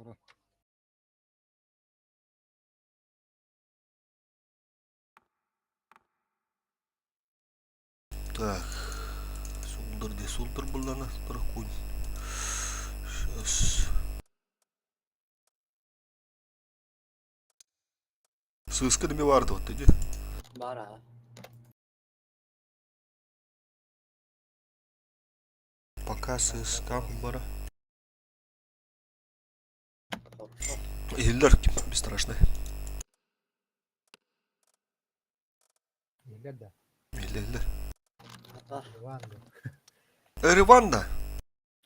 Олорон. Так, сулдыр де сулдыр буллана туракунь. Сейчас. Сыыска неме баар дуо дии? Баар аа. Пока сыыска бара. Хорошо. Иһиллэр бесстрашный. Иһиллэр да? Иһиллэр. Бар. Иван да. Эриван да?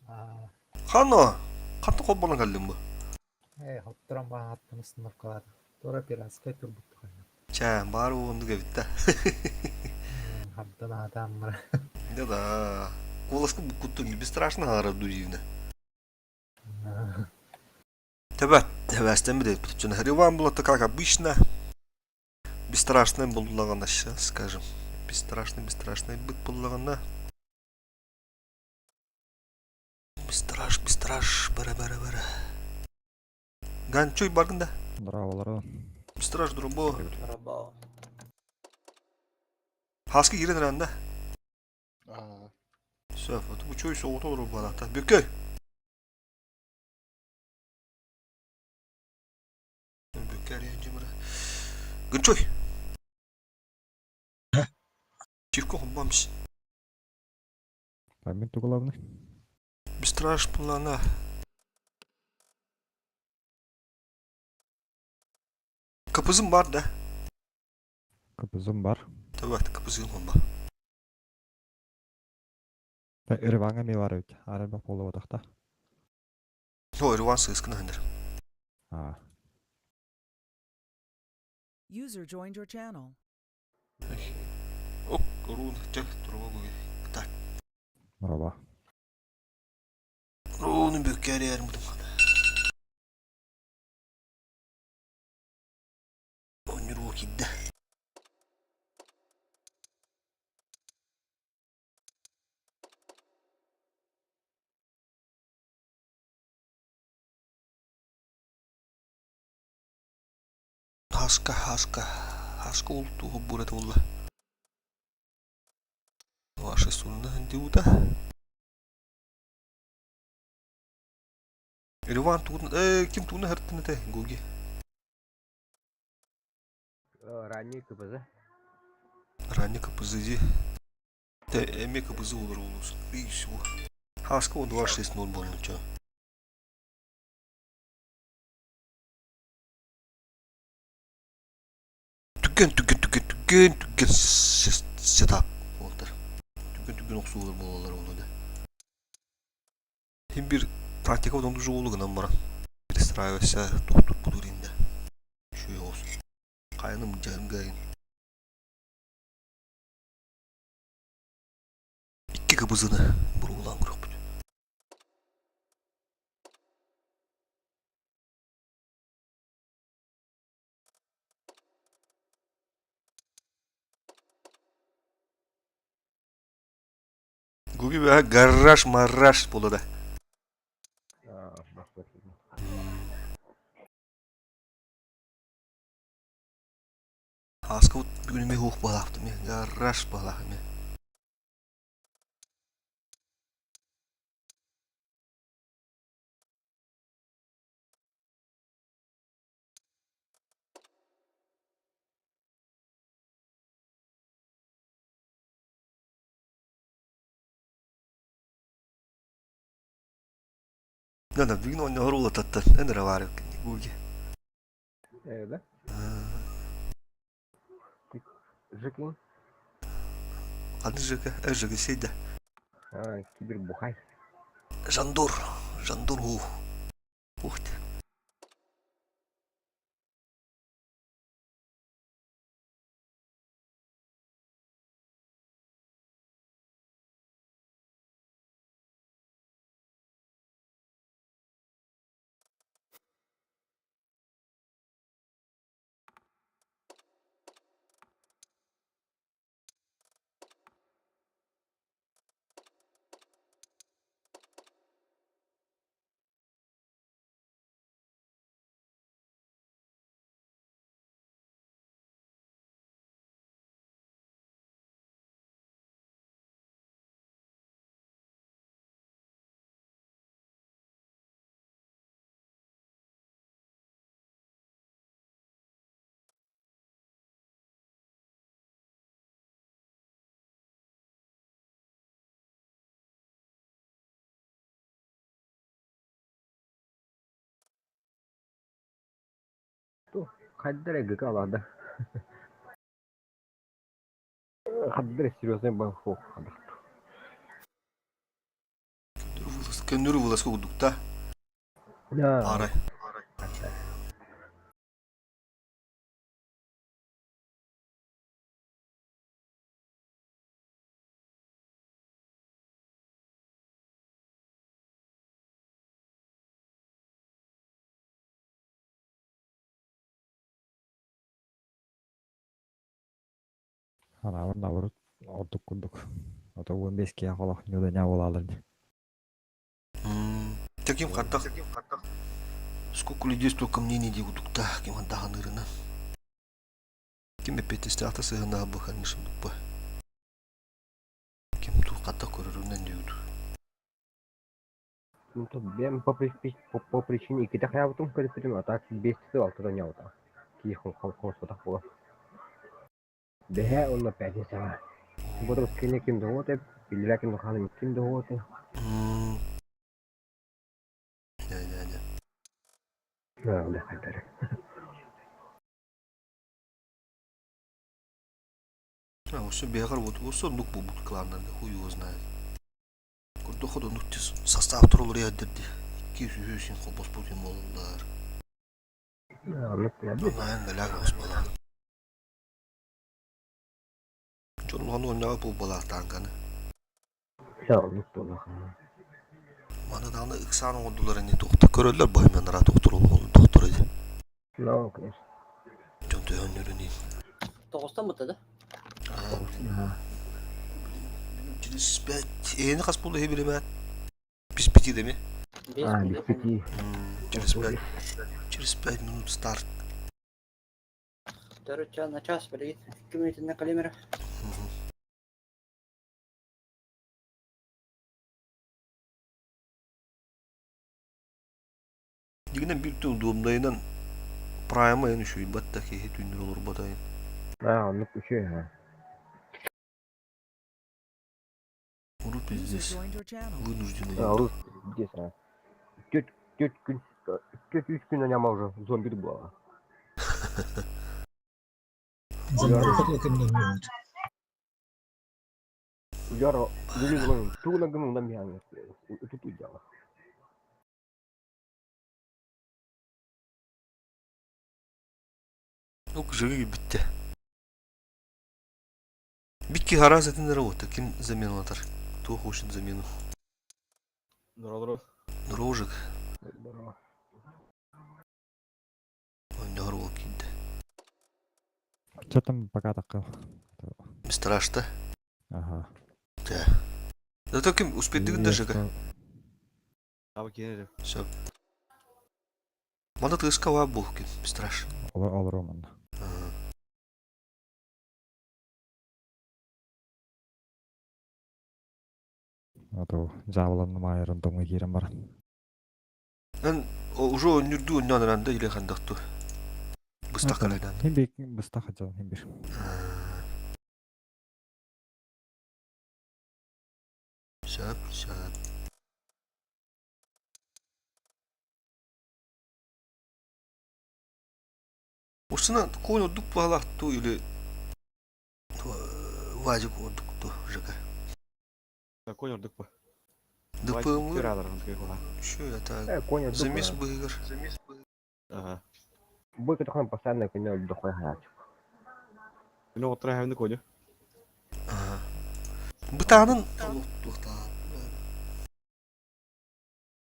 Аа, Хано? Ханна холбонон кэллим бу? Ээ, хотторон баҕаттан установкалаата. Туора пиратскай турбут тухайна. Чэ, баар уоннук эбит да. Хабдан аатааммара. Да да. Куоласка буккуттун бесстрашно хаара дурина. Төбө, төбөстен билет. Риван было как обычно. Бесстрашный буллаҕына сейчас скажем. Бесстрашный, бесстрашный быт буллаҕына. Бесстраш, бесстраш, бара бара бара. Ганчуй баргын да. Браво, Бесстраш дурбо. Браво. Хаска киирэн эрэн да. Аа, Все, вот учуй соҕута олорор буолаата. Бүккөй. Гынчой. Чивко хомбамс. Память главный. Бестраж плана. Капызым бар да. Капызым бар. Тават капызым хомба. Ирванга ми бар эбит. Арай болуотахта. О, Ирван сыскына хандыр. Аа. User joined your channel. Ок, рун чэ турбо Так. Браво. Руну бүккәрер мудым. Онюру кидде. Хаска, хаска, хаска ултуһу бурат улла. Ваша сунна диута. Иван тугун ким тугуна хартын эте Гуги. Ранний КПЗ. Ранний КПЗ ди. Те эми КПЗ олар улус. И всего. Хаска он 2.6.0 болну чо. Түгэн түгэн түгэн түгэн түгэн сетап болтар. Түгэн түгэн охсуулар болалар оны да. Хим bir тактика онду жуулу гынан баран. Перестраивайся, тухтур будур инде. Шуй olsun. Кайыным жангайын. Икки кыбызыны буруулаан көрөкпүт. Гуги гараж мараш болода. Аска бүгүн эме хух балаахтым гараж балаахым. Да, да, бүгүн оонньоһор улататтан эн эрэ баар Гуги. Да? Жекин? Ханны Жека? Жека сейдэ. А, кибербухай. Жандор. Жандор ух. Ух ты. Хайда эрэ ГК алаада. Хайда эрэ серьезный банк Көннөрү вылазка курдук да. Арай. Анаабар наоборот ордук курдук. Ото 15 киһи олох ньууда буолаалар дии. Таким хардах сколько людей, столько мнений дии курдук да, ким хандаһанырынан. Ким эппиэттэстээх сыһыаннаһа бу конечно дуппа. Ким туох көрөрүнэн диэбит. Ну, то бэм по причине иккитэ хайаабытым көрүппүтүм, а так биэстэ алтыта ньаабыта. Кии хомуспатах буолан. Бэһээ уонна пятницаҕа. Суббота воскресенье ким доҕуота, иллэрээ ким хаалым ким доҕуота. Да-да-да. Да, хайдары. А, все бегар вот, вот оннук буолбут кланнарга хуй его знает. Курдук оннук состав турулар дии. Икки үсүһү син холбоспут юм буолаллар. Оннук Онлайн галяга оспалаан. Дьон ону онньоҕо буолбалаах тааҥканы. Оннук буоллаха. Маны даҕаны ыксаан оҥордулар ини туохта көрөллөр быһымнанара доктор доктор ди. Ну, конечно. Дьон төһөннөрүнүй. Тоҕустан бутта да? Через пять. Эни хас буолла билимэ? Без пяти деми? А, без пяти. Через пять. Через 5 минут старт. Төрүт на час билигин. 2 минутына калимера. Дигинен bir tüm дуомдайынан прайма эн үчүй батта киһи түннүр олорботайын. А, оннук үчүгэй ха. Урут User пиздец. joined your channel. Вынужденный. А, урут пиздец, а. Төрт күн, төрт үс күн аняма уже зомби буола. Зомби Яро, билин тугуна гымында миһаҥ тут удьала. Ну, живи битте. Бикки хараз этин работа. Ким замену атар? Кто хочет замену? Здорово. Рожик. Здорово. Ойноор ол киирдэ. Что там пока такой? Страшно. Ага. Да. Да ким успеть даже как. Аба киирэр. Все. Манда тыска бух ким страш. Олор манна. А то жаабаланным айырын тоҥҥо киирэн баран. Эн уже нүрдүү нанранда или хандакту. Быстах калайдан. Хин бир быстах хадьан хин бир. Сөп, сөп. Устuna конь ордук баалахту или Вадик ордук ту ЖК. Конь ордук по. ДПМ. Кыраалар кыра. Что это? Э, конь Замес быгыр. Ага. Бойко такой постоянно коня дохуя хаячик. Ну, отра хавны коню. Ага. Бытаанын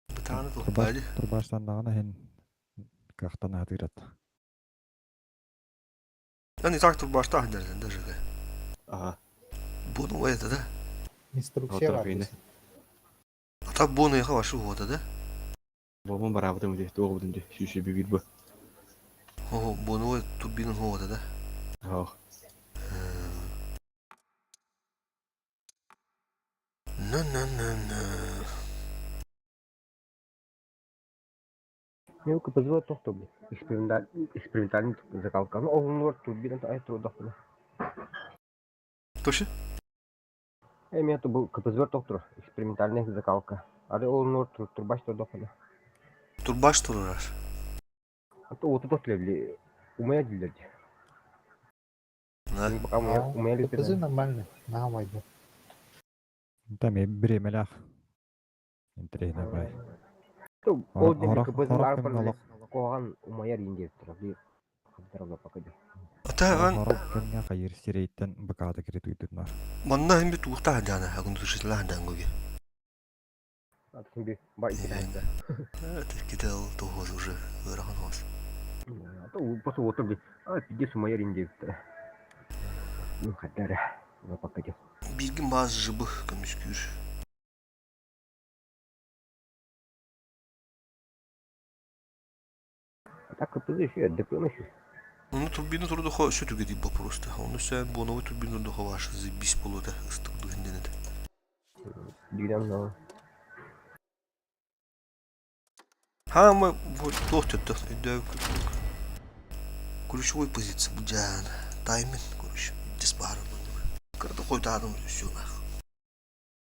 Бытааны тухпаали. Турбаштандаҕына хин кахтан хатыырат. Аны так турбашта хандерден да ЖК. Ага. Буну это да? Инструкция Вот бар. так, А так буну яха вашу года да? Бобон барабытым ди, туох бутун ди, шүшү бибир бу. О, буну турбинын года да? Ох. На-на-на-на. Ну, КПЗ тохто бу. Экспериментальный закалка. Ну, ол турбина ай трудах. Точно? Э, меня то был КПЗ тохтур, экспериментальная закалка. Ары ол нор турбаш трудах. Турбаш турурар. А то вот тут левли. Умайа дииллэр дии. Пока умайа КПЗ нормально, на умайда. Там и бириэмэлээх. Интэриэһинэй бай. Ол диэн КПЗ куһаҕан умайар иин диэбиттэр. Биир Атаҕан Сорох кэмҥэ хайыыр сирэйтэн бакаата киритийдиннар. Манна иһин бит уохтаах дьаана агындышылаах дьаангуги. Кител тоһуос уже ыарахан оҕус. Бииргин баас жыбы көмүскүүр. Ну турбина турдухо сүтүгэ дип вопрос-то. Оны сен боновой турбина турдухо ваша заебись болуота ыстык дуһинденет. Хаама туох төттө өйдөөбүк ключевой позиция бу дьаан тайминг короче дис баар кырды хойдааным все нах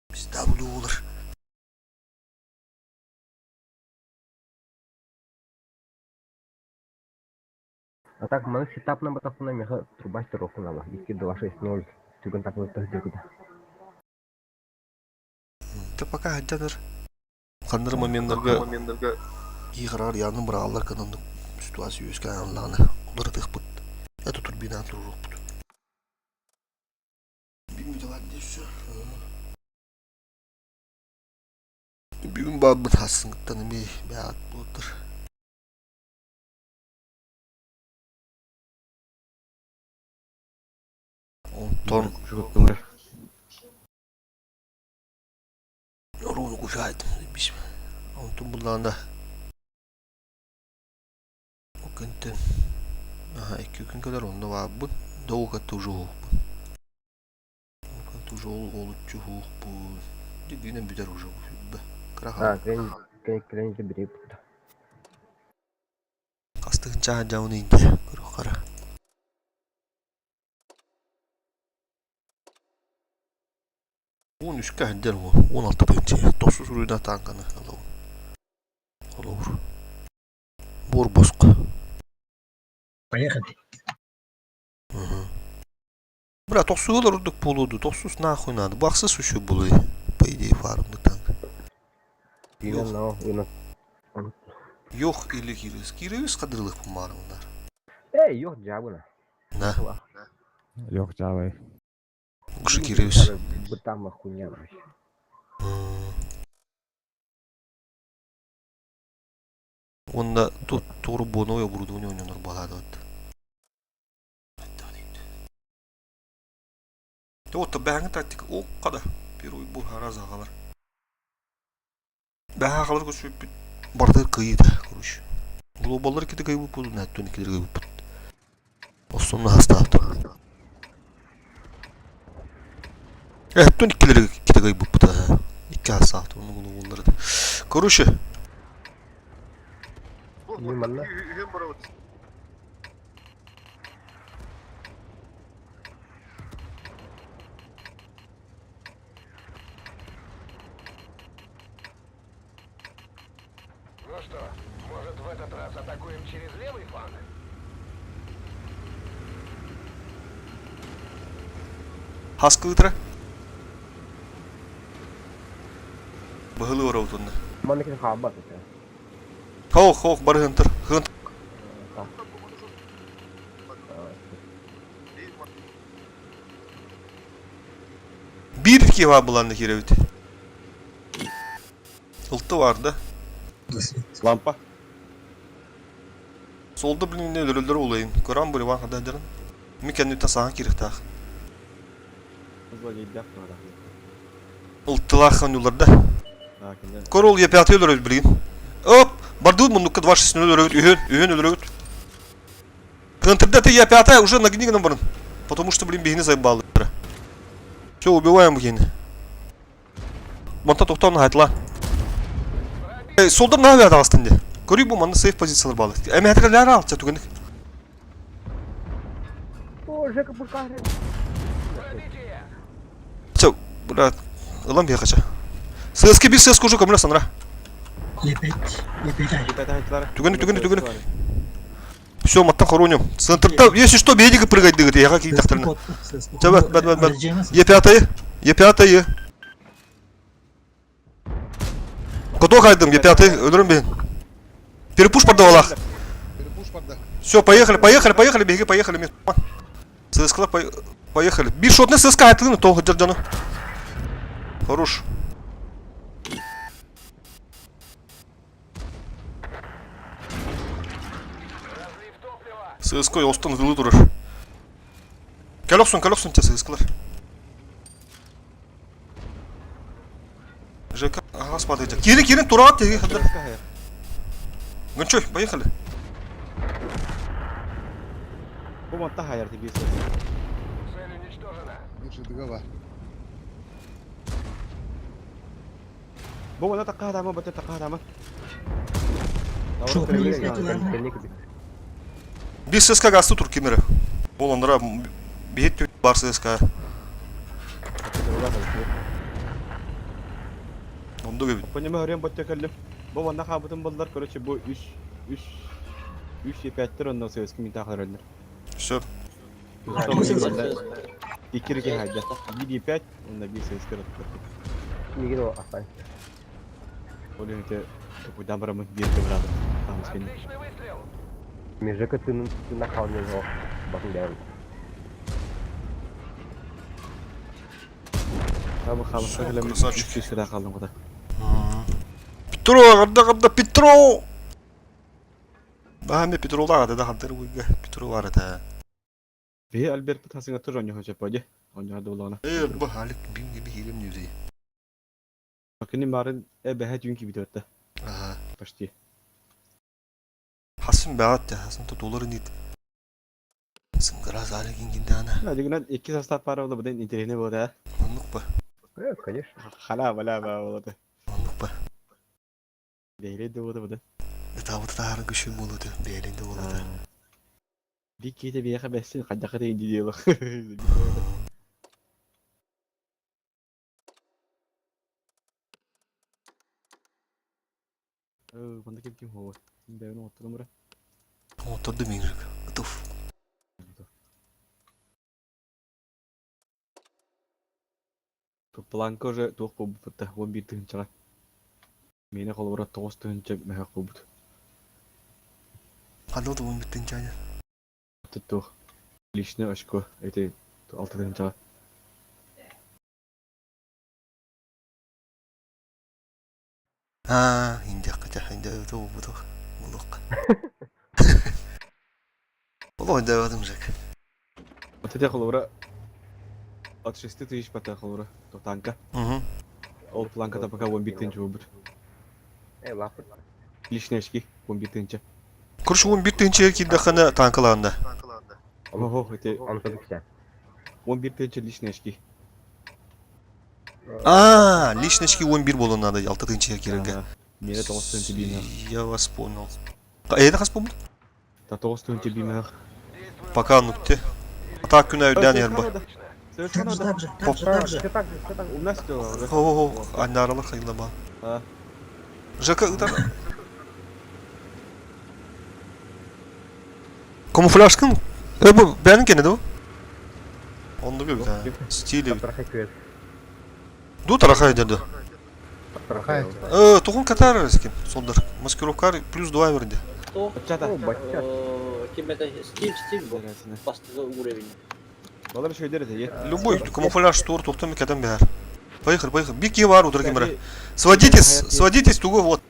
пизда булуулар. А так маны сетапна батафына меха труба стерохунала. 2 2 6 0 түгэн так вот тахдыргыда. Та пока хадданар. Ханнар моментларга играр яны быраалар канан ситуация үөскэ анлааны уларытыхпыт. Это турбина турурукпут. Бүгүн все. Бүгүн баабыт хассыҥыттан эмиэ бэҕэт буолтар. Онтон Оруону кушаайтым бис. Онтон буллаҕына ол күнтэн аха икки күн кэлэр онно баарбын доука уже уһукпун. Уже ол олуччу уһукпун. Дигинэн бүтэр уже кыра А, кэлэн бирип. Хастыгын чааһа дьауны инде көрө хара. 13-кэ сылдьар уол, 16 тыһыынча, тохсус уруйда тааҥканы ылабын. Холобур. Буор босхо. Поехали. Бля, тохсуһулар ордук буолуо дуу, тохсус нахуй надо. Бу ахсыс үчү буолуой, по идее, фармный танк. Йох или Кирилл. Кирилл кадырлых помарымнар. Эй, йох жабына. На. Йох жабай. Уже Кирилл. Бытама хуйня вообще. Онда тут туру боновой оборудование ойнонор балады вот. Вот бәңі тактика о қада. Первый бу хараз ағалар. Бәһә ағалар көсүп барды кыйды, короче. Глобаллар ките кыйбы буду, нәттөн килер кыйбы бут. Основной хастаапты. Эттөн иккилер ките кыйбы бут. Икки хастаапты, оны глобаллар. Короче. Манна. Ну что, может в этот раз атакуем через левый фланг? Хаскылытра. Быһылы оротунна. Манна кини хаалбат этэ. Хоох, хоох, бары хынтыр. Хынт. Бир киһи буланны кирэбит. Ылты бар да. Лампа. Солда блин не өлөрөллөр улайын. Көрөн бу Иван хададырын. Ми кэнниттэн саҥа кириэхтээх. Ылтылаах ханнулар да. Көр ол Е5 өлөрөбүт билигин. Оп! Бардыбыт муннукка 2.6 өлөрөбүт. Үһүн, үһүн өлөрөбүт. Кынтырда ты Е5 уже нагни гынан барын. Потому что, блин, биһини заебаллар. Все, убиваем гени. Манта тоқтауын айтла. Солдан наһаа таҕыстын дии. Көрүй бу манна сейф позициялар баалар. Эмэһэтигэр лээр аалча түгэнник. Чэ, бля, ылан биэхэ чэ. Сыаска бир сыаска уже көмөлө санра. Епет, епет. Түгэнник, түгэнник, түгэнник. Все, маттан хороним. Центрда, если что, бедига прыгать дыгыт, я как тахтарна. Бат, бат, бат, бат. Е5, Е5. Кото хайдым, Е5, өлөрүм бен. Перепуш продавалах. Все, поехали, поехали, поехали, беги, поехали. ЦСК, поехали. Бишотный ЦСК, это ну, то, держано. Хорош. ЦСК остан вылы турар. Кэлэ охсун те ЦСКлар. ЖК, ага, смотрите. Кирин, Кирин, турат, теги, хадыр. Гончой, поехали. Бу манта хайар тебе. Цель уничтожена. Бу мана такка дама, бата такка дама. Бир ССК гасты тур кемері. Ол андыра бейт бар ССК. Онда кебит. Понимаю, өрен батта кэллим. Бу манна хаабытын боллар, короче, бу 3 3 3 5 онно советский мин тахараллар. Все. Иккирге хайда. 1 5, онно 1 советский рот. Мигин ол астан. Ол это тупудан барамын бир брат. Там скин. Отличный выстрел. Межека тынын тына халне жо. Батын бәрін. Там халыққа Всё, кэлем. красавчик. 3 сыра қалдым куда. Петро, қанда қанда Петро! Бахаме Петро лағады да хантыр уйга. Петро бар это. Бе Альберт тасыңа тур оньо хоча поди. Оньо долана. Э, бу халик бим gibi хилем нюзи. Кини барын э бэһэ түүн кибит өттө. Ага. Почти. Хасым баат хасым то доллар нит. Сынгыра залы кингинде ана. Адигынан икки состав пара болду, бұдан интересный болды, а? Оннук ба. Э, конечно. Хала бала ба болды. Оннук ба. Бейре де болды бұдан. Табыты тахарын күшүм болуду. Бээлинде болуду. Би кейте бияха бәссин қаддақа деген дейді Манда кем ким хова. Бәйін оттырым бұра. Отырды миңжик. Готов. Планка уже туох болбут 11 тыһынчаға. Мені қолыбыра 9 тыһынча мәхә болбут. Кандай болду 11 чаня? Туох. Личное очко. Это 6 тыһынчаға. А, инде кача, инде өтө буту. Булук. Боло инде өтүм жек. Вот это қолыбыра от 6 тысяч пота қолыбыра. То танка. Угу. Ол планкада пока 11 тыһынча болбут. Э, лапы. Личные очки 11 тыһынча. Короче, 11 тыһынча килде хана танкалаанда. Ого, это Аны сатып 11 тыһынча личные очки. А, личночки 11 болон надо, 6 тыһынча кирерге. Мені 9 тыһынча бимэх. Я вас понял. Эйде хас помню? Та 9 тыһынча бимэх. Пока нукте. Так күнә үдән яр ба. Совершенно Так же, так же, так же, так же. Все так же, все так же. У нас все. Хо-хо-хо, аннаралар хайла ба. А. ЖК ытар. Камуфляжкын? Э, бу бәнин кене ду? Онды бит, а. Стили. Тарахай көз. Ду тарахай деді. Тарахай. Э, тугун катар эским, сондар. Маскировкар плюс 2 верде. Кто? Бачата. О, бачат. Ким это? Стиль, стиль был. Бастығы уровень. Балар шөйдер это е. Любой камуфляж тур тухтам катан бәр. Поехали, поехали. Бики бар удар кемера. Сводитесь, сводитесь тугу вот.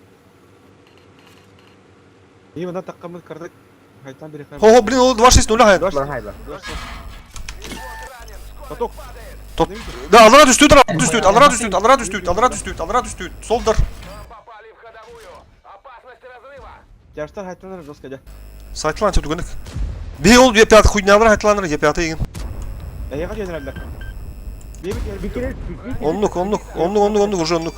И мына таққамыз кардык. Хайтан бери хай. Хо-хо, блин, ол 2-6-0 хай. Марахай ба. Поток. Топ. Да, алара түстүт, алара түстүт, алара түстүт, алара түстүт, алара түстүт, алара түстүт. Солдар. Нам попали в ходовую. Опасность разрыва. Жаштар хайтанар жестко да. Сайтлан түгөнүк. Би ол Е5 хуйнялар хайтланыр Е5 деген. Эйга жөнөрөлөр. Бейбит Бикер, Оннук, оннук, оннук, оннук, оннук, уже оннук.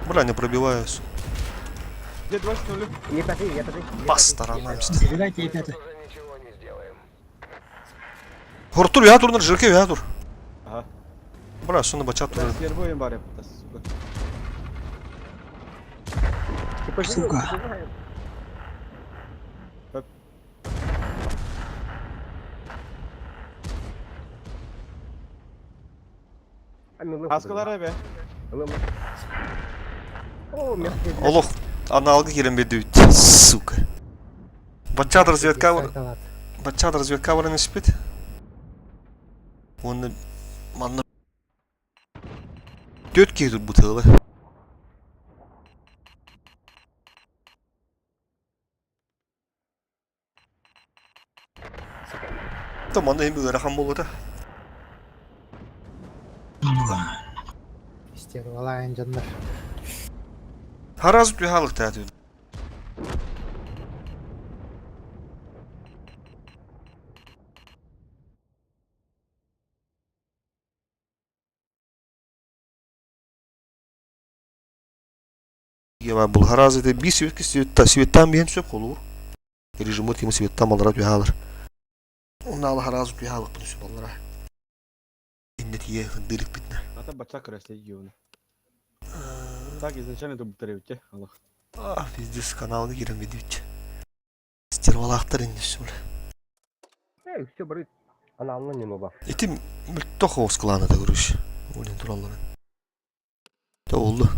Бля, не пробиваюсь. Где 2-0? Не пятый, я пятый. По сторонам. Забирайте и пятый. Уже ничего не сделаем. Хортур, я турнар, жирке, я тур. Ага. Бля, соны бачат тур. Свербоем бар я сука. Сука. Аскалара бе. Олох аналга киирэн биэрдибит, сука. Бачча разведка бачча разведка баран испит. Уонна манна түөрт киһи турбут ыала. Манна иһин ыарахан буолбута. Стервалаан дьоннор. Хараас түһаалыктаа түн. Бұл харазы би светке светтан биһэн сөп холуур. Режимы тима светтан малара түһаалар. Онна харазы түһаалык бұны сөп аллара. Инне тие хындырык битне. Ата бача кресле юны. Так изначально это бутаревте, Аллах. А, пиздец, каналны кирен бит. Стервалахтар инне сөп. Эй, все бары. Ана ална не ноба. Ити мүлттөх оскыланы да көрүш. Олен туралларын. Та oldu.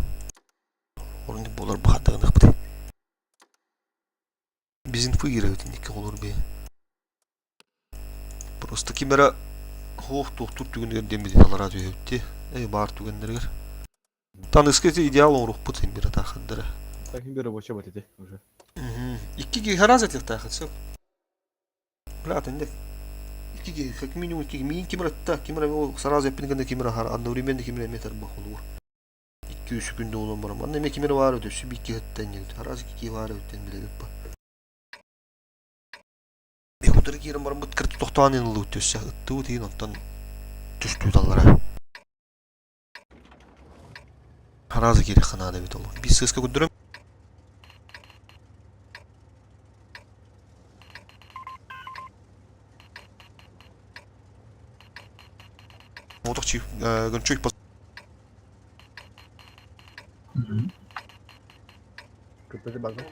Орын болар бахаттыгын бит. Bizim фыгыра өтін olur be. Просто кимера хоох тохтур түгүнүгэр дембит алара түһөптү. Эй бар түгеннергер. Таныскы идеал оңрух бут бир атахандара. Так им рабочий вот эти уже. Икки ки хараз этих тахат Бля, тенде. Икки ки как минимум икки мин кимера та кимера ол сразу эппин кимера хар одновременно кимера метр бахулур. 2 күндө олон барам. Анда эме кимера бар өтөсү бикки хэттен егит. Хараз икки бар өттен биле ба. Бехутары кирен барам бут кырты тохтаан ылы өтөсө. Ыттыы тиин онтон түштүү даллара. Харазы керек ханада бит ол. Биз сыска күндүрөм. Отох чи гончук по Кыппызы базы.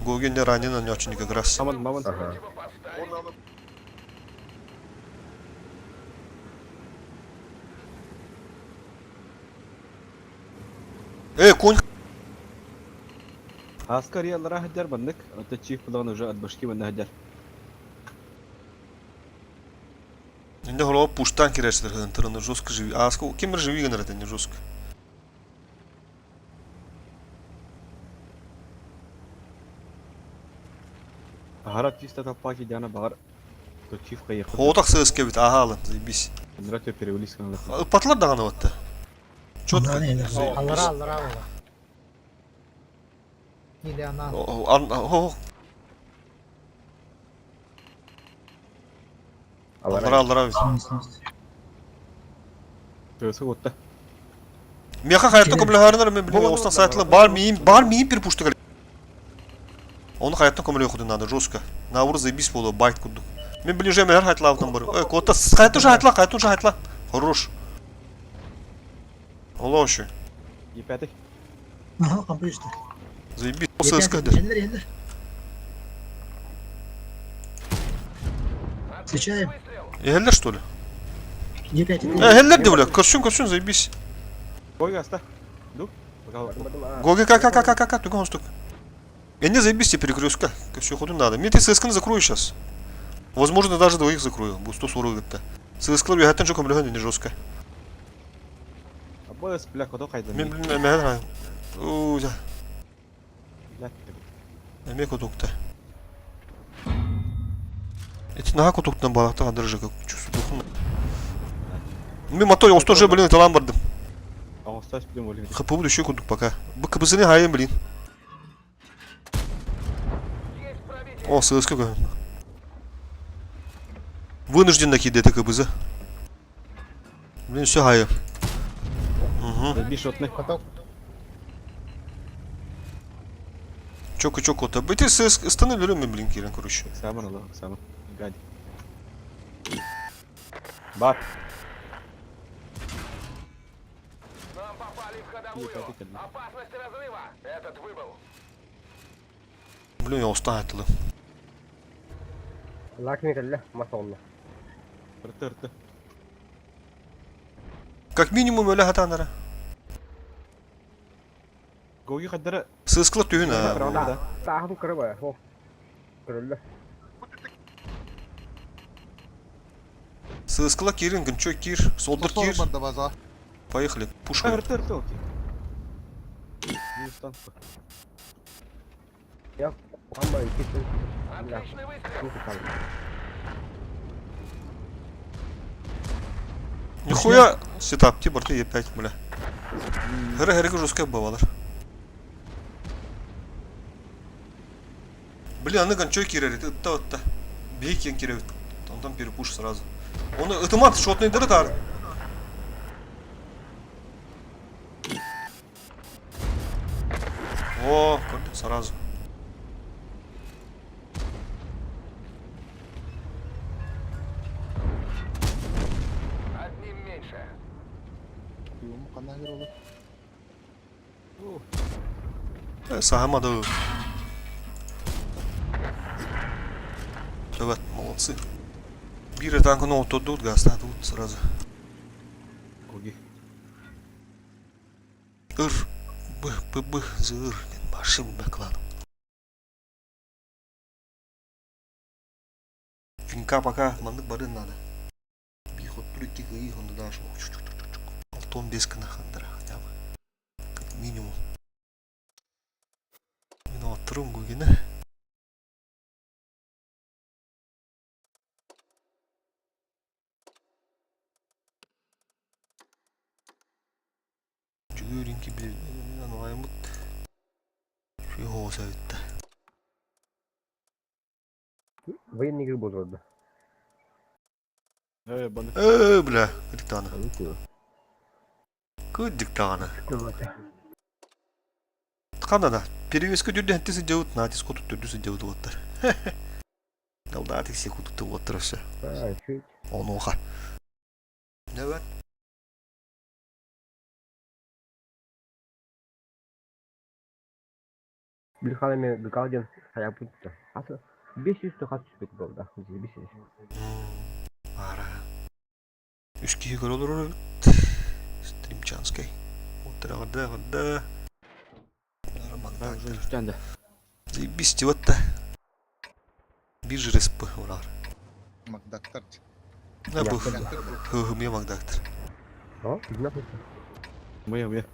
Гоген ранен на очень как раз. Маман, маман. Ага. Эй, конь. Аскар яллара хаджар баннык. Это чиф план уже от башки банны хаджар. Инде холо пуштан кирешдер хынтырны жестко живи. А сколько кемер живи генер это не жестко. Ахара чисто толпаки диана багар. То чиф кайы. Хотак сыска бит ага алын, заебись. Нрате перевелись каналы. Патлар даганы ватты. Четко. Аллара аллара ола. Или она. Аллара аллара бит. Төсө готта. Меха хаятта көмлө мен билбейм, остан сайтлы бар миим, бар миим бир пушты кел. Оны хаятта көмлө окудун надо жестко. Наоборот заебись болду, байт курдук. Мен ближе мер хайтлавдан бар. Эй, кота хаятта уже хайтла, хаятта уже хайтла. Хорош. Ола ошо. Епятый. Ага, компьютер. Заебись. Сыска. Еллер, еллер. Встречаем. Эхеллер что ли? Е5. Эхеллер деп ойлап. Көрсүн, көрсүн, заебись. Ой, аста. Ду. Гоги ка ка ка ка ка ка туган стук. Я не заебись тебе перекрестка. Все ходу надо. Мне ты ССК закрою сейчас. Возможно, даже двоих закрою. Будет 140 где-то. ССК я хаттан жоком не жестко. Абы бля кото кайда. Мен блин мен У, да. Эме котукта. Эти нага котуктан балакта кандыржы как чувствую духун. Мен мотор он же блин талан бардым. Ағыстас білем өлген. ХП буду еще кудук пока. БКБЗ хайым блин. О, ССК какой. Вынужден накидать это КБЗ. Блин, все хайым. Угу. Бишотны. Каток. Чока чока то. Бити СС становлю блин кирен, короче. Саман Allah, саман. Гади. Бар. Нам попали в ходовую. Опасность разрыва. Этот выбыл. Блин, я устал этого. Лакми кэллэ, мас олла. Ырты ырты. Как минимум өлө хатаанара. Гоги хаддара Сыскылар түһүн аа. Да. Тааһым кыра бая. О. Көрөллөр. Сыскыла киирин, гынчой киир, солдыр киир. барда база. Поехали, пушкой. Ырты ырты окей. Минус танк. Я Ама икки. Отличный выстрел. Нихуя сетап, ти барты Е5, бля. Хыры хыры жесткая бывалар. Блин, аны гончой кирер, ытта ытта. Бей кен кирер. Там перепуш сразу. Оны ытымат, шотный дыры тар. О, көрдүң, сразу. Одним меньше. Қандай бер olur? Сахамады. Ребят, молодцы. Биры танк, ну, тут тут газ, а тут сразу. Гоги. Ыр, Б, Б, Б, З, Р. Машин баклан. Финка пока маннык барын надо. Бихот турики гы он даже. Алтон без хандра хотя бы. Как минимум. Мин оттырым гугина. Жүгөрүнки бил ануаймыт. Шуйхоса битте. Военный игры будут да. Э, баны. Бля, диктана. Кыт диктана. Канада. Перевеска дүрдө хәттесе делают натиск отут дүрдүсү делают оттар. Далда всех утут оттар все. А, чуть. Онуха. Давай. Билхалами Галдин хаябутта. Асы 500 хат түспек болды. 500. Ара. Үш киһи көрөлөр Стримчанский. Оттар да да. Да, уже үстәнде. Заебись вот-то. Биржа РСП урар. Макдактар. На бу. Яктыр бу. Хы магдактыр. А, билмәп. Мыя, мыя.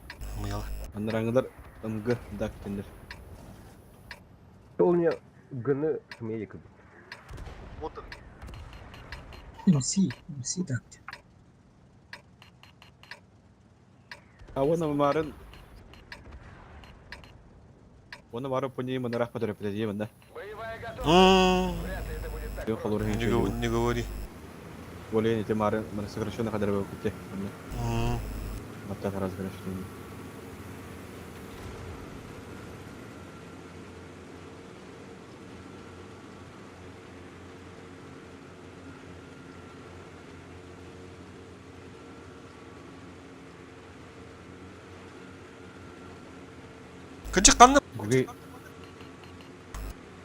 Мыяла. Аннараңылар МГ дак тендер. Ол не гыны смея кып. MC, MC дакты. А оны марын Оны барып пони манарах патырып деймін да. Боевая готовность. М, Вряд ли это будет так Yok olur Не говори, не говори. Более не марын мана сокращенно кадar болып кетті. М, Апта разграшение. Кычы канны. Гуги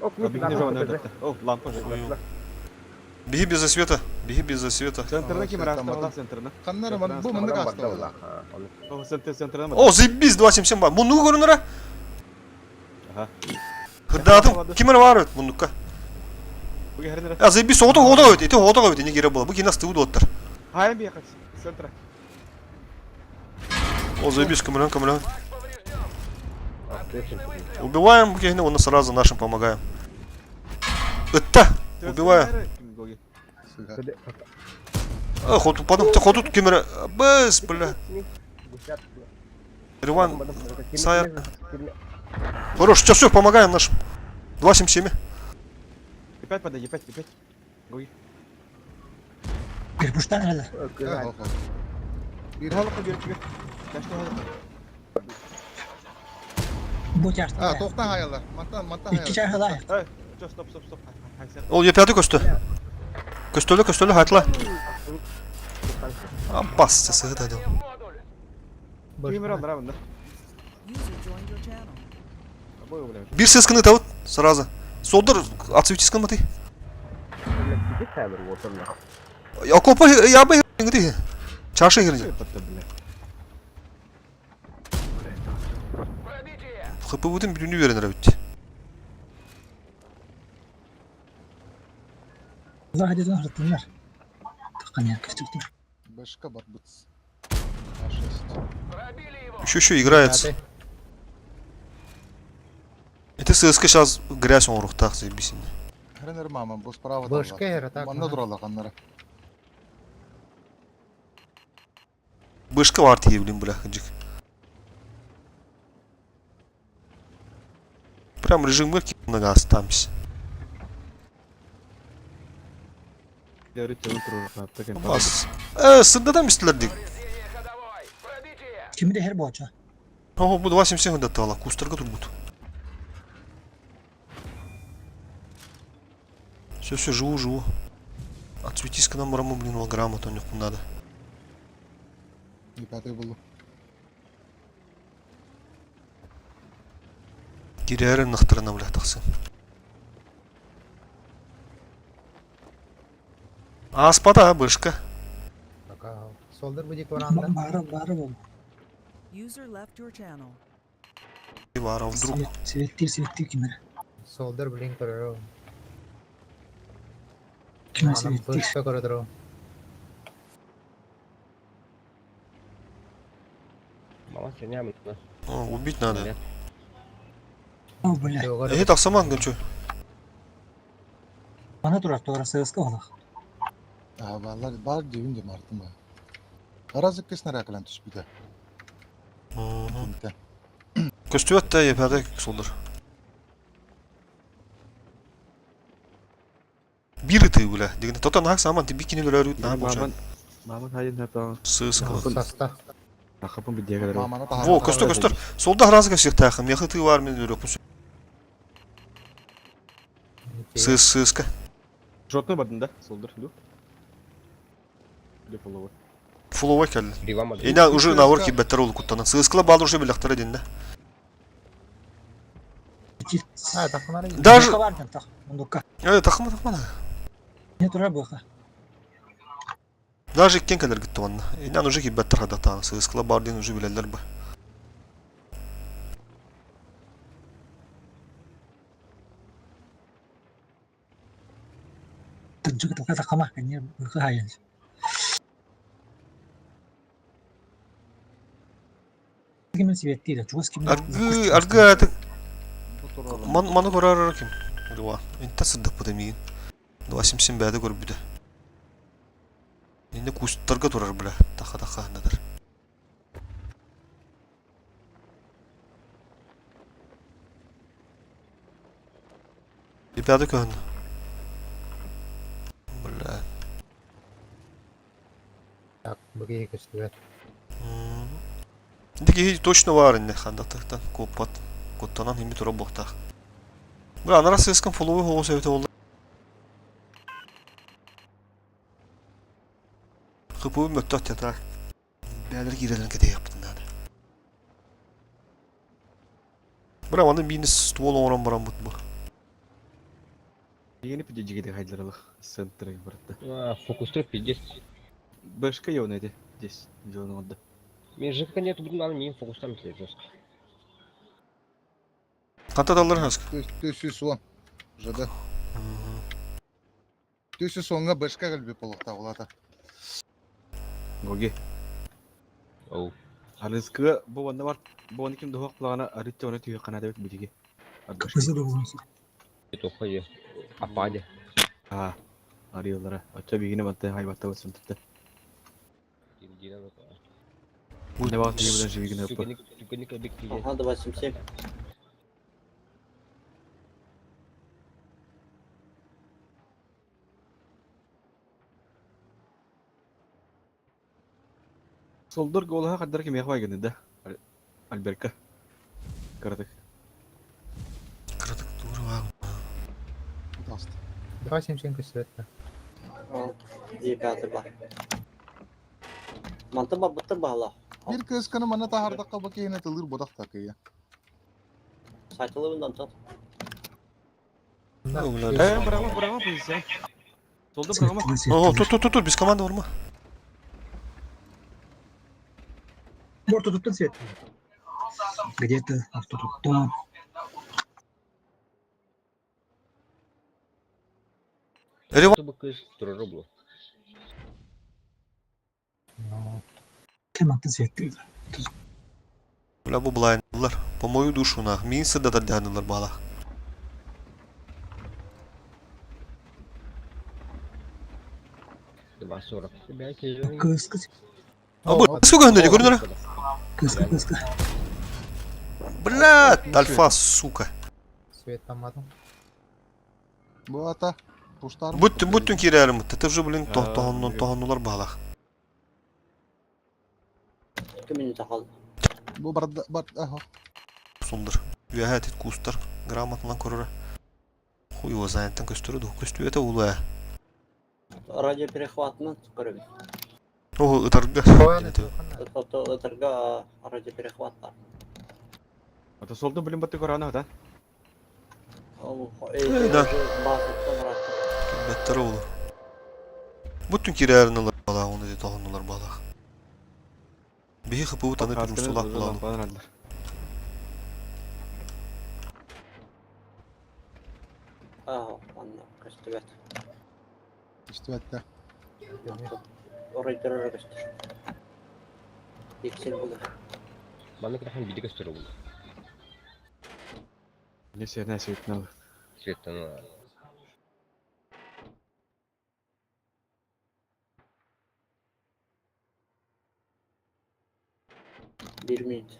Ок, Объясни же она О, лампа же. Беги без света. Беги без света. Центрна ким Aa, растала центрна. Қаннары ман бу мындык асты олар. О, центр центрна. О, заебись, 277 бар. Муну көрүнөрө. Ага. Хырдаатым. Кимер бар өт мунукка. Буги хернер. А заебись, ото ото өт. Эти ото өт. Не кере була. Бу кинас тыуды оттар. Хайм бияқат. Центра. О, заебись, камерон, камерон. Поврежден. Отличный выстрел. Убиваем Букехне, он сразу нашим помогаем. Ытта! Убиваю. Гоги. А, хоту падам, хоту кемера. Бэс, бля. Риван, Сая. Хорош, все, все, помогаем нашим. 277. Опять подай, опять, опять. Гоги. Перепуштан әлі. Bir Халыққа беріп жібер. Кәшті халыққа. Бу тярты. А, тоқтан хаялар. Мантан, мантан Икки хаялар. чай хылай. Эй, стоп, стоп, стоп, стоп. Ол Е5 көстө. Көстөлө, көстөлө, хайтла. Аббас, сысыгы да В модуль. Кемер алдар абында. User joined your channel. Бой, бля. Бир сыскыны табыт, сразу. Солдыр, отсвети скын ты. Окопа, я бы ты. Чаша игры. Пробитие! ХП-бутын бүтүннүү берен эбит. Allah hadi hırtınlar. Таканя кыстыктыр. Бэшка барбыт. А6. Пробили его! Еще еще играется. Пятый. Это ССК сейчас грязь он рухтах заебись. Хренер мама, бу справа Бэшка эра так. Манна туралла каннара. Бышка var diye bileyim бля, хаджик. Прям режим мырки на газ тамсь. Бас. Сырдадан мистилер дик. Повреждение ходовой! Пробитие! Kimi de her boğaça. О, бу 2.77 даттала, кустарга турбут. Все, все, живу, живу. Отсветись к нам, раму, блин, грамоту нихуй надо. И пятый был. Кирәрі нақтырына, бля, тақсын. Аспата, бышка. Пока. Солдыр будет варанда. Бары бары бол. User left your channel. Вара, вдруг. Светти светти kimere. Солдыр блин көрөрө. Kime Анам светти. бышка көрөдөрө. Мама сеня О, убить надо. О бля. Э, тақсаман, гачу. Bana durar doğru ССК olak. А, балар бар дебин де мартын ба. Аразык кеснер акылан түспүдө. Күнтә. Көстүөт та епәді солдыр. Бир ты, бля. Деген тота нах саман ты бикини лөрүт на боча. Маман хайын хатан. Сыскала. Саста. Хапын бидегалар. Маманы таһа. Во, көстөр, көстөр. Солда разы кесек тахым. Яхы ты бар мен өрөк. Сыс, сыска. Жотны бардын да, солдыр. Ду. Де фолловер. Фуловой келди. Эна уже на орки беттер ол куттана. Сыскала бал уже билактара дин да. А, тахмара. Даже Var den tak. Mundukka. Э, тахма тахма. Ne durar bu? Даже кен келер гитти онна. Эна уже ки беттер хадатан. Сыскала бар дин уже билелер ба. Тынчык така такама. Ne bu hayal. Kimin светти de. Чугас kimin. Аргы, аргы это ман маны көрөр ким. Руа. Инта сырдык бу демейин. 277 бәді көріп бүді. Енді кустарға турар бля. Таха таха надыр. Ипәді көн. Бля. Так, бүгүн көстүбөт. Дики точно бар инде хандактан коппат. Коттанан хими тура боқтақ. Бля, анара сыскан фоллоуы хоғыз өте oldu. Хыпы мөттөт ятак. Бәлер кирелен кете яптын нады. Бра, аны минус ствол оңран барам бут бу. Егени пиде жигеде хайдыралык центрге баратты. Фокустер пиздец. Бэшка йон эти здесь делано отда. Мен ЖК нету, блин, надо мин фокустам если жестко. Канта даллар хаск. Төсү суон. ЖД. Төсү суонга бэшка кэлби болуктаа булата. Гоги. Оу. Арызкы бу онда бар. Бу оны ким дохок плана арытты оны түйе канада бит бидиге. Kızı da bulunsun. Это ухай. Ападе. А. Арыялара. Ача бигине батты хайбатта басын tuttu. Не бар тиге белән жибигине апа. Ага, 277. Солдор голага каддар ким яхвай генде да. Альберка. Каратык. Кырдык тура баг. Таста. 2.77 көстүбөт. Ол, Е5 бар. Манты бар быттыр баала. Бир кысканы мана таһардакка бакейне тылыр бодак такыя. Сайтылыбından тат. Бля. Э, браво, браво, позиция. Солдор браво. О, тут тут тут тут без команды варма. Ортотуттан свет. Где-то ортотуттан. Ну, Кематтан свет. Бля, бу былайнылар. По мою душу нах. Мин сыдатар дьаһанылар баалах. Кыска, А бу сколько гынды көрдүңөр? кыска, кыска. Бля, альфа, сука. свет тамадым. Бу ата. Пуштар. Бүттүн, бүттүн киирэрим. Это уже, блин, тоһоннулар баалах. 2 минута қалды. Бу барда бар. Аха. Сундыр. Үөһэ тит куустар. Грамотынан көрөрө. Хуй его знает, там көстөрө ду. Көстү это улая. Радиоперехватынан көрөбүн. Ого, ытарга. Ото ытырга радиоперехват бар. Ата солду блин баты корана да. Ол да. Базаттан баратты. Беттер улу. Бүттүн киирэрин алар баалах, оны де тоһоннулар баалах. Биһи хыпыбыт аны пирмустулах булалы. Аа, анна көстүбэт. Түстүбэттэ. Оройдорор көстөр. Иксел булар. Не сен свет надо. Бир минут.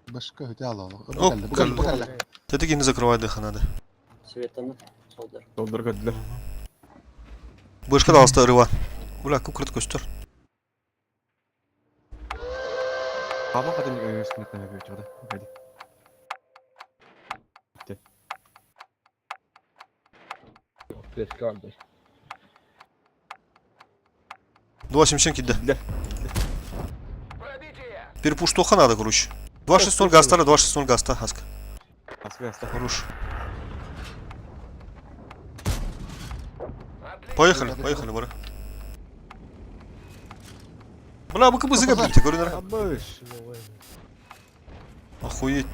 Башка хөтэ ала. О, Бу кэллэ, бу кэллэ. Тетик не закрывай дыха надо. Светаны солдор. Солдор көрдүлөр. Бышка далыста ырыва. Бля, кукрыт көстөр. Ама кадым өйөс күнөт нәмә бит да. Хәди. Два семьсот кидде. Да. Пробитие! Перепуштуха надо, короче. 2.6.0 гастара, 2.6.0 гаста, хаска. Аска аста. Хорош. Поехали, поехали, бара. Бля, вы кыбызыга бите, көрүнөр. Абыш. Охуеть.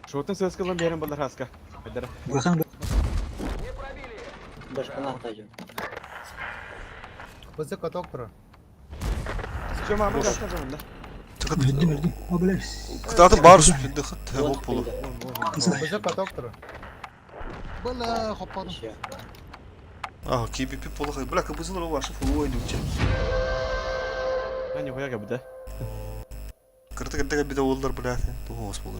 Шотын сөз кылын берен булар аска. Хәдәр. Улахан Не пробили! Башкана тажын. КПЗ каток про. Чё мама аска жамында. өлдүм, өлдүм. О, бля. Кытаатын бар үстүндө хат хоп болу. КПЗ каток про. Бля, хоппадым. Ага, KBP болу. Бля, КПЗ ваши фулой дюче. Мен нихуя габы да. Кырты кырты бите олдар, бля, тугос болу.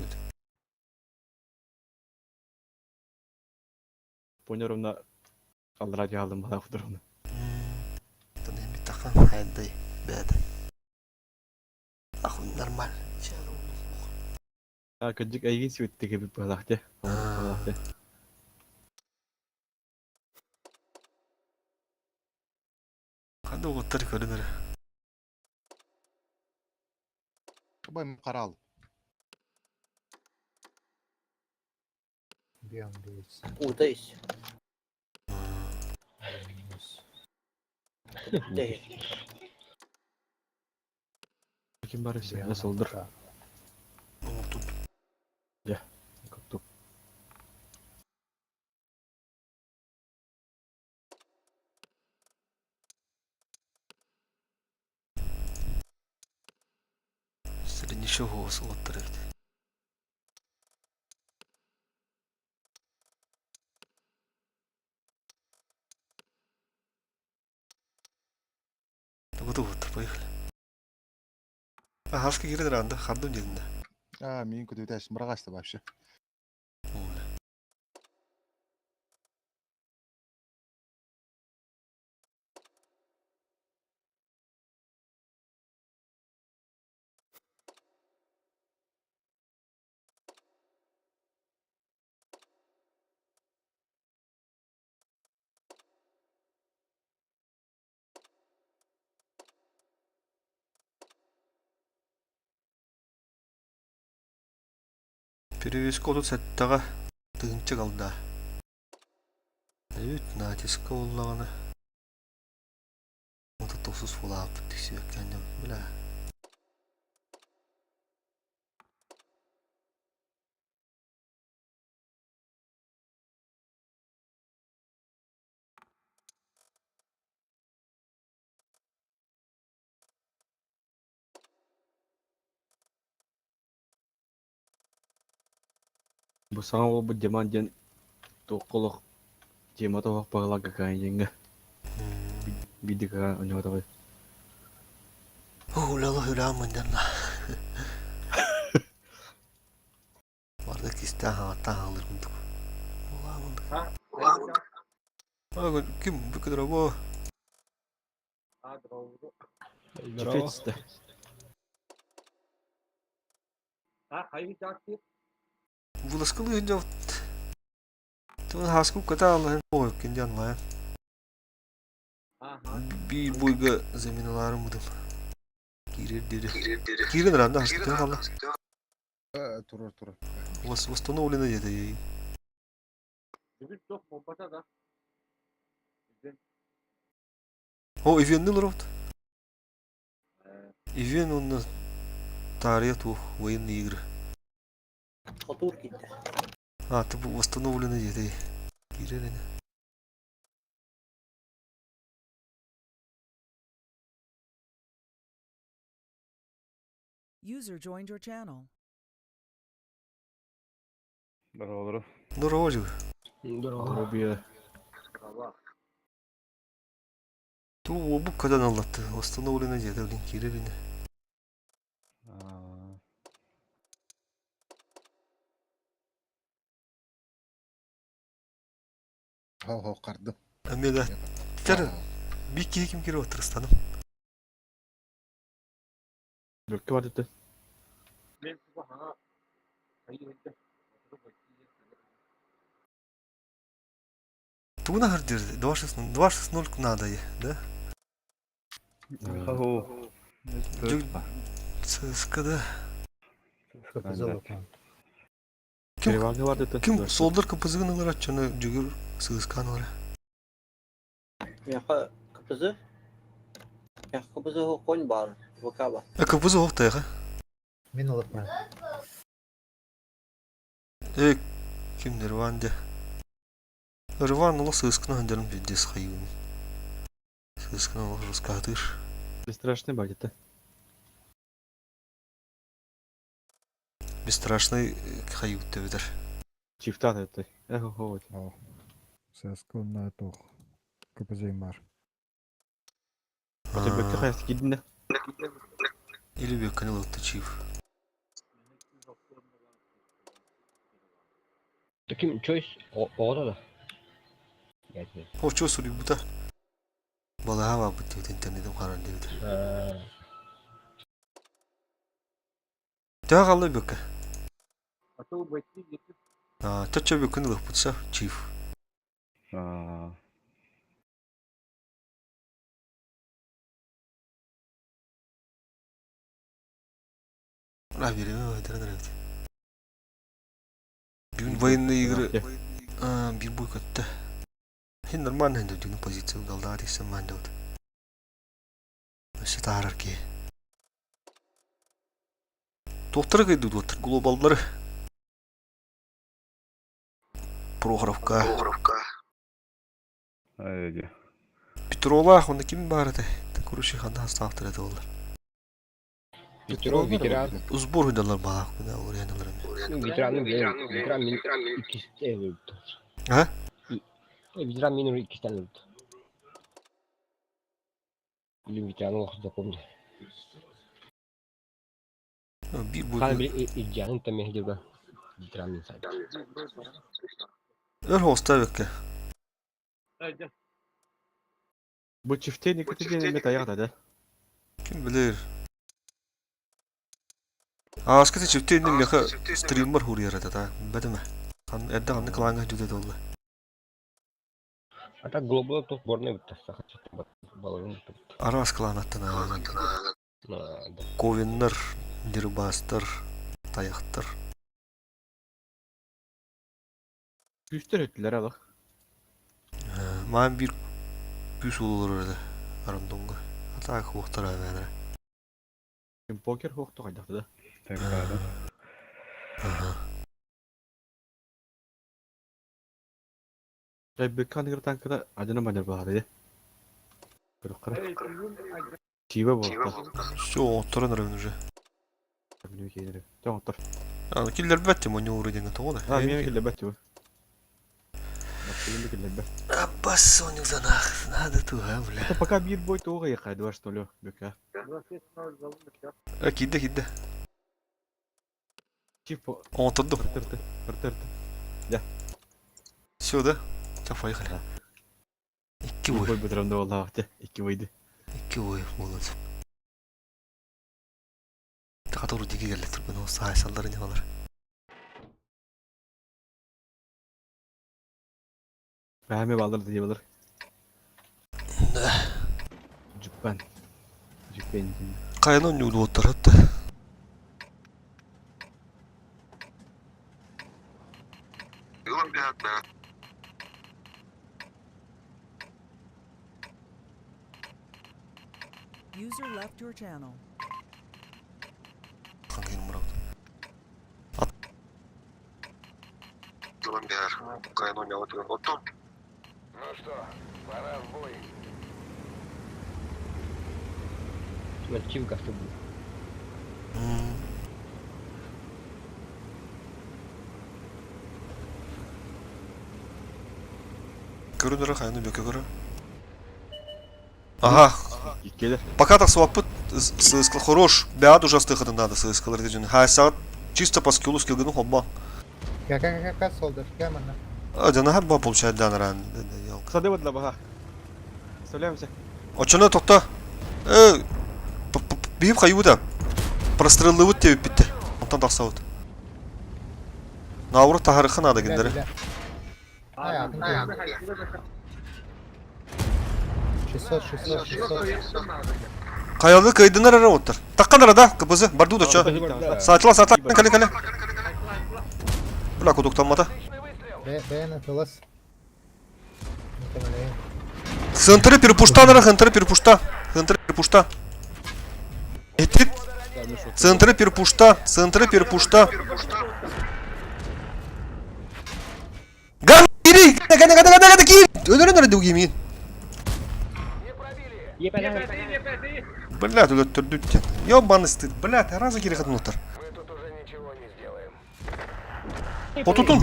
Понял, Ал радио алдым бала кудурумна. Таны битахан хайдай бәд. Ахуй нормально. А кыжык айгин свет теге бит балахте. Балахте. Кандай оттар көрүнөр. Бай карал. Бион бейс. Ута ис. Де. Ким бар ise nasıldır? Тут Туп. Ничего, оттар эбит. Вот вот, поехали. А хаска кирдер анда, хардым дедин да. А, мин көтөтәш мырагасты вообще. Перевеско тут сәттаға тыгынчы қалды. Эбит натиска буоллаҕына 39 фулааппыт тиксибэккэ бля. Бу саҥа буолбут Диман диэн туохха олох темата оһох баҕалаах какая диэҥҥэ биирдэ какая оонньоотоҕой. Улала хүрээн мынньанна. Барда кистээн хаҥаттаан хаалыр курдук. Ким бу кыдырабо? Чефетсте. Выласкылыы сылдьабыт. Хааскы ката аллаһын оҕойуккин диэн лайан. Биир бойга заменаларым бутум. Киирер дири. Киирен ранда хаскытын халла. Турар турар. Восстановлено деді. О, Ивенни олоробут. Ивен уонна таарыйа туох военные игры. Хотуур киирдэ. А, ты восстановлены диэтэй. Киирэр ини. User joined your channel. Здорово. Здорово, Жигу. Здорово. Ту обук кадан аллатты. Восстановлено диэтэ, блин, киирэр ини. Хо-хо, хардым. Эмиэ да. Тэр биир киһи ким кирип оттырыстаным. Бөккө бар деді. Тугуна хардыр 2.6.0 надо, да? Хо. ЦСКД. Ким Перевага бар деді. ким солдар КПЗ-гын ылар аччаны жүгүр сыыскан ылар. Миэхэ КПЗ. Миэхэ КПЗ конь бар. ВК бар. Э КПЗ оох тайга. Мин ылыппын. Э ким Нирван де. Рван ула сыыскана хандарын пиздец хайыын. Сыыскана ула рускаатыр. Бесстрашный бар деді. Бесстрашный хайыут төбүтэр. Чифтат это. Эх, хо О, ССК онна туох КПЗ бар. Бөккө хайасы киирдин да. Или бөккөнү ылытты чиф. Ким Choice оҕото да? Очо суруйбута. Балаһа баабыт диэбит интернетим харан диэбит. Төһө хаалла бөккө? Чачча бөккүн ылыхпытса чиф. Ра береме өтөрөн эрэбит. Бүгүн военные игры биир бой көттө. Хин нормально хин дүнү позиция удалдаа тиксэн маандабыт. Өссө таарар киһи. Туохтара кыйдыы глобаллары. Прохоровка. Петролаах онно ким баар этэй? Короче, ханна хастаахтар этэ олар. Петров ветеран. Сбор ыдалар баах күнэ уруйаналар Ветеран ветеран мин иккисте өлбүт. А? Ветеран мин иккистен өлбүт. Или ветеран олох запомни. Биир Хан бу бир илдьаһын тамэһдирга ветеран мин сайт. Өр хоста бэккэ. Бу чифтейник диэн эмиэ тайах да да. Ким билэр. Ааскыты чифтейнин меха стриммер хуруйар этэ та. Бэтимэ. Хан эрдэ ханны кланга жүдэ долла. А так глобал тух борны битта саха балыгын битта. Араас кланаттан ааҕан. Ковеннар, Дербастар, Таяхтар. Күүстэр өттүлэр алах. Маан биир күүс уол олорор этэ Арандоҥҥа. А так уохтара эбээлэрэ. Покер хуохту хайдах да? Ага. Райбекка аныгыр танката адьына манер баҕарыйа. Көрөххөрө. Чиба буолта. Все, оҥотторон эрэбин уже. Билими кейнери. Чэ оҥоттор. Аны киллэрбэт тим онньоуру диэҥҥэ тоҕо да. А, миэнэ киллэрбэт тиба. Баттыгын да киллэрбэт. Аббас соник занах, надо туга, бля. Это пока биир бой туох ыйыхай два что ли, бөкө. А, киирдэ, киирдэ. Типа, Оҥоттордум. ырты, ырты, ырты. Все, да? Все, поехали. Икки бой. Бой бытырам да боллаах, те, икки бойды. Икки бой молодец. Который диги келле турбун ол саайсаллары не алар. Бәһәме балдар дии балар. Да. Жүппән. Жүппән. Кайын ойнууду оттар хатта. User left your channel. Хангин мурабыт. Ну что, пора в бой. Көрүнөрө хайны бөкө көрө. Ага, Иккилер. пока так сваппыт сыскал хорош. Бяд ужасты хатын надо сыскалар дежин. Хайса чисто по скиллу скиллгыны хобба. Ка-ка-ка-ка, солдат, кэмэнэ. А, дана ба получает дан ран. Сады вот баха. Представляемся. Очоно тохто. Э, биһип хайыбыта. Простреллыбыт деп битте. Онтон тахсабыт. Науру таһарыхха надо гендере. Ай, атын киһи. 600, 600, 600. Каялы кыйдынар эрэ оттар. Таккан да, КПЗ, барду да чо. Саатла, саатла, кали кали. Бля, кудуктанмата. Отличный выстрел. Б, НФЛС. Николай. Центры перепушта, нара, центры перепушта. Центры перепушта. Этит. Центры перепушта, центры перепушта. Ган, кири, гана, гана, гана, гана, кири. Өлөр, өлөр, дугимин. Не пробили. Бля, тут түрдүттен. Ёбаный стыд, бля, ты разы кири хатмылтар. Мы тут уже ничего не сделаем. Отутун.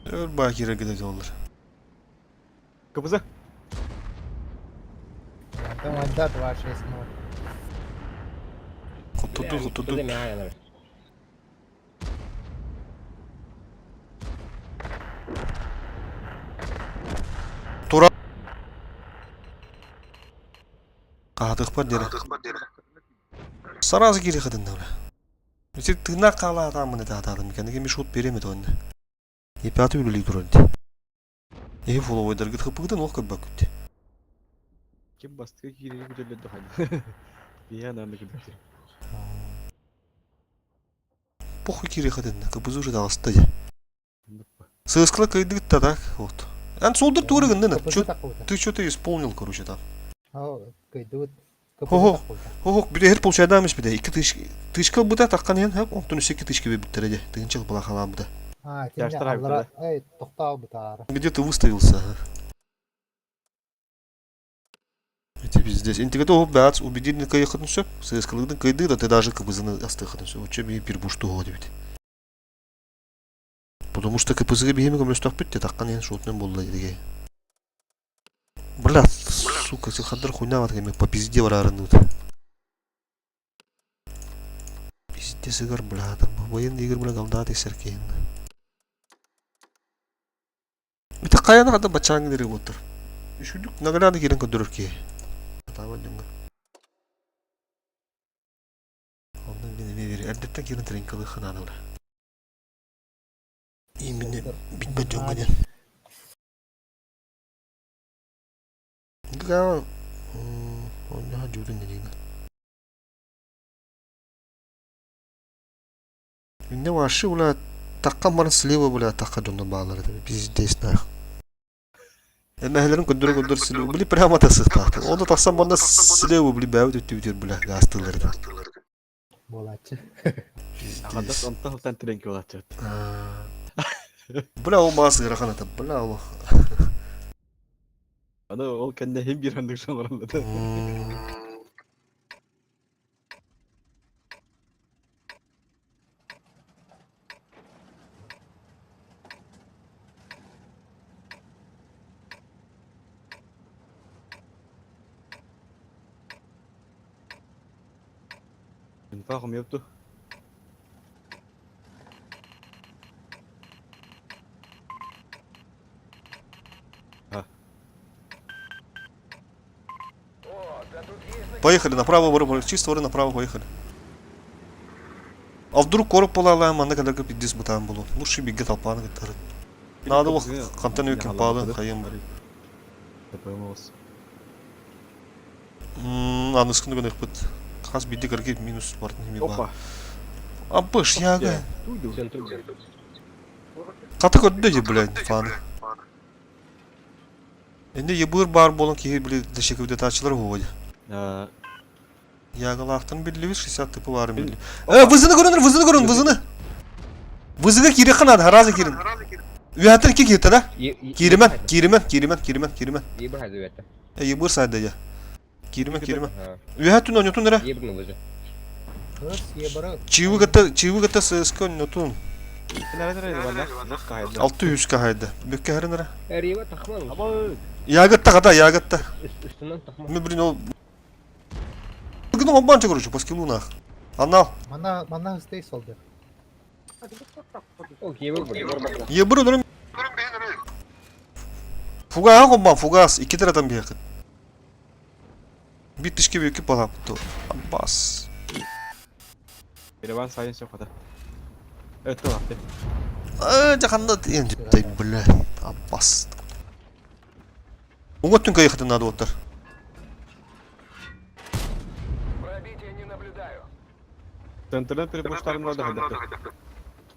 Өр баа кире гидет олар. КПЗ. Там отда 2, 6, 0. Хотуту, хотуту. Тура. Каадык бар дере. Сразу кире хадын да. Ити тына кала адамын да атадым экен. Эми шут беремет онны. Епаты үлели турар. Э фолловойдар гыт хыпыгдан ох көбөк күттү. Ким басты кирири күтөллөр дохай. Бия наны күтүптүр. Похуй кире хадын, кыбызы уже далысты. Сыскла кыйдык та так, вот. Ан солдыр туры гындын. КПЗ такой-то. Ты что-то исполнил, короче, там. Ау, кыйдыбыт. Хо-хо. КПЗ такой-то. Хо-хо, бир получайдамыш биде. 2 тыш тышка буда таккан ен, хап, онтон 2 тышка биттереде. Тыгынчыл була халам буда. А, тинне Жаштар аллара, эй, тоқтау бутаары. Где ты выставился, ага? Эти пиздец. Интеграт о бац, убедительно кайхатын все. Сыскалыгдан кайды, да ты даже КПЗ астыхатын все. Вот чем и пербушту годи ведь. Потому что КПЗ бихеме көмөстөх битте таккан ен шотнен болду деге. Бля, сука, сен хандар хуйня ват кеме по пизде барарын тут. Пизде сыгар, бля, там военный игр, бля, говна ты серкейн. Бите каяна када бачаң дире боттар. Үшүдүк нагляды керен көдөрөр ки. Атабы дүнгө. Ондан мен эме бери әлдеттен керен тренкалы хананы бля. Именно битбе дүнгөнен. ГГ онньоһо дьуутун дириҥэ. Инне вообще, бля, таххан баран слева, бля, тахха дьоннор бааллар этэ. Пиздец нах. Эмэһэлэрин көрдөрө-көрдөрө слева, били прямо тасыахтаахтар. Онно тахсан манна слева, били бэйэбит өттүбүтүгэр, бля, гаастыыллар этэ. Буолааччы. Аҕадас онтон сылтан тренки буолааччы. Бля, ол маас ыарахан этэ, бля, ол. Аны ол кэннэ иһин биир оннук соҥороллор. Инфа хомуйупту. Поехали направо, воры, чисто воры направо поехали. А вдруг короб полалаем, манна кадырга пиздец бытаан болу. Лучше бигге толпаны кыттары. Надо ол хантан өкін палы хайым. Аныскыны гыныкпыт. Хас бидди кыргы минус бартын хими ба. Опа. Абыш яга. Хата көрдө же, блядь, фаны. Энди ебыр бар болон киһи били дэшекүдэтаачылар уһуоя. Ягалаахтан биллибит 60 тыпы баарын билли. Э, вызыны көрөнөр, вызыны көрөн, вызыны. Вызыга киириэххэ наада, харааза киирин. Үөһэттэн икки кииртэ да? Кииримэн, кииримэн, кииримэн, кииримэн, кииримэн. Э, ебыр сайда я. Кииримэн, кииримэн. Үөһэ түн онньотун эрэ. Чиыбы кытта, чиыбы кытта ССК онньотун. Алты үскэ хайда. Бүккэ хэрин эрэ. Ягытта хата, ягытта. Мы, блин, ол... Гына обманчик, короче, по скиллу нах. Анал. Мана, мана стей солдат. Ебыр өлөрүм. Фугас обман, фугас. Икки таратан биэхит. Бит тишке бүйүккэ палапты. Аббас. Ереван сайын сөп хата. Өттө лапты. Э, жаканда енді бля. Аббас. Уңа түн кайхатын надо оттар. Пробития не наблюдаю. Центрden перепуштарын да хайдахты.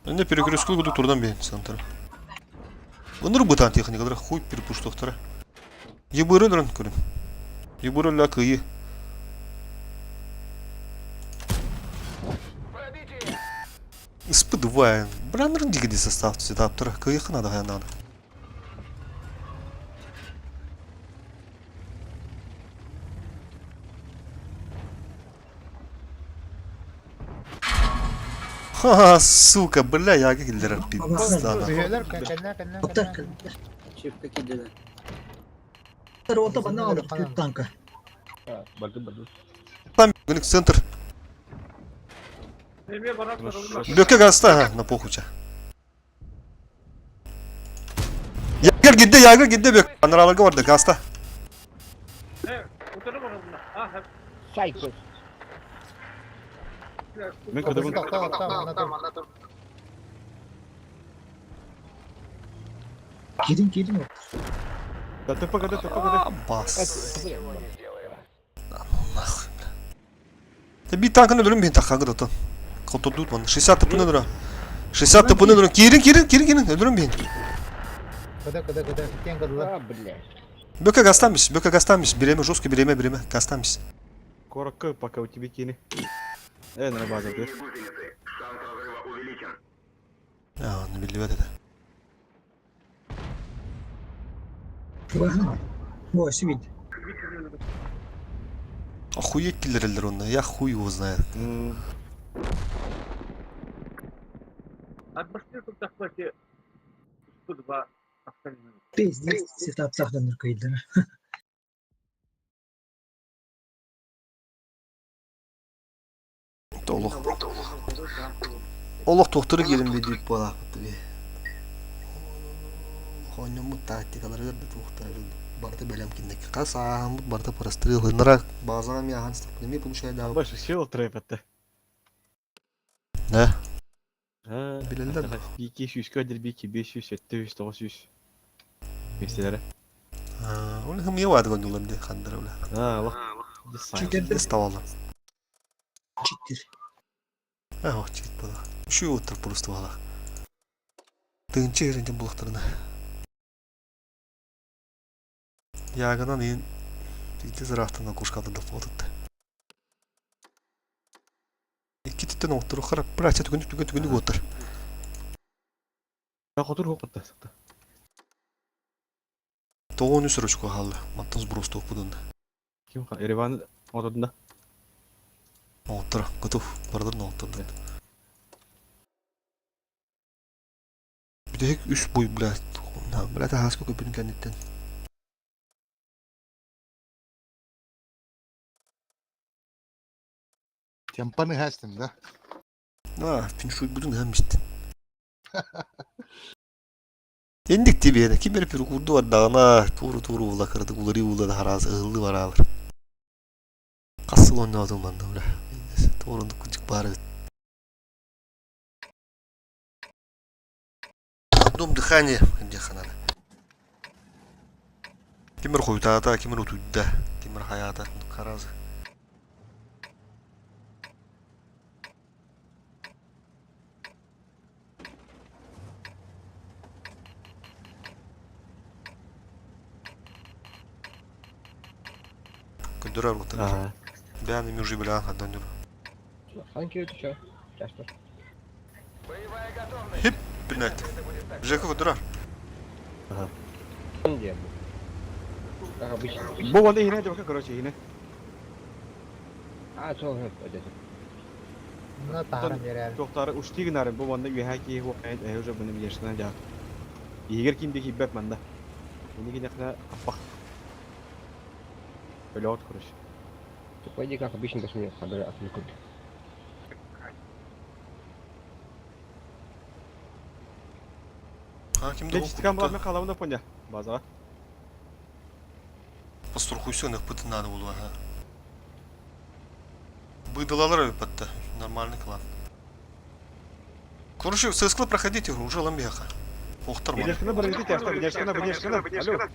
Энде перекрестку буду турдан бейін центр. Өнір бытан техникалар хуй перепуштуқтары. Ебыры өлөрөн көрүн. Ебыры өлө кыйы. Пробитие! Испыдывай. Бля, нырын дигеди состав сетаптыр. Кыйы надо надо. Ха, сука, бля, я киллер пизда. Üyeler кэннэ кэннэ Оттар кэннэ. Чипка кидели. Рота бана алып күп танка. Там гынык центр. Лөкө гаста на похуча. Ягыр гидде, ягыр гидде бек. Анраларга барды гаста. Мен кадабын Тоқтаа, тоқтаа, мана тұр. Кирин кирин оттар. Да тупо када тупо када. Бас. Ничего не сделаем. Нахуй, бля. Та би танканы өлөрүм бин тахагы да тон. Котодут ман. 60 тыпыны өлөрө. 60 тыпыны өлөрүм. Кирин, кирин, кирин, кирин өлөрүм бин. Када, када, када. Кен кадалар. Бөкө гастамис, бөкө гастамис. Биреме жестко биреме, биреме гастамис. Корокка пока у тебя кини. Э, на база бир. А, не билбет это. О, сибит. Охуеть киллерлер онна. Я хуй его знает. Пиздец, сетап сахданыр кыйдыр. Олох. Олох тохтуру келин би дип буолаахпыт би. Хонньоммут тактикаларыгар да туохтар барыта бэлэм киннэки хас ааһаммыт барыта прострел ынара базаҕа эмиэ аһан стаппын эмиэ получайдаабыт. Больше сил трэпетте. Да. А, Билэллэр. Бики сүүскэ дир бики 500 700 900. Мистелere. Ол хымыйа баады гоннулар де хандара бля. А, лох. Читердер. Ставалар. Читер. А, ох, чит была. Үшүү оттар просто бала. Тыынчы эринтен булактарына. Ягынан ин тиде зырахтан окушкады да болдут. Икки түттен оттуру харап, братья түгүнүк түгүн түгүнүк оттар. Хотур хоқытта. Тоғын үс ручку халды. Маттан сброс тоқпудун. Ким Ереван отодунда. Оттар, готов. Бардыр оттар. Бүтэһик үс буй, блядь. Блядь, аһаска көпүн кэнниттэн. Темпаны хастым да. А, финшуй будун хэммистин. Эндик тибиэне ким эрэ пүрүкурду бардаҕына тууру-тууру уула кыратык уларыы уула да хараас ыһыллыы бараалар. Хас сыл оонньоотум манна бля. Туоруннук кырдьык баар эбит. Одном дыхание диэххэ наада. Ким эрэ хойутаата, ким эрэ утуйда, ким эрэ хайаата харазы. Көрдөрөр уоттар. Бэйэни мужи билэҕин хандан дьон. Боевая готовность. Хип, блядь. Жека көрдөрөр. Бу ванда иһинэ дьабака короче иһинэ. Мына таһаран биэрээр. Туохтаары ушти гынарын бу ванда үөһэ киһи хуохайын эһэ уже буну бешна дьаат. Иһигэр ким да киирбэт манда. Ини кинэхнэ аппах. Өлөт короче. Пойди, как обычно, даже мне хабара отвлекут. А, ким да Дечистикан була мен халабын да поня. Базаға. Пострахуйся, пытын надо было, ага. Быдалалар өпөттө. Нормальный клан. Короче, ССК проходите, уже ламбеха. Охтар мана. Бедешкана бір тяжта, бедешкана, бедешкана. Алло.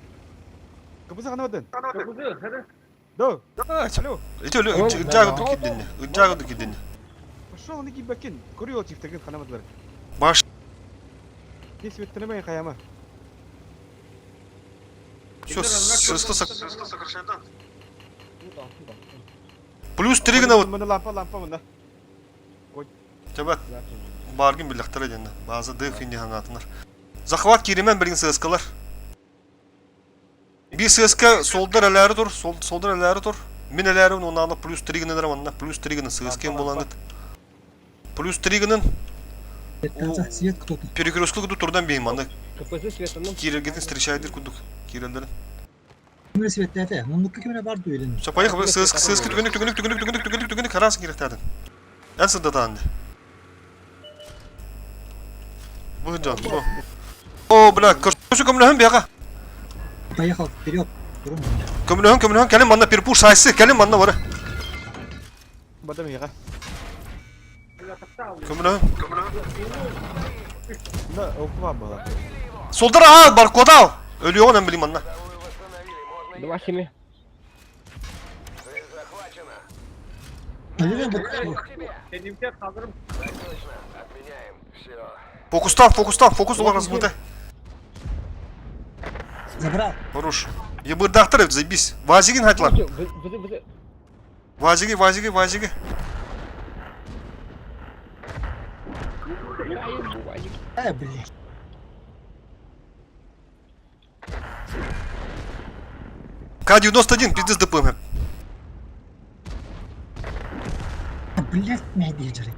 Кыбыза гана бадын. До. Алло. Ити өлө ыджагы киддинне. Ыджагы киддинне. Пошел аны кибәкин. Көрү тифтеген ханамадылар. Баш. Кес беттене мен каяма. Все, ССК Плюс 3 гына вот. Мына лампа, лампа мына. Тебет. Баргын билэхтэр дэнэ. База дых инди ханатынар. Захват киримен билген ССКлар. Bir ССК солдар эләри тур, сол солдар эләри тур. Мин эләри оннан плюс 3 гына манна, плюс 3 гына ССК булангыт. Плюс 3 гынан Свет кто-то. перекрестку куду турдан бейм манна. КПЗ светом, Кирилгетин встречайдыр кудук. Кирилдерин. Кимре свет эте. Мундукка кимре бар дуйлен. Все, поехали. ССК ССК түгенек түгенек түгенек түгенек түгенек түгенек харас киректадын. Эн сыдатанды. Бу жан. О, бля, короче, көмлөһөн бияга. Поехал вперед. Көмлөһөн, көмлөһөн, кэлин манна перепуш сайсы, кэлин манна бары. Бадам яга. Көмлөһөн. Мына окума бала. Солдар ал, баркода ал. Өлүөҕүн эн билим манна. Ходовую восстановили. Можно Два семи. Цель захвачена. Алло, К тебе. Так точно. Отменяем. Все. Фокустан, фокустан, фокус олар размыты. Забрал. Хорош. Ебырдахтар, заебись. Вазигин хайтлар. Вазиги, вазиги, вазиги. Блядь. К-91, пиздец ДПМ. Блядь, меня диджери.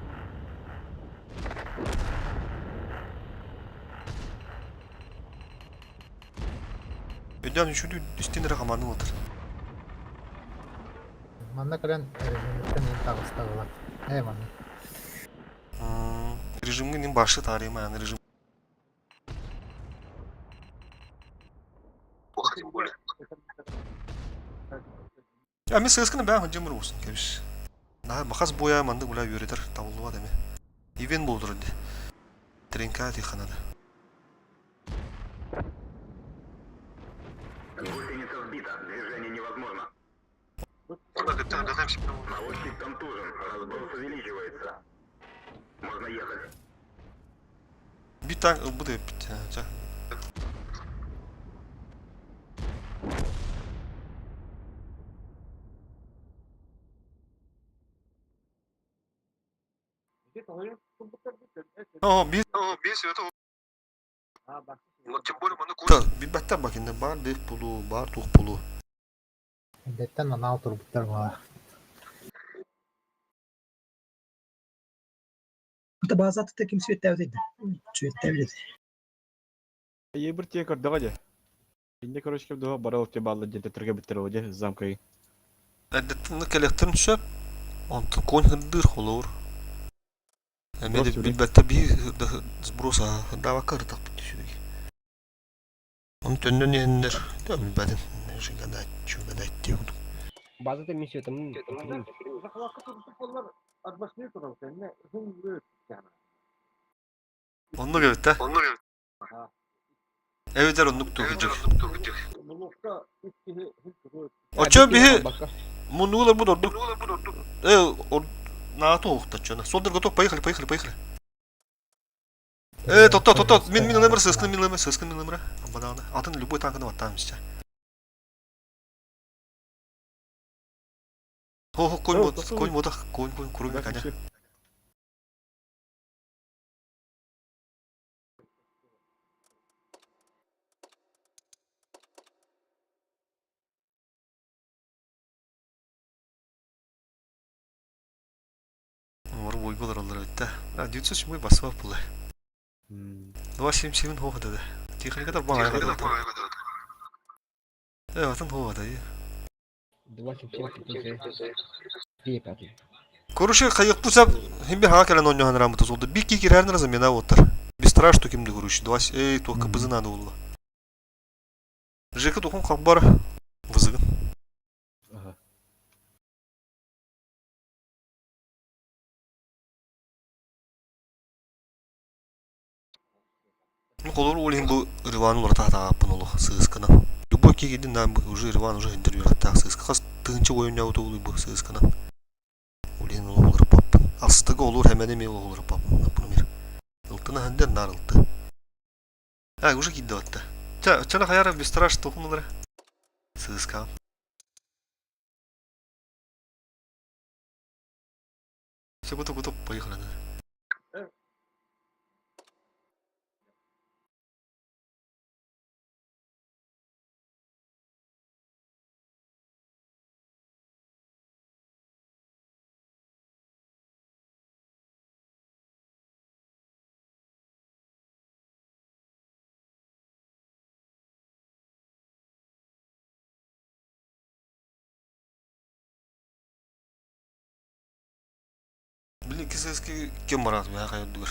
Өйден үшүдү истин рахаманы отыр. Манна кэлэн режимиттен ин таҕыстаҕылар. Ээ манна. Режимгин башы тарыйма, яны режим. Я мен ССК-ны бән хынжымыр болсын, кебиш. На, махас боя манды гуля үйретер, табылуа деме. Ивен болдыр инде. Тренка тиханада. Гусеница сбита. Движение невозможно. Наводчик контужен. Разброс увеличивается. Можно ехать. Bir tank ылбыт эппит. Ча. О, bir Билбэттэр бакинна баар дых пулу, баар тух пулу. Эрдэттэн анаал турбуттар баҕар. Это база ким сүөттээбит да? Сүөттээбит. Ебір тие көрдөҕө дьэ. Инде короче кем духа барыл те балла дьэ төтөргө биттер о дьэ замкай. Эрдэттэн кэлэхтэрин сөп, онтон конь хырдыыр холуур. Эмиэ да Сброс билбэттэр биир сброс хырдаабакка ырытахпыт үчүгэй. Ону төннөн иһэннэр, да билбэтим, гадать, чё гадать диye курдук. Базата миссия там. Оннук эбит да? Эбэтэр оннук тугудьук. Оччо биһи муннулар бу ордук. Э, наату оохтаччына. Солдер готов, поехали, поехали, поехали. Э, тотто, тотто, мин мин ылымыр, сыскын мин ылымыр, сыскын мин ылымыр. Амбадааны. Атын любой танканы баттаам исча. Хо-хо, конь мот, конь мотах, конь, конь, кроме коня. Олар бойго олороллор эбит да. А, 907 басыбап була. 277 хоха да. Техникада баҕайы Э, атын хоха да. 2,7 Короче, хайыкпы сап, химби хаға кэлэн оонньоһон ырааммыта суолда. Бир кии кирэһэрин замена уоттар. Бистраш что кимди короче. Два эй, туох кыбызы надо булла. Жека тухун хаббар вызыгын. Ага. Ну, холор олин бу Риван уларта тааппын олох сыысканан. Любой кигидин на уже Риван уже интервью аттаах сыыска. Хас тыһынча ойунньау тугулуй бу сыысканан. Олин олох паппын. Астыга олур хэмэни ми олох паппын, например. Ылтына хандер нар ылты. А, уже кидде атта. Ча, чана хаяра бестраш тухун Сыыска. Все, готов, готов, поехали. Да. Блин, кисески кем барат, я хайот дугар.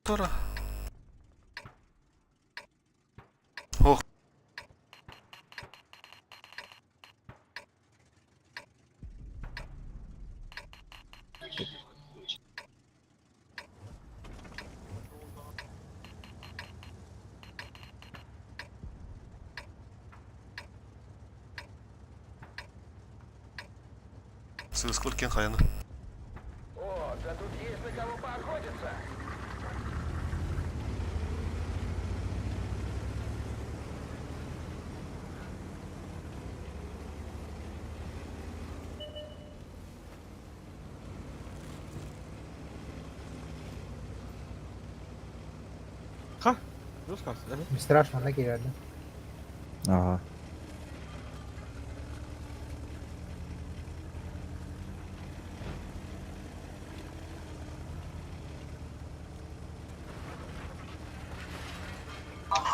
Тора. Ох. Сыскалар кен хаяны. О, да тут есть на кого поохотиться. Русскас, да? Мистраш манна киирэрдэ. Ага.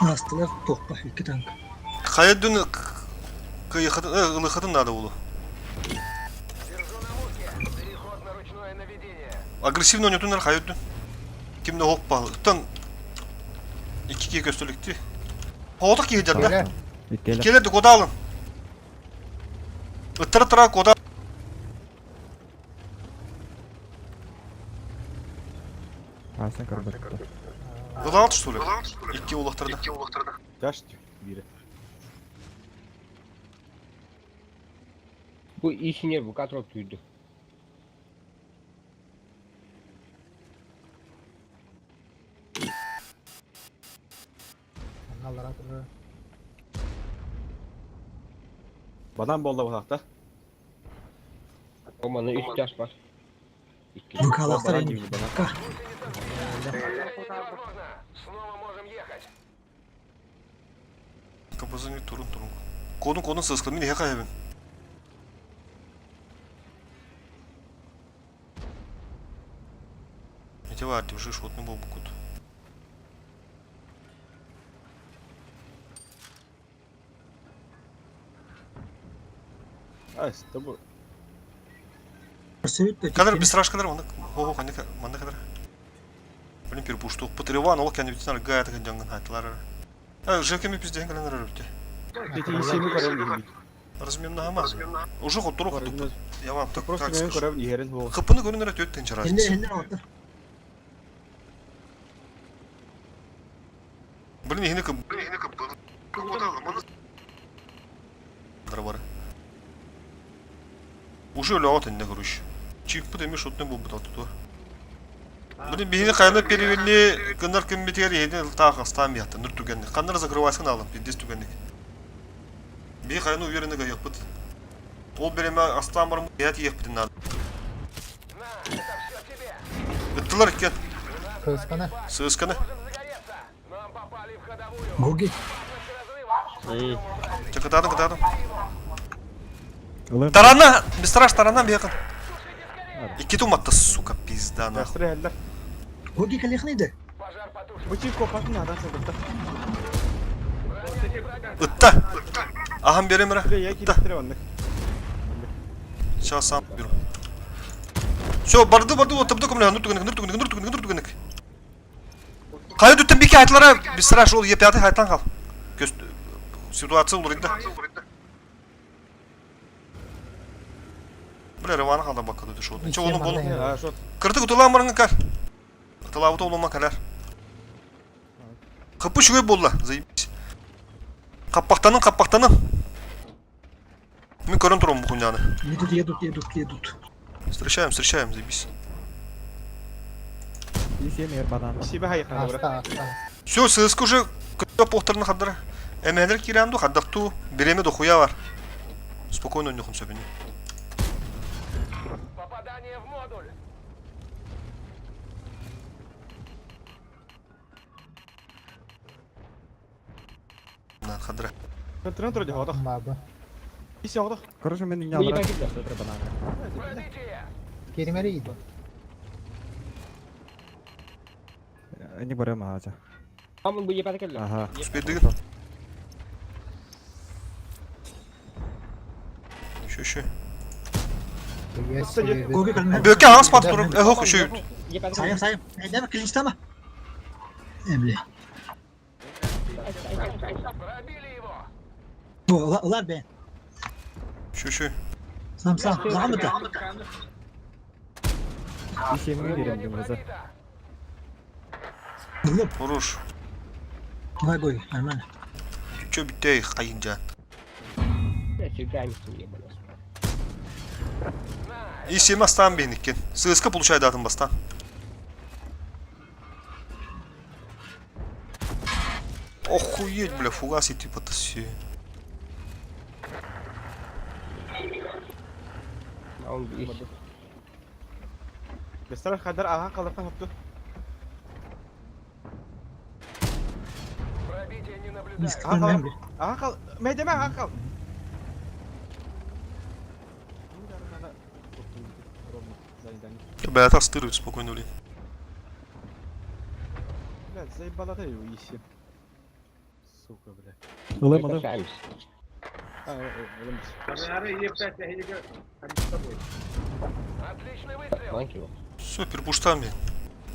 Астылар туохпа икки танк. Хайа дүн ылыхатын надо было. Держу на мушке. Переход на ручное наведение. Агрессивно ойнотунар хайа дүн. Кимде хоппа. Тан iki кие көстөлүктү. Хооток кие жарда. Келер. Иккиэлэр. Келер кода алын. Ыттара тара кода. Аасан көрбөттөр. Ылаҕыт что ли? Икки улахтарда. Тяж биирэ. Бу исинер бу катрок түйді. Аналара турар. Банан буолла быһаахта. Оманы үс тяж бар. Икки. Быкалахтар Банан эми. диибит, банан. Ка. Невозможно. Снова можем ехать. Капазын турун турун. Кодун кодун сыскы мин эһэ хайабын. Эти var уже шотный был букут. Ай, с тобой. Көрсөбүт да Кадр бистраш кадр манна хо хо манна кадр. Блин перепушту. Патриван ол кәне битсен гая так дянган хайлар. А жекеми пизден кален рөлте. Эти исеми көрөм диибит. Размем нахама. Уже хотуру хотуп. Я вам так Просто так мен скажу. көрөм иһэрин буол. Хыпыны көрүнөр төт тынча Хендер разница. хендер оттар. Блин, ихне кып. Бар. Уже өлөҕөт инне көрүш. Чиппы деме шотны бу бутат ту. Блин, бихини кайна перевели кынар кимбитер еди таах астам ятты нур түгенник. Каннар закрывайсын алым, пиздец түгенник. Би кайна уверенный гайыппыт. Ол береме астам барым ят еппит надо. На, это все тебе. Ыттылар иккен. Кыскана. Сысканы. Можем загореться. Нам попали в ходовую. Гоги. Опасность разрыва. Кытадым, кытадым. Ылым. Тарана, бистраш тарана бекин. Икки туматты, сука, пизда нахуй. Тястыры эллер. Гоги калехнейdi. Пожар потушен. Бу чип копатын адан сылдыкта. Броня не пробита. Ытта. Ахам беремire. Бile я Ытта. кириптире оннук. Сейчас сам беру. Все, барды барды вот табды көмле нур түгенек нур түгенек нур түгенек нур түгенек. Кайы дүттен бике айтылара бистраш ол епяты хайтан кал. Көз ситуация улырды. Бля, рываны қалда бакка дөтө шот. Ниче олун болун. А, шот. Кырты кутулан барыңы кар. Тылабыты олума калар. Кыпы шүгей болла, заебись. Каппақтанын, каппақтанын. Мен көрін тұрмын бұл хуйняны. Едут, едут, едут, едут. Встречаем, встречаем, заебись. Исеми эр банан. Исеми хайыхна добра. Аста, аста. Все, ССК уже көтө похтарын хаддара. Эмелер киранду хаддакту, береме дохуя бар. Спокойно ойнохун сөбүнү. Попадание в модуль. На хаддара. Контрон турди хотох. Бабы. Иси хотох. Короче, мен Бу не ебать килде. банан. Пробитие. Керимери иди. Они барем аача. Амын бу ебать килде. Ага. Успейдигин. Еще, еще. Гоги калме. Бөке аңас пат туруп, эхох еще. Ебать Сайым сайым. Эдеме клинчтама. Эмле. Пробили его. Бу улар бен. Еще, еще. Сам сам. Замыта. Исеми Броня берем не димраза. пробита. Лып. Хорош. Давай Гоги, нормально. Че битей хайынжан. И сема стан бейниккен. ССК получайды атын бастан. Охуеть, бля, фугас и типа таси. Бестер хадар ахан калырхан хопту. Пробитие не наблюдается. Миск көрмөм бе. Ахан кал. Медеме ахан кал. Бля, так стырывает спокойно, блин. Блядь, заебала ты его иси. Сука, блядь. Ылым, ылым. А, ылым. Отличный выстрел. Все, перепуштами.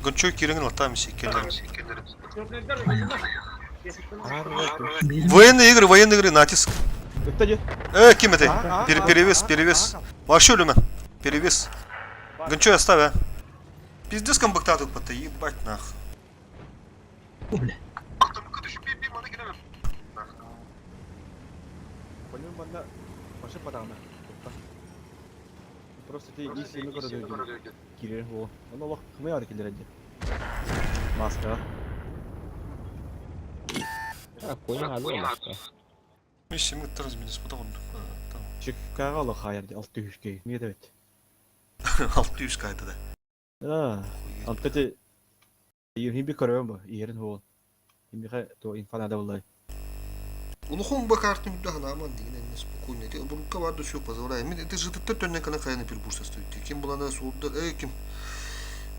Гончой киреңин латами секелер. Военные игры, военные игры, натиск. Ытта же. Ким это? Перевес, перевес. Вообще люмен. Перевес. Гончой оставь, а. Пиздец комбактату пота, ебать нах. Бля. Понял, манна башы падаҕына. Просто ти исини көрөдө кирер ол. Оны олох кымай ары келер эди. Маска. А, коня халы маска. Миссия мы разменес потом. Чеккага олох хайар ди 600 кей. Не дебет. 600 кайда да. А, антты ти Химби көрөм бу, иерин хоол. Химбиха то инфанада булай. Улухон ба картын да ханаман деген эмне спокойно. Те бурукка барды все позволяет. Мен это же ты төннен кана кайны пир бурса стоит. Ким буланы сууда, эй ким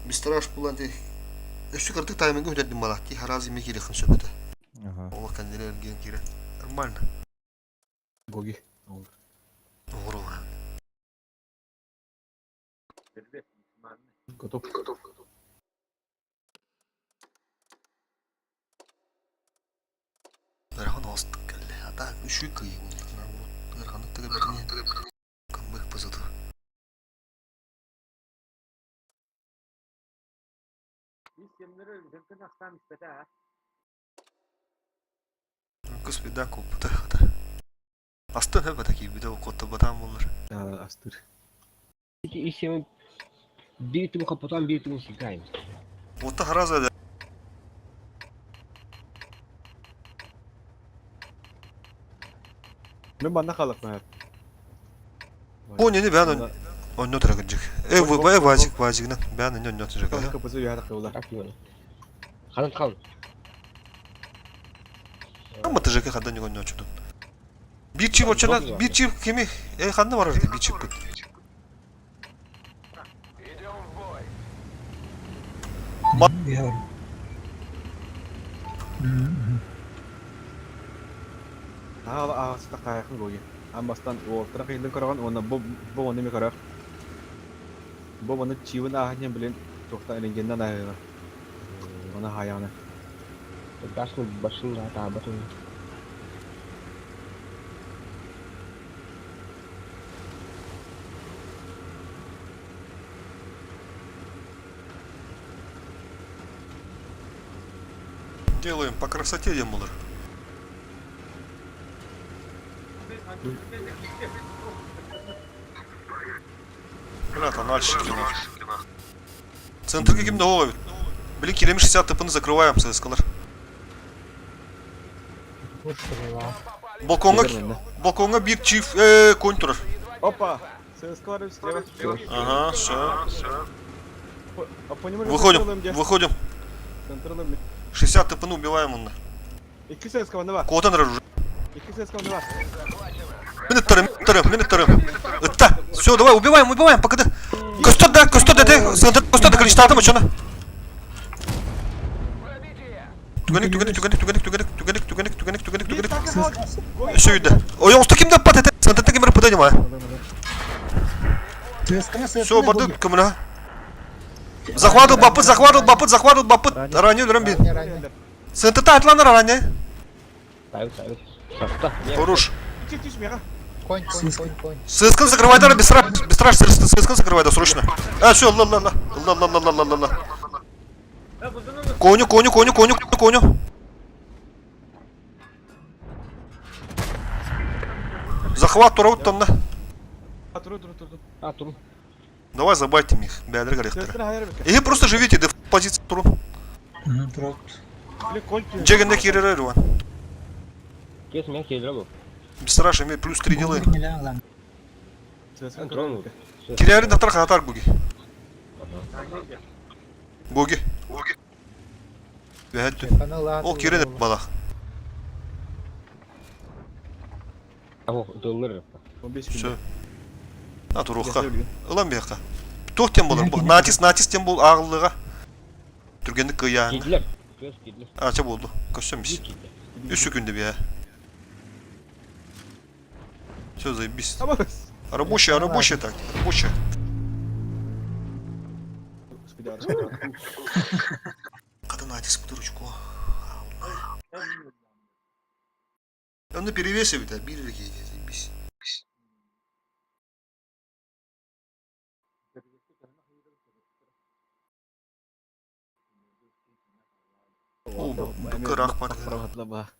бистраш булан те. Өссө картык тайминг өтөдүм мала. Ки харази ме кире хын сөбөтө. Ага. Ола кандилер ген кире. Нормально. Гоги. Оғыру. Готов. Ырахан остық кәлі. Ата үші кыйы Ырханы тігі біріне. Камбэк позаду. Кыс беда копыта хата. Астын хөп атаки беда окотта батам болар. Астыр. Исем bir tüm kapatan bir tüm sikayım. Ота хараза да. Мен манна халык маа. О, не, не, бән онно тұрагыджик. Э, вы, э, вазик, вазигнан. Бән онно тұрагыджик. Капызы ярак була. Так йоны. Ханын хан. Ама тжк хандан не онно чудун. Bir чип очана, bir чип кеми, э, ханна барар bir чип бит. Идем в бой. Я говорю. Аа, аа, кайхын гоги. Амбастан оттра кыйдын көргөн, оны бу бу оны ми көрөр. Бу оны чивын аахын билен тохта эленгенден аайга. Оны хаяны. Башын башын да табатын. Делаем по красоте, демулар. Бля, тональщики. Центрге кимде оға бит. Блин, килеми 60 тпны закрываем, ССКлар. Балконга, балконга bir чиф, конь турар. Опа! ССК бар слева. Ага, все. А по нему Выходим, выходим. Центрлым. 60 тпны убиваем онда. Икки ССК бар. Котан уже. Икки ССК бар. Мин ыттарым, ыттарым, мин ыттарым. Ытта. Все, давай, убиваем, убиваем, пока да. Костер да, костер да, да, центр, костер да, количество атома, чё на? Түгенек, түгенек, түгенек, түгенек, түгенек, түгенек, түгенек, түгенек, түгенек, түгенек. Все үйді. Ой, оста кимде пат это? Центрда ким бір ма? Все, барды кіміне? Захватыл бапыт, захватыл бапыт, захватыл бапыт. Ранее өлірім бен. Центрда атланыр ранее. Тайып тайып. Сакта. Хорош. Чик чик мега. Конь, конь, конь, конь. ССК закрывай, да, быстро, быстро, ССК закрывай, да, срочно. А, все, ла, ла, ла, ла, ла, ла, ла, ла, ла. Коню, коню, коню, коню, коню. Захват тураут там, да. А туру туру туру. А туру. Давай забайтим их, бәдір гарехтер. ССК хайыр бек. И просто живите, да, позиция туру. Турут. Биле конь. Джегенде кирер Иван. Кес мен келдир бу. Быстро, имеет плюс 3 делаем. ССК Дрон. Кирерин атар хатар гуги. Гуги. Бәдді. О, кирер балах. Аво, доллар. 15 Все. күн. А, турухка. Ылан бияққа. Тух тем болар. Натис, натис тем бол ағылыға. Түргендік кыяң. Кийдилер. Көз кийдилер. Ача болды. Көссем Bir biz. кийдилер. Үш күнде бия. Все, заебись. Тамам. Рабочая, рабочая так, рабочая. Когда натиск под ручку. Он на перевесе ведь, а били заебись. О, быкыраах бар. Ба.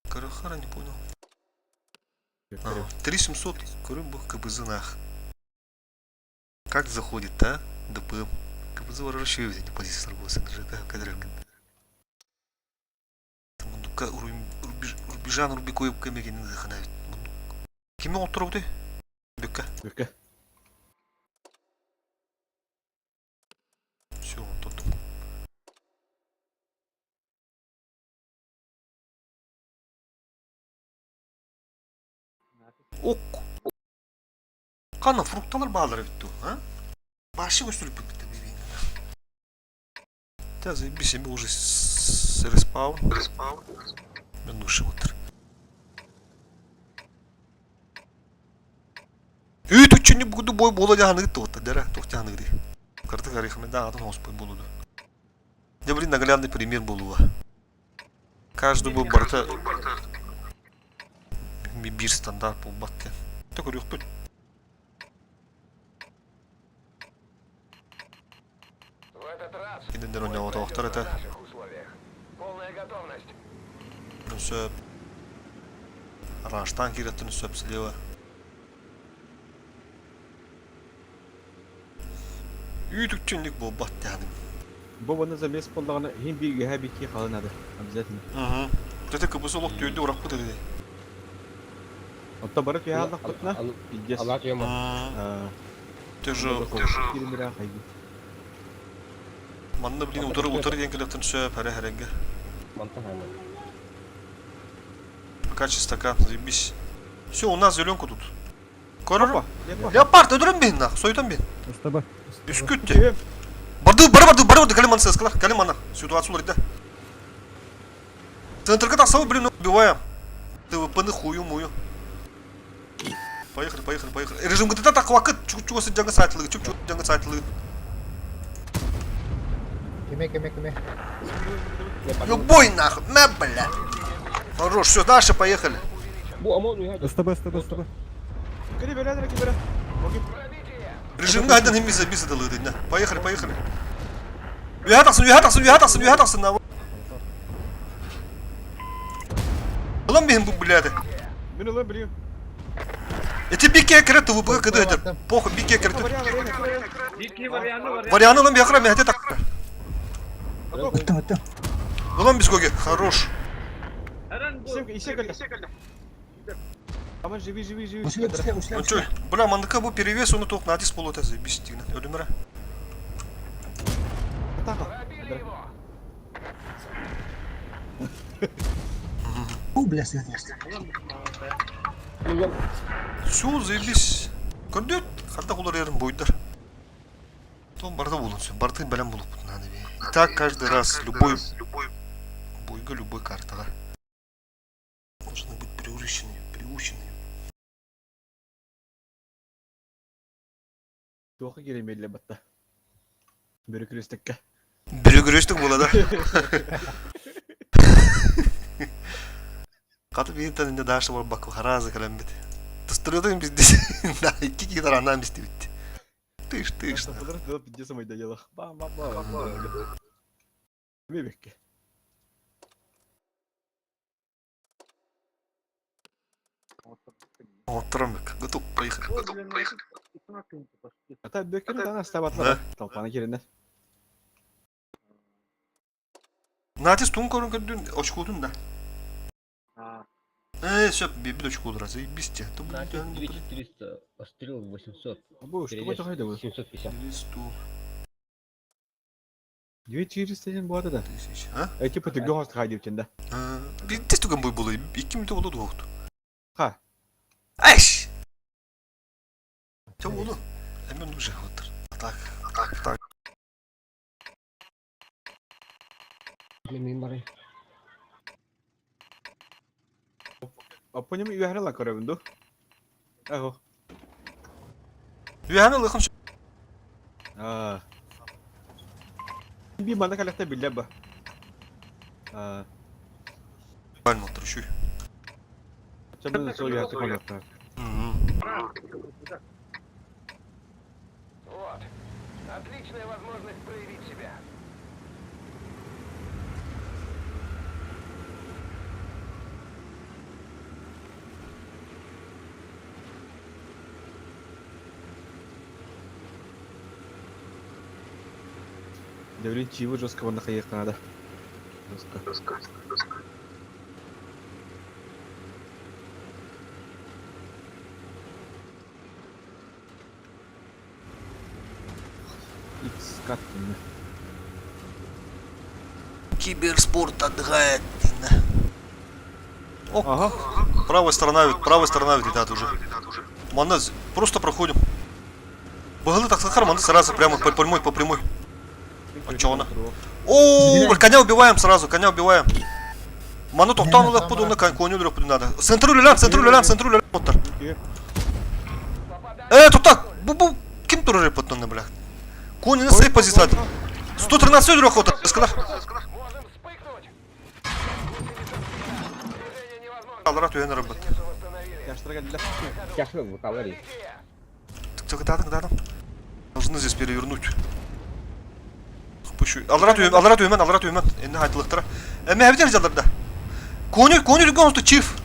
Карахара не понял. 3700, көрүм бу КБЗ нах. Как заходит, а? ДПМ. КБЗ вообще не позиция торговца, НЖК, кадрек. Мундукка рубежан рубикой кемеген ханавит. Кими оттурбуты? Бүккә. Бүккә. Все, оттурдум. Ок. Ханна фрукталар баалар эбит дуу, а? Башы көстүрүп бүппүт бибин. Та заебись, я уже с респаун. Респаун. Мен души отыр. Үйт үчүн бугуду бой бола жаһаныгы туотта дара туох жаһаныгы Карты тарихымда атын хоспой болуду. Дьэ блин наглядный пример болуа. Каждый был барыта биир стандарт буолбат диэн. Та көрүөхпүт. В этот раз Кинилэр бой оонньооботохтор пройдет этэ. на наших условиях. Полная готовность. Сөп. Араштан кииреттин сөп слева. Үүтүкчүннүк буолбат диэхин. Бу уонна замес буоллаҕына иһин биир үөһэ биир хаалан наада. Обязательно. Угу. Дьэ кыбыс олох түөрдү ураппыт этэ. Онто бары түһэ хааллахпытына пиздец. Аллах тема. Тоже Киримирэ хайгы. манна блин утары утары диэн кэлэхтин сөп хэрэ хэрэгэ. Мантан хайма. Пока чистока, заебись. Все, у нас зеленку тут. Көрөр. Опа, лепо. Леопард, өдөрөн бин нах, сойтон бин. СТБ. Үскүттэ. Барды, бары барды, бары барды, калиман сескала, калимана. Ситуацию уларыйда. Центрга тахсабы, блин, убиваем. ТВП-ны хую-мую. Поехали, поехали, поехали. Режим ГТТ так вакыт, чук-чук сыдьаҥы сайтылыгы, чук-чук сыдьаҥы сайтылыгы. Кеме, кеме, кеме. Любой нахуй, мэ, бля. Хорош, все, дальше поехали. Бу ОМОН уйа. СТБ, СТБ, СТБ. Кири бэрэ дэрэ кибэрэ. Режимҥа айдан химмиса биса дылыдынна. Поехали, поехали. Үөһэ тахсын, үөһэ тахсын, үөһэ тахсын, үөһэ тахсын. Ылан биһин бу блядь. Мин ылан билиим. Эти бике кире ТВП кыды эдер. Похуй, бике кире. Варианы ылан биякра мехте так. Өттүм, өттүм. Ылан бис көге. Хорош. Исек кэллэ. Аман живи, живи, живи. Усле, усле, усле, Ну чё, усле. бля, мандыка бу перевес, он тоқ натис болот әзі, бис дигін. Өлімірі. Пробили его! У, бля, свет. Все, заебись. Көрдүт, хата кулар ерін бойдар. Том барда болун все, барды бәлем болуп надо би. И так каждый раз, любой, бойга, любой картаға. Должны быть приучены, приучены. Туохха кириэмиэллэ батта. Бөрө күрүстэккэ. Бөрө күрөстүк була да. Каты бииртэн инде даша барбакка харазы кэлэн бит. Тустурутун биздис. Да, икки киһи тараннаан бистибит. Тыш, тыш. Сапалар тыла пиздец майда делах. Бам бам бам. Мебекке. Оттырам бек. Готов, поехали. Готов, поехали. Ата бөккені тана астабатлар. Толпаны керенер. Натис тун көрүн көрдүн очкудун да. Э, сөп, бир очку удра, заебись те. 2400, пострел 800, Бу что перевес это хайда бу? 750. 200 2400 ден болады да. тысяч, а? Э, типа ты гост хайдып да. Бир тез түгэн бой болду. 2 мүнөт болду дуокту. Ха. Айш! Чо болду? Эмен уже отыр. Так, так, так. Мен бары. Апонем үйәһәрә ла көрөбүн ду. Ахо. Үйәһәне лыхын Аа. Би мана калахта билле ба. Аа. Правильно отыр, шүй. Чамын сол үйәһәрә конакта. Отличная возможность проявить себя. Дәүлин чивы жестко онна хайыахха наада. Жестко. X кат инне. Киберспорт отдыхает. О, Ага. правая сторона ведь, правая сторона ведь, ребята, уже. Манна, просто проходим. Быһылы тахсахар, манна сразу прямо по прямой, по прямой. А чё она? О, коня убиваем сразу, коня убиваем. Ману тоқтан улах буду, на коню өлөрөх буду надо. Центру лелям, центру лелям, центру лелям оттар. Э, тут так, бу бу ким турар потом бля. Кони на своей позиции. 113 өлөрөх оттар, скалар. Можем вспыхнуть! Движение невозможно. Алара түһэн арабыт. Восстановили. Яштыра кэллэ. Тяжело выкалывали. Так, да, да, да. Должны здесь перевернуть. Пущу. Алара түһэн, алара түһэн, алара түһэн. Энне хайтылыктара. Эме хәбитер жаларда. Кони, кони дүгөн оту чиф.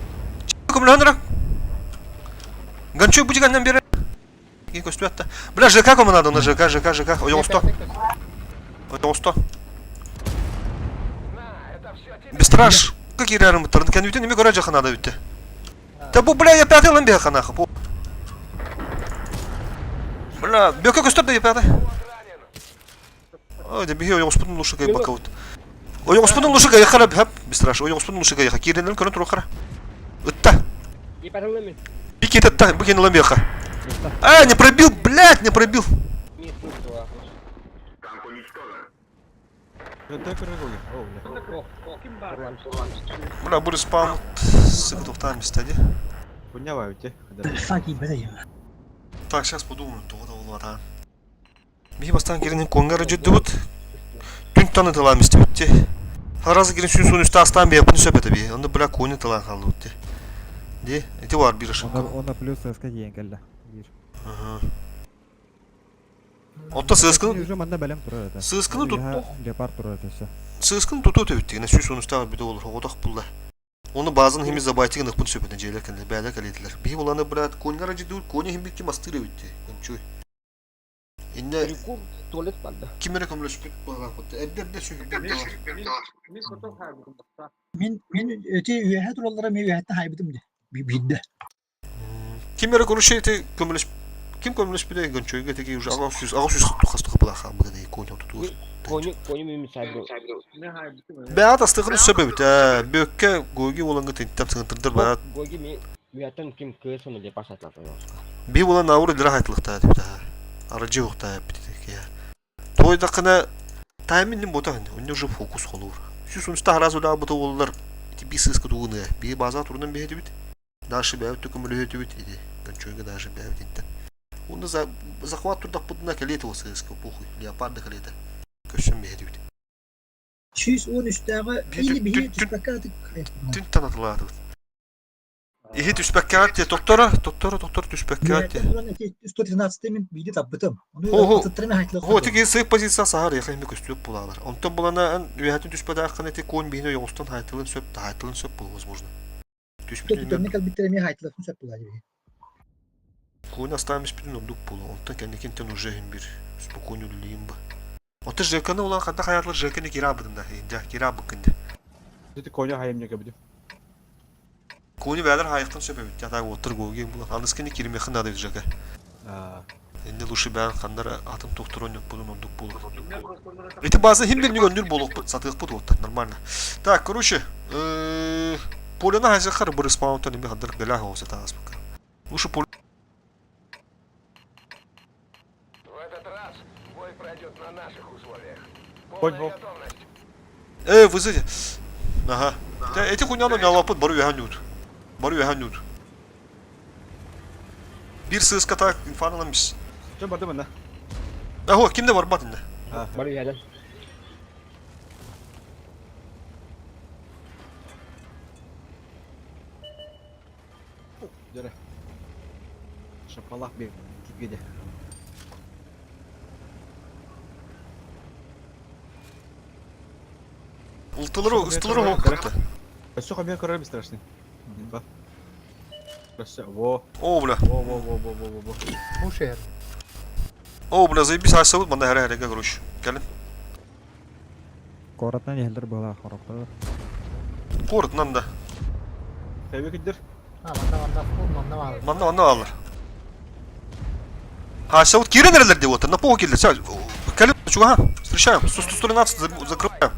Көмләнер. Ганчу бу дигәннән бери. Ки көстүәттә. Бля, ЖК кому надо, на ЖК, ЖК, ЖК. Ойоңсто. Ойоңсто. На, это все тебе. Бестраж. Как ирәрем бутарын. Кән үтен неме көрә жакын ада үтте. Та бу бля я пятый лан беха нахуй. Бля, бөкө көстөр да я пятый. Ой, да бихи ойоңспутун лушыга бакаут. Ойоңспутун лушыга яхара хап, бестраж. Ойоңспутун лушыга яха. Киренен көрөн турухара. Ытта. Бики это бики на ламбеха. А, не пробил, блядь, не пробил. Өтө көрө көге. О, бля. Бля, будет спам. Сука, тухтан стади. Куня бар үте. Факи бәдәй. Так, сейчас подумаю, то да улара. Бихи бастан киренен конгара жүдді бұд. Түн таны тылам исте бітті. Харазы кирен сүйін суын үсті астан бе, бұны сөп бе. Онда бля кони тылан қалды бітті. Де, эти бар бір ошибка. Онна плюс СК диэн кэллэ. Биир. Ага. Онта сыскын, Уже манна бэлэм турар этэ. сыскыны тут, Леопард турар этэ все. сыскын туту өтө бітті. Сүйін суын үсті біде olur. Одақ бұлла. Оны базын хеміз забайтыгын ықпын сөп өтен жейлер кәлі, бәлі кәледілер. Бихи оланы блядь, коньгара жиду, кони хем битки мастыры бітті. Кончуй. Инне Туалет барда. кимере көмлөшпүт баға қотты. Әддер де сүйін Мин мин өте үөһэ тураллара мен үөһэттэн хайбытым де. Бидде. Кимере короче эти көмлөш ким көмлөш биле гончойга теги уже ага сүз ага сүз хатту хасту капыла ха бу деди кони отутур. Коню коню мими сайбы. Бәат астыгын сөбө бит. Бөккә гойги боланга тинтәм сыгынтырдыр бәат. Гоги ми үөһэттэн ким кыыс ону леопард сатлар. Би болан ауыр дира хайтылыкта дип та. Арыжы укта бит я. Тойда кына тайминнин бота хин. Үнне уже фокус холур. Сүз унста харазы да бу боллар. Ити би сыскы тугыны. Би база турунан беһеди бит. Дальше бәут төкөмөлөһө бит иди. Гончойга даже бәут интен. Оны за захват турдак будына келет о сыскы похуй. Леопарда келет. Көшөн беһеди бит. 113-тәге или биһи түспәккә атык. Түн танатылады. Иһи түспәккә те токтора, токтора, токтор түспәккә те. 113 мин биде тапбытым. Оны Хо-хо. тыттырма хайтылык. Хо тиги сык позиция сахар яхай ми көстүп булалар. Онтон булана ан үһәтин түспәдә аккан эти кон бихне йоңстан хайтылын сөп, хайтылын сөп бул возможно. Түспүтүн Түтөрнө калбиттере ми хайтылык сөп була диби. кон оставим бүтүн ондук булу. Онтон кенекинтен уже хим бир спокойно үлейм ба. Оты ЖКны улан хата хаятлы ЖКны кира быдында, инде кира быкынды. Ити коня хайым неге бит. Кони бәлер хайыктан сөп бит. Ята отыр гоген була. Аныскыны кирмехин надо ЖК. Аа. Энди лучше бән хандар атым токтор ойноп будун ондук болу. Эти базы хим бир нигөндүр болук сатык бут вот нормально. Так, короче, полена хазахар бір спаунтан неме хандар галя хоса таас пока. Лучше поле В этот раз бой пройдет на наших условиях. Конь Полная хо. готовность. Вызыди. Ага. Та эти хуйняны не лапыт бару яханют. Бару яханют. Bir sığız kata infanalamış. Жо барды мына. Aho kimde var batında? Аа. Бар үөһэдэн. Жара. Шапалак бер. Кипкеде. Ултылары, ыстылары хоққытты. Өссө хамия көрөр страшный. Ба. Өссө во. О, бля. Во во во во во во. Мушер. О, бля, заебись, айсабыт манда хәрә хәрәгә, короче. Кәлин. Коротнан иһэллэр быһалаах хорохтор. Коротнан да. Хэви киддер. А, манна манна фул, манна мал. Манна манна алыр. Айсабыт кирен эрелер деп отыр. На пол келді. Сәл. Кәлин, чуга. Встречаем. 113 закрываем.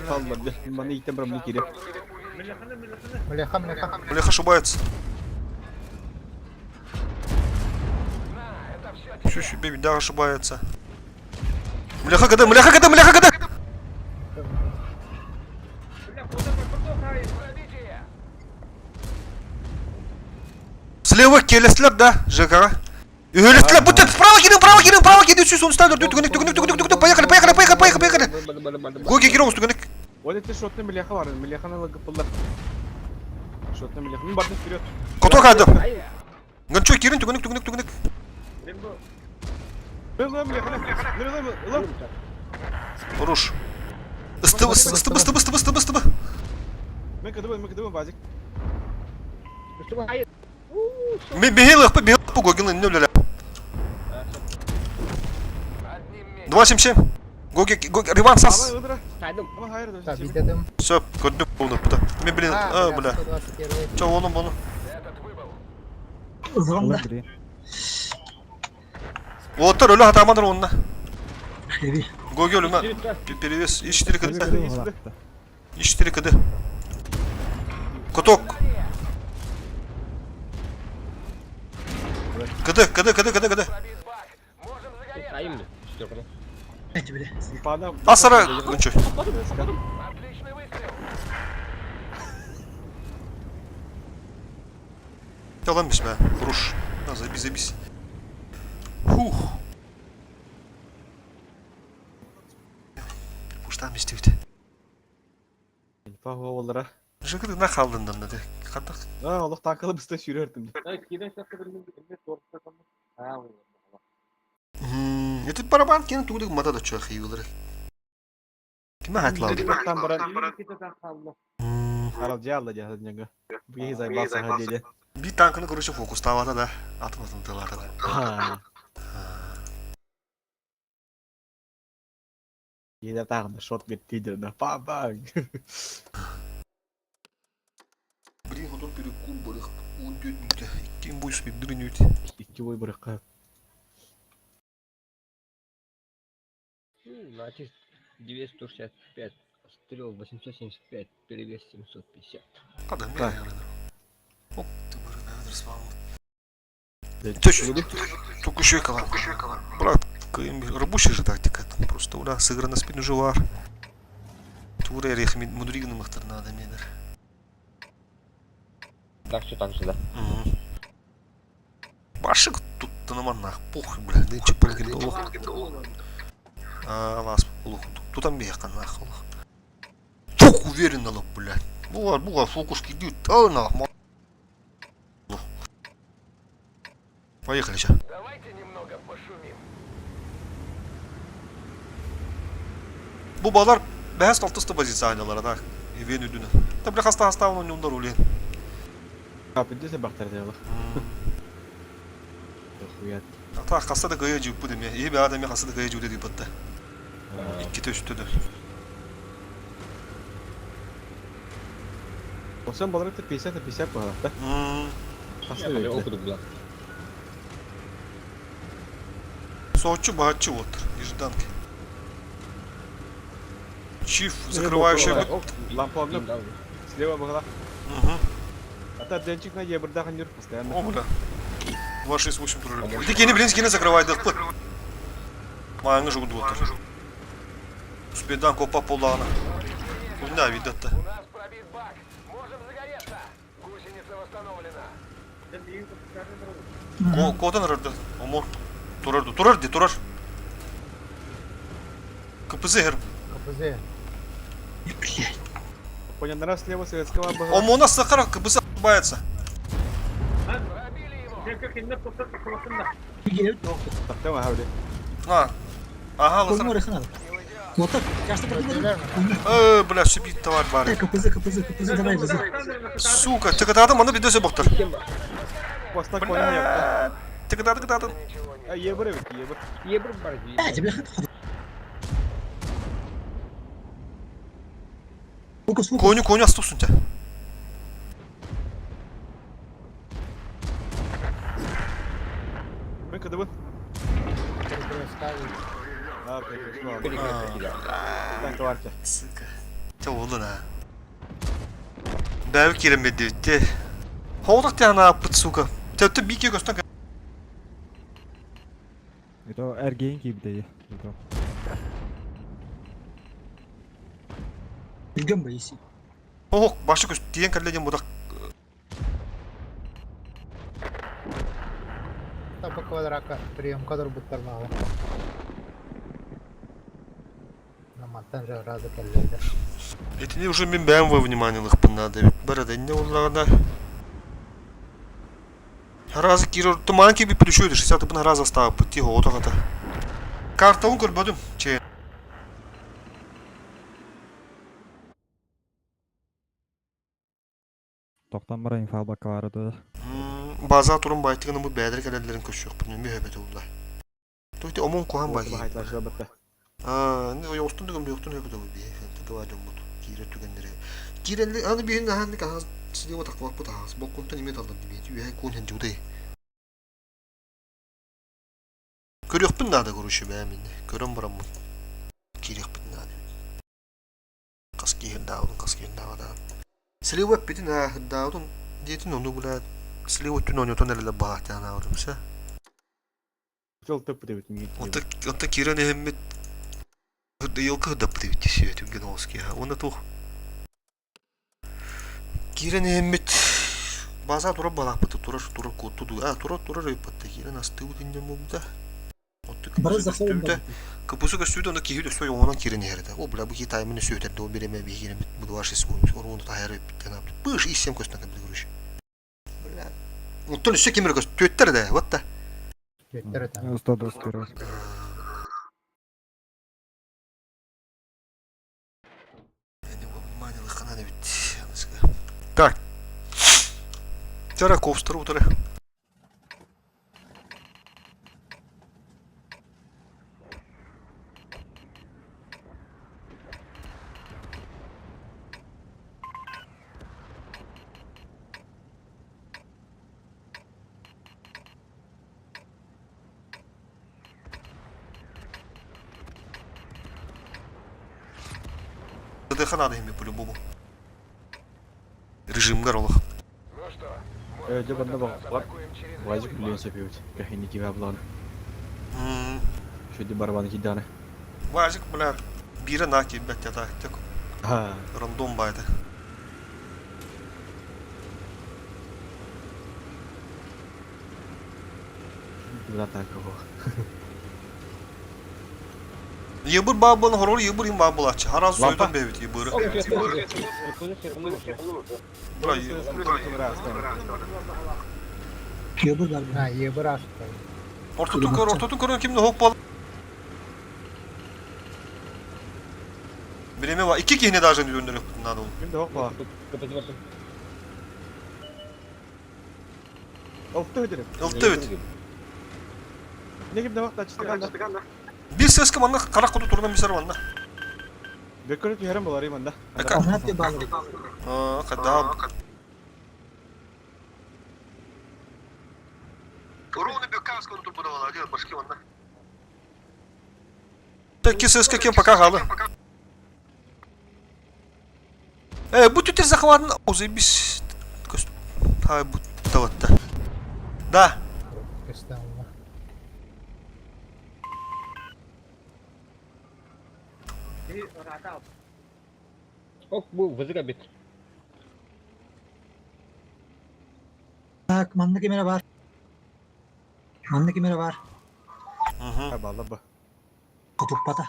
Қалдылар бе. Маны иттен бір міне керек. Млеха, млеха. Блях ошибается. Чё себе, да, ошибается. Мляха КД, мляха КД, мляха КД! Слева келеслер, да, ЖК. Өлеслер, будьте справа киrin, право киrin, право киrin, сүз, он ставит, түгенек, түгенек, түгенек, түгенек, поехали, поехали, поехали, поехали, поехали. Гоги киrin, түгенек. Вот это шотный мляха бар, мляханы лагыпылар. Шотный мляха. Ну, барды вперед. Коток ады. Гончой киrin, түгенек, түгенек, түгенек. Руш. Ыстыбы, ыстыбы, ыстыбы, ыстыбы, ыстыбы, ыстыбы. Мен кыдыбы, мен кыдыбы, базик. Бегил, бегил, Гогин, не ля. 277. Гоги, Гоги, Риван сас. Так, видим. Все, көрдүм буну буда. Мен блин, а, бля. 121. Чо, ону буну. Звонда. Оттар өлө хатамадыр онна. Хэви. Гоги өлүмө. Перевес. И4 КД. И4 КД. Куток. КД, КД, КД, КД, КД. Эти, бля. Асара, гончой. Yalan be. Vuruş. Nazı bize biz. Хух. Пуштан мистивте. Фахуалара. Жыгы на халдындан да. Катак. А, Аллах такылы бісті сүйрертім. Это барабан кен тудык мата да чох юлары. Киме хатлады? Там баран. Арал жаалла жаалла жаңа. Бу зайбасы хадеде. Би танкны короче фокуставата да. Атым атым тылата да. Еде тағында шорт бет тейдер да. Па-па. Блин, хотор перекур барых. Он дёт Ким будешь дрынуть. Икки бой барыққа. Значит, 265, стрел 875, перевес 750. Адам Так. Оп, ты барына адрес вам. Точно. Только еще и Брат, рабочая же тактика. Там просто ура, сыграна спину живар. Тура рех мудригны махтар надо медер. Так все так же, да. Башик тут на манах, похуй, бля, да че полгин лох. А, лас, лох, тут там беха нах, лох. Фук, уверенно, лох, бля. Була, була, фокус кидют, а нах, ма. Лох. Поехали сейчас. Давайте немного пошумим. Bu balar bəhəs altı позиция aynalara da. Evin üdünə. Tabi hasta hasta onun yollar oluyor. Капы десе бақтар деді. Хуят. Ата хasta da gayacı bu demeye. İyi bir adam hasta da gayacı dedi batta. İki de üstü de. Olsan балар 50 на 50 бағалақ да. Hmm. Опыт был. Soğutçu bahatçı вот. Нежданки. Чиф, закрывающий. Лампа Слева бағалақ. Угу. Ата денчик на ебірдаған жүр постоянно. О, бля. 268 прорыв. Иди кени, блин, скины закрывай, да пы. Маңы жугу отыр. Успедан копа полдағына. Да, видат-то. У нас пробит бак. Можем загореться. Гусеница восстановлена. Кодан ырды. Омор. Турар, турар, де турар. КПЗ хер. КПЗ. Блядь. Понял, раз слева советского бағалақ. Омона сахара КПЗ ошибается. Пробили его. Келіп, Тақтама хавли. На. Ага, Көрмө ласар. орасына. Вот так, кажется, Э, бля, все бит товар бар. КПЗ, КПЗ, КПЗ, давай, ВЗ. Сука, тыкатадым, аны бидесе боқтыр. Поста коня yaptı. Бля, тыкатады, тыкатады. Ебір evet, ебір. Ебір бар. Э, тебе хат хат. Фокус, фокус. Коню, коню астықсың те. Мен кыдыбын. А, Танка бар ki. Сука. Те олын а. Бәві керемет те. Холдық те ана аппыт, сука. Тәтті бике көстен. Это эргейн кибдей. Это. Билген байысы. Ох, башы көз тиен кәледен бұдақ. Тапа квадрака прием кадр буттар малы. Намантан же разы келлейді. Этini уже мен бәм во внимание лықпын надо. Бәрі не олағына. Разы кирор туман кеби плющуйды, 60 бына разы оставып, тихо, отағата. Картауын көрбөдім, че. Тоқтан бара инфа бакалары да. База турun байтыгını bu бәдір кәлелерин көш yok. Bunu mühebet oldu. Тойты омон кухан бай. Haytlaşlar bitti. Аа, не yoktun дигем yoktun höbet oldu би. Тыгыва жомбут. Кире түгеннере. Кирелли аны бихин аханны кахас сидева таквак бу тахас. Боккунтан име талдан дибе. Үйе кун хен жудай. Көрөкпүн нада көрүшү бәмин. Көрөм барамын. Кирекпин нада. Кас киһин даудун, кас киһин дауда. Силева битин аа даудун диетин ону була силева түн оньотон эле баатяна аудумса. Жол төп деп өтін. Онта онта кирен эхеммит йылкы хыдапты бит сүйөт үген оски. Оны тух. Кирен эхеммит база тура балапыты тура тура куту а тура тура рыпатты кирен асты удинде мубда. Бары заховын бар. Капусу көстүдө оны кихи өстө оңонан кирен эрде. О бля бу китаймын сөйтер до береме би кирен бу дваши свой орун тайры биттен апты. Быш иссем көстөн кабы көрүш. Бля. Оттон үсө кемер көс төттер да. Вот та. Төттер это. 121. Так. Тераковстар утыры. ДХ надо ими по-любому. Режим горолах. Ну что, Э, может, жо в этот банда раз бак. Бак. атакуем через Вазик левый билен фланг? сөпеут. Кахини киба булан. Шөді барбаны киданы. Вазик, бля, бира на тебе, так, так, Ha. рандом байда. Була танка бу. Ебыр бабын хорор, ебыр им бабылачы. Хараз Лампа. сойдон бебит ебыры. Бля, Ебір бар. Ha, ебір асты. Ортотун көр, ортотун көрөн кимди хоп бал. Биреме var. İki kihine daha önce döndürük bundan oğlum. Ким де хопа. Oltu ödürüm. Ылты бит. Ne kim de bak çıktı. Bir ses kamanna kara kutu turundan bir sarı vanna. Бекөрөт юһэрэн болар иманда. Ака. Анат те балыр. Aa, kada. Руны беканского турбуда вала, где башки ванна. Таки ses кем пока галы. Э, бу түтер захватын озы бис. Хай бу таватта. Да. Көстен олма. Ок, бу вызыга бит. Так, манна кемере бар. Манна кемере бар. Мгм. Балла ба. Кутуппата.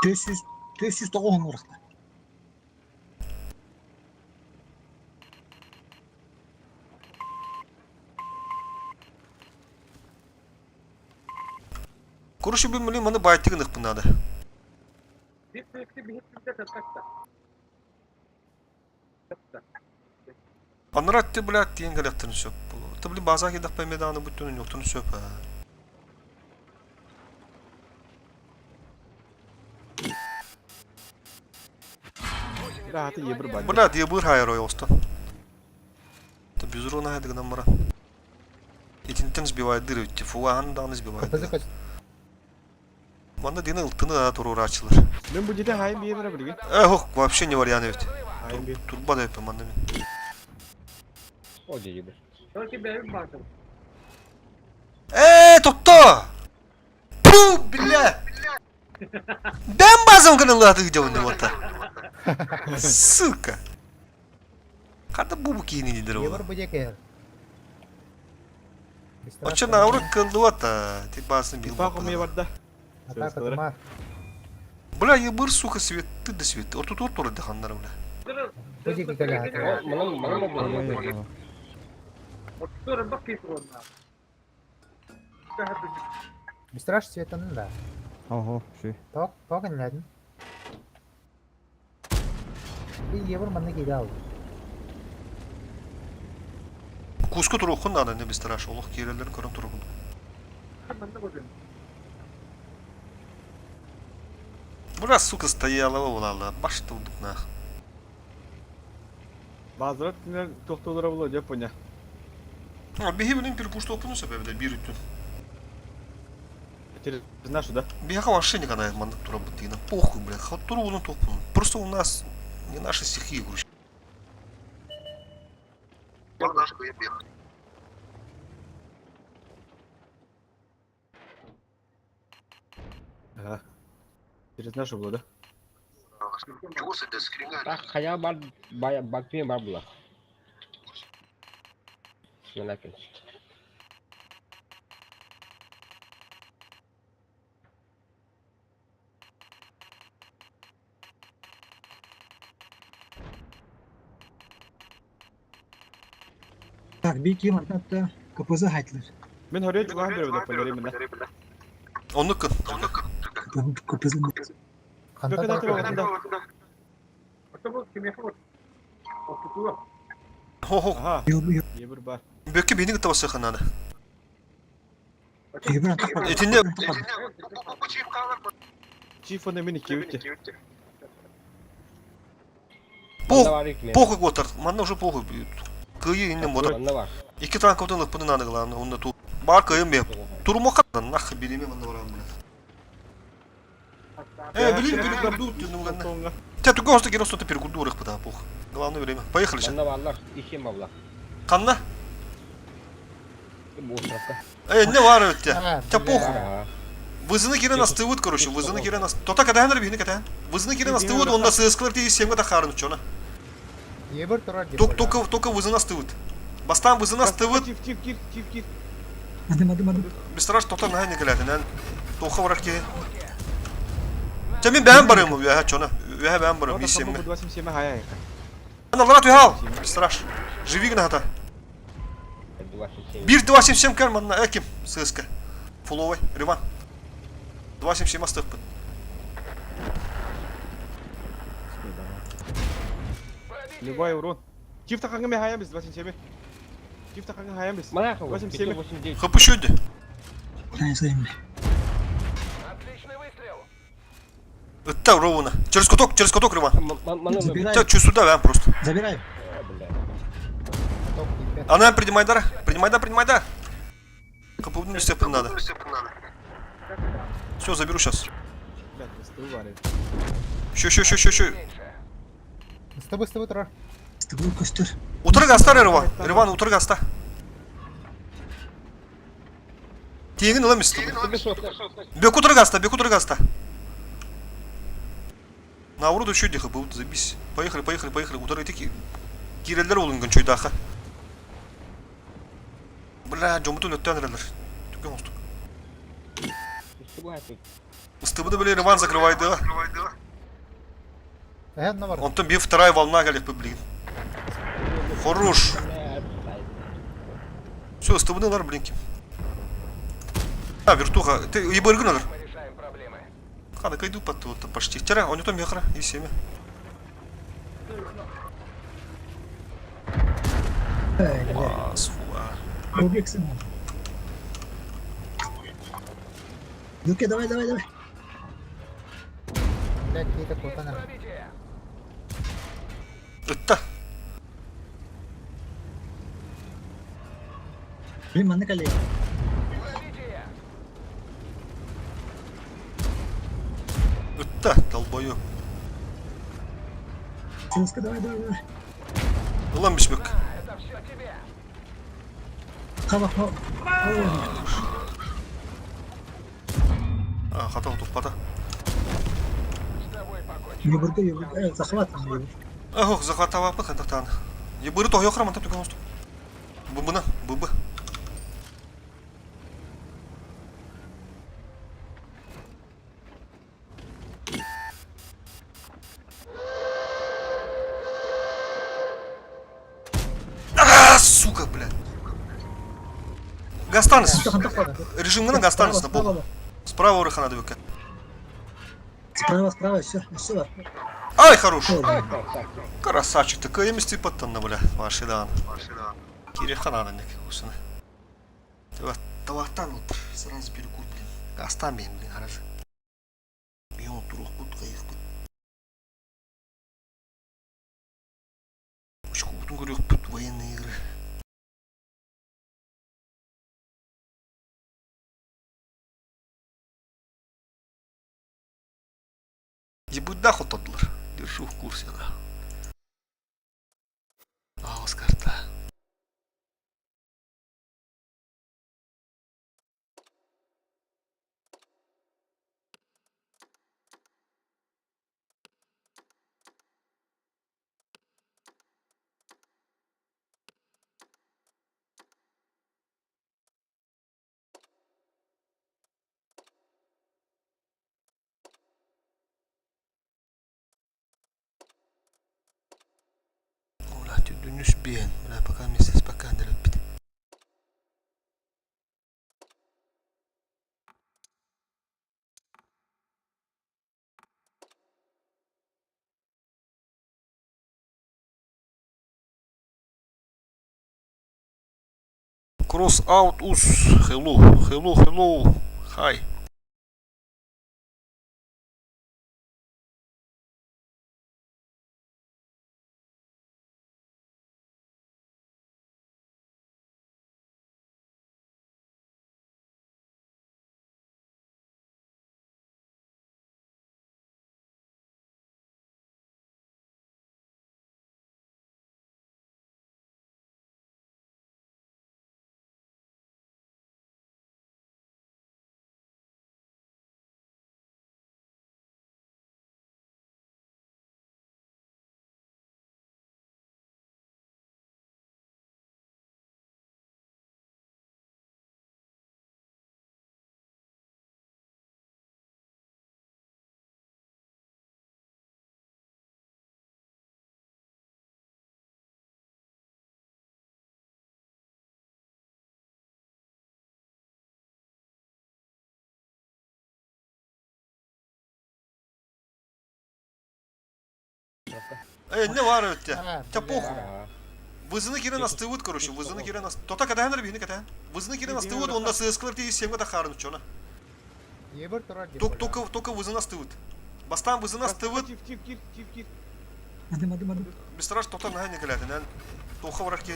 Төс 409 урақта. Короче, блин, маны байтыгын ыкпын надо. Анарат ты, блядь, тиен кэлэхтэрин сөп буолуо. Ты, блин, база киирдэхпэ эмиэ даҕаны бүттүн унньуохтарын сөп ээ. Бля, аты ебір бар. Блядь, ебыр хайыр ойоҕостон. Ты безурона хайды гынан баран. Итинтэн сбивает дыры, фуахан даҕаны сбивает. КПЗ көс. Манна дины ылтыны да туруорааччылар. Мен бу дете хайын биэрэ билигин. Э, ох, вообще не вариант ведь. Хайын биэр. Турба да эппин манна мин. О, дьиби. Э, тохто! Пу, бля! Бэм базам гыныллааты дьон вот Сука! Хата бубу киининидер ол. Евр бу кэр. Очо наурут кылдыбата. Ти басын бил. Тупа хомуйа барда. Атака тумар. Бля, ебыр, сука, свет, ты да свет. Орту тур тур дыханнар, бля. Бу диэки кэлэ. Манан манан Мистраш светанын да. Ого, ши. Ток, ток инләдин. Би евр манна киирэ алды. Куска турухун надо, не бестараш. Олох киирелерин көрөн турухун. Бля, сука, стояла, улала. Баш тундук нах. Базарат кинилер тохтуулара буолуо дьэ поня. А, биһи билин перекушту опуну себебе бир үтүн. Через нашу, да? Биһиэхэ вообще никогда маннык турабыт дигина. Похуй, блядь, хат туругунан тохпун. Просто у нас не наши стихии, короче. Ага. Через нашу было, да? Так, хайа бар бакпен бар була. Мынакин. Так, би ким антатта КПЗ хайтлар. Мен хория чугаһан беребин понеримин да. Оннук кын. КПЗ. Ханта Бөкө да да. Хо-хо. Ага. Йо йо. Ебір бар. Бөккө биһини кытта басыахха наада. Евр антак. Итинне Чиф оны мен икки үтте. пох, похуй котар. Манна уже похуй. Кыйы инне мода. Манна бар. Икки транковтан лыппыны надо главное, онна ту. Бар кыйым бе. Турмока нах билеме манна барам блядь. Э, блин, перекурду, ты ну ладно. Тебя туга оста геросто ты перекурду рых пода, пох. Главное время. Поехали сейчас. Манна барлар, ишем бабла. Канна? Бу сракка. Э, не вар өттө. А, Тебя бля. похуй. Ага. Вызыны кирен астывыт, короче, вызыны кирен ас. Тота кадаһаныр бихини кадаһан. Вызыны кирен астывыт, онда сыскылар тиги семге да харын чона. Евр турар деп. Только только только вызыны астывыт. Бастан вызыны астывыт, Чиф, чиф, чиф, чиф, чиф. Адым адым адым. бестраш тота наһа не кэлэтин, эн тоха барар ки. Ча мен бәһәм барым, үһә чона. Үһә бәһәм барым, Вот исемге. бу 27 хая. Аналара түһал. Бестраш. Живи гына хата. 277. 1 2 7 7 кер манна эким сыска. Фуловый, Риван. 2 7 7 астыппын. Любой урон. Чиф тахаңы мен хая біз 27. Чиф тахаңы хая біз. Мана хавы. 87. 589. Хапы шөдді. Ай, сайым. Отличный выстрел. Ытта ровно. Через каток, Риван. Мана Забирай. Тебя чуть сюда, вям просто. Забирай. бля. Ток ипет. Она принимай да, принимай да, принимай да. Капудну степан надо. Все, заберу сейчас. Блядь, стыл варит. Еще, еще, еще, еще, еще. С тобой, с тобой турар. С тобой костер. Утырга аста, Риван. Риван, утырга аста. Тегин ылам исти. Бек утырга аста, бек утырга аста. На уроду еще дихы был, забись. Поехали, поехали, поехали. Утырга тики. Киреллер олунган чойдаха. Бля, жомутун өттен релер. Түкен остук. Ыстыбыды били Риван закрывай да. Эһэн на бар. Онтон бир вторая волна галек блин. Хорош. Все, ыстыбыны лар блин ким. А, вертуха, ты ебыргын олор. Хана кайду патту почти. Вчера, он там мехра и семя. Юке, давай, давай, давай. Блядь, киһитэ куотан эрэр. Ытта. Блин, манна кэллэ. Ытта, долбоёб. Силска, давай, давай, давай. Ылан бишбек. Хаба, хаба. А, хата туппата. Ебырга, ебырга. Э, захват. Ох, захватаваппыт хантахтаан. Ебыры тоһойохра мантан түгэн оҥостук. Быбына, быбы. А, сука, блядь. Гастаныс. Режимҥа Гастаныс на пол. Справа урыхана дыбыкка. Справа, справа, все, все. Ай, хорош. Красавчик, такой емести подтанна, бля, ваши дан. Кире ханана нек усына. Таваттан сразу перекур, блин. Астан бейм, блин, хорошо. Бион турух бут кайых бут. Учкубутун көрүөхпүт военные игры. Ебудах хотодулар. Держу в курсе, да. Аос карта. Ола түдүнүс биэн, бля, пока месяц пока бит. Cross out us. Hello, hello, hello. Hi. Эй, не var ötte. Те похуй. Вызыны кирен астывыт, короче, вызыны кирен ас. Тота кадаһан бихини кадаһан. Вызыны кирен астывыт, онда сыскылар тиги семге да харын чона. Только только только вызыны астывыт. Бастан вызыны астывыт. Тип тип тип тип тип. Адым, адым, адым. Бистраш тота наһа не кэлэтин. Тоха барар ки.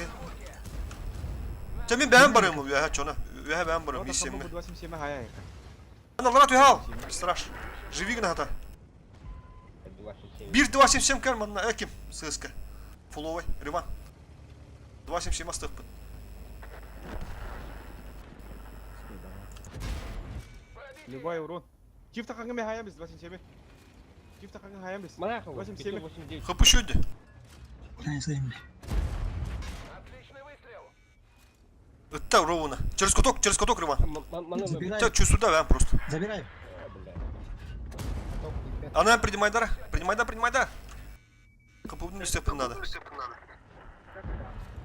Те мен бәһәм барым үһә чона. Үһә бәһәм барым Тота семге. 277 хая. Ана лара түһал. Бистраш. Живи гына хата. 1 277 кер манна эким сыска. Фуловой, Риван. 277 астыкпын. Любой урон. Чиф тахаңы ме хая без 27. Чиф тахаңы хая без. 87. Хапы шөйді. Ытта ровно. Через куток, через куток, Риван. Забирай. Тебя сюда, да, просто. Забирай. Она принимай дара. Принимай да, принимай да. Хапы степен надо.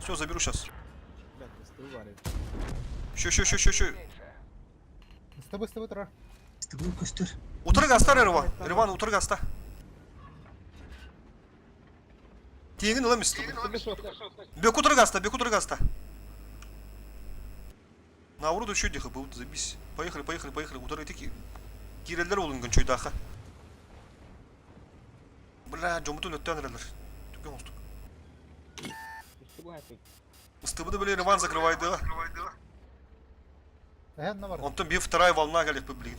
Все, заберу сейчас. Еще, еще, еще, еще, еще. Ыстыбы ыстыбы турар. Ыстыбы көстөр. Утары гастар Эрван. Эрван утары гаста. Тиэҥин ылам истибин. Бөку утары гаста, бөку утары гаста. Наоборот еще дихы был, забись. Поехали, поехали, поехали. Утары ити киирэллэр олунган чуйдаха. Бля, дьоммутун өттөөн эрэллэр. Түгэн оҥостук. Ыстыбыды били Иван закрывайды. Онтон биир вторая волна кэлиэхпит билигин.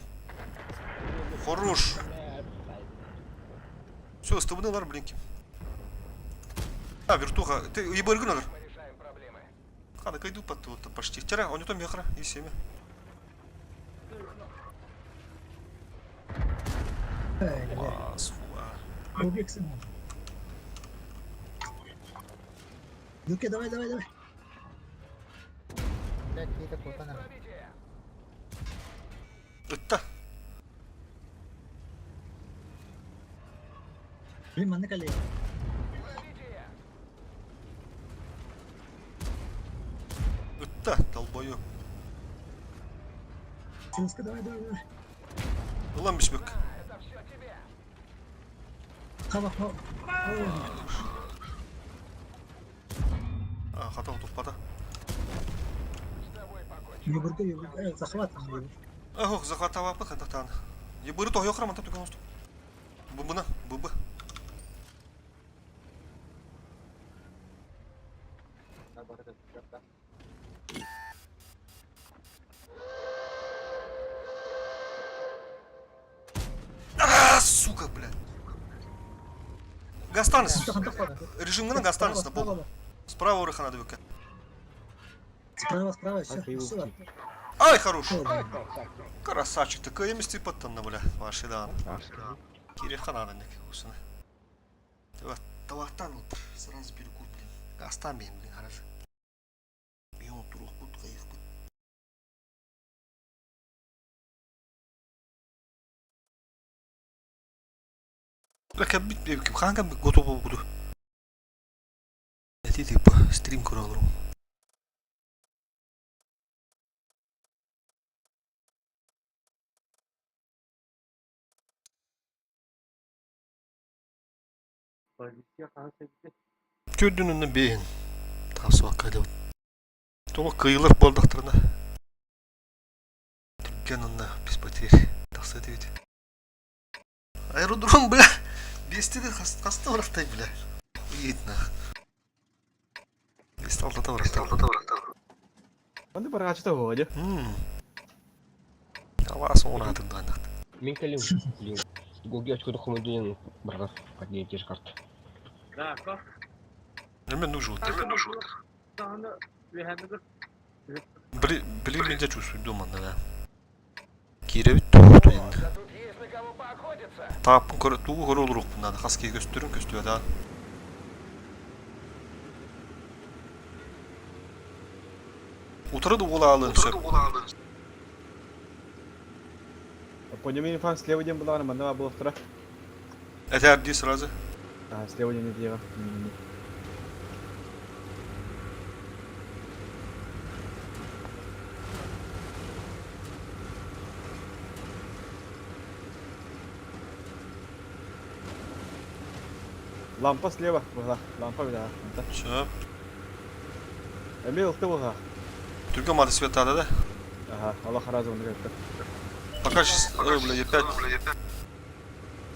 Хорош. Все, ыстыбыны ылар, блин, ким. А, вертуха. Ты ебыргын ылар. Хана, кайду под вот почти. Вчера, он не то мехра, и семя. Ну-ка, давай, давай, давай. Блядь, киһитэ куотан эрэр. Ытта. Блин, манна кэлиэ. Ытта, долбоёб. Сыска, давай, давай, давай. Ылан биспэк. Хаба, хаба. А, хата туппата. Ебырга, ебырга, э, захват. Ох, захватаваппыт хататаан. Ебыры тоһойохра манта түгэн устук. Быбына, быбы. А, сука, блядь. Гастаныс. Режимгынан гастаныс на пол. Справа урыхана дыбыкка. Справа, справа, все, все. Ай, хорош. Красавчик, такой емести подтанна, бля, ваши да. Кире хананы нек, усына. Тавақтан отыр, сразу перекур, блин. Гастан бейм, блин, хорошо. Бион турух бут, кайых бут. Бля, хаан готов буду. Эти типа стрим көрө Төрдүн бейін. Тапсыбакка деп. Тоҕо кыйылар буоллахтарына түргэн онно без потерь тахса этибит. Аэродром, бля, биэстиде хаста барахтай, бля. Охуеть нах. Биэсте алтата барахтай. Онды бараачыта буолуо дии. Алаас оҕун аатын даҕаннахт. Мин кэлим, блин. Гоги очко хомойдунен барга поднятие карт. Неме нужен. Били, били меня чувствую дома, да. Кииребит тугу Да тут есть на кого поохотиться. Тааппын көрө тугу көрө олоруохпун наада хас киһи көстөрүн көстүбэт аа. Утары да уол аалыан сөп. Подними инфан слева диэн булаҕына манна баар буолуохтара. Этээр дии сразу. А, слева диэн диэҕэ. Лампа слева была. Лампа бля. Сөп. Эмиэ ылты буолла. Түргэн мааты свет да? Ага, Аллах разы оны кэлтэ. Пока сейчас, ой, бля, опять.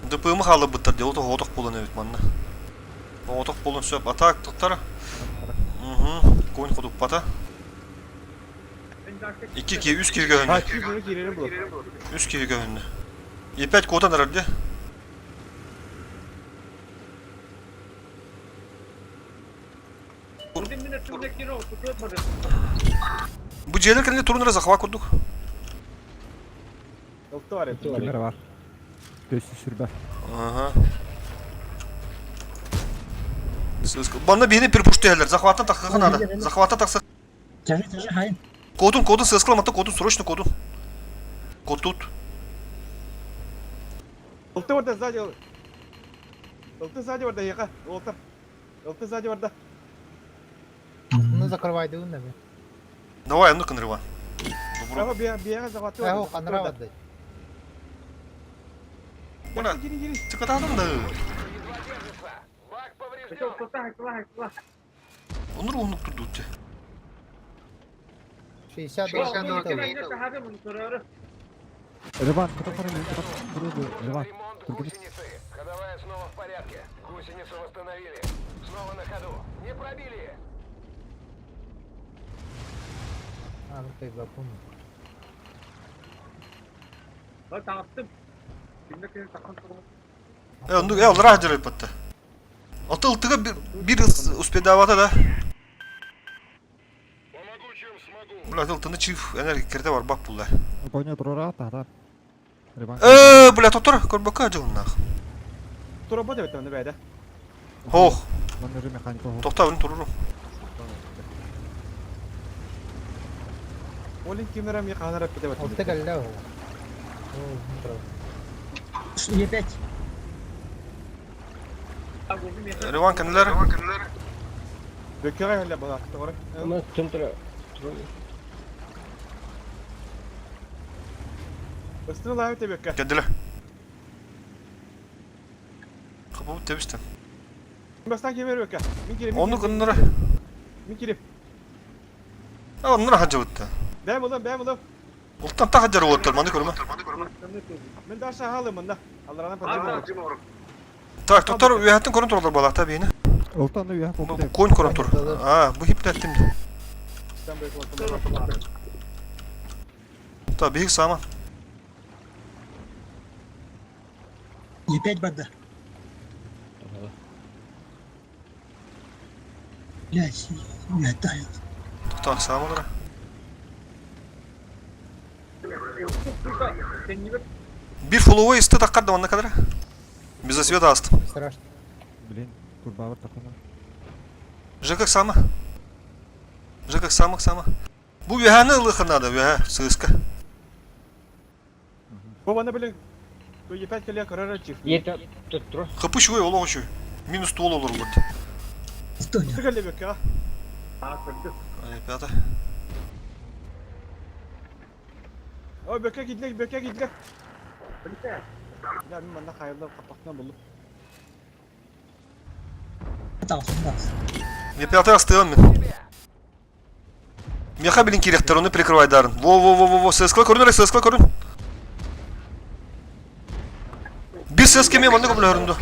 ДПМ хаалбыттар дии, ол оҕотох буолан эбит манна. Оҕотох буолан сөп. А так, туттар. Угу. Конь ходуппата. Икки киһи, үс киһи А, көһүннэ. киирere киирere була. Үс киһи көһүннэ. Опять куотан эрэр дии. Бу дьиэлэр кэннэ турун эрэ захват курдук. Ылты бар эбит. Кимэр бар. Төссү сүрбэ. Ага. Сыска. Манна биһини перепуштыһалар. Захваттан тахсыахха надо. Захваттан тахса. Тяжи, тяжи, хайын. Кодун, кодун сыскала, кодун, срочно кодун. Код тут. Ылты барда сзади. Ылты сзади барда яка. Олтар. Ылты сзади барда. Ну закрывай дыгын да. Давай, ну-ка, Нрива. Добро. Эһо ханара барды. Мына, тыкатаатым да. Бак поврежден. Онур уһунук турдуутте. 62 Реван, кто парень, кто Реван. Ремонт гусеницы. Ходовая снова в порядке. Гусеницу восстановили. Снова на ходу. Не пробили. А, ну ты запомни. Э, оннук, э, олар аһдыр ыппатта. Аты ылтыга бир успедавата да. Помогу, чем смогу. Бля, ылтыны чиф, энер керде бар бак булла. Коня турара тахтар. Реван. Э, бля, тотор, көрбөккө дьылыннаах. Тура бу деп бәйдә. Ох, Манныры механика. тохта, ун туруру. Олин кимера ми ханара пите бат. Алты калля ол. Е5. Реван кенлер. Бөккәгә әллә бала. Тогры. Ama центра. Өстүн лайв те бөккә. Кенделер. Капы тебистен. Бастан кемер бөккә. Мин кирем. Оны кыннары. Мин кирем. А, оннор хаджабытта. Бәм улым, бәм улым. Ултан та хаджар оттар, маны көрмө. Мин даша халым мында. Аллардан патчы. Так, тоттор үйәттен көрін туралар балакта бейні. Ултан уя Бу конь көрін тур. А, бу хиплеттим. Та бейік сама. Е5 барда. Блядь, я Так, сама. Bir фуловой исты таккар да онна кадра. Без света аст. Страшно. Блин, турбавыр тахана. ЖК сама. ЖК сама сама. Бу веханы ылыхы надо, веха, сыска. Бу бана билен. Бу епәт килә көрәр чиф. Ете туттур. Хапы шуй, олоғы шуй. Минус тол olur вот. Что не? Тыгылы бөккә. Ай, пятый. О бөккә кидлек, бөккә кидлек. Я мин мында хайылда капактан булдым. Не пятый астыган мен. Меха билин киректер, оны прикрывай дарын. Во, во, во, во, во, ССК көрүн, ССК көрүн. Bir ses кеме манны көмлө хөрүндү.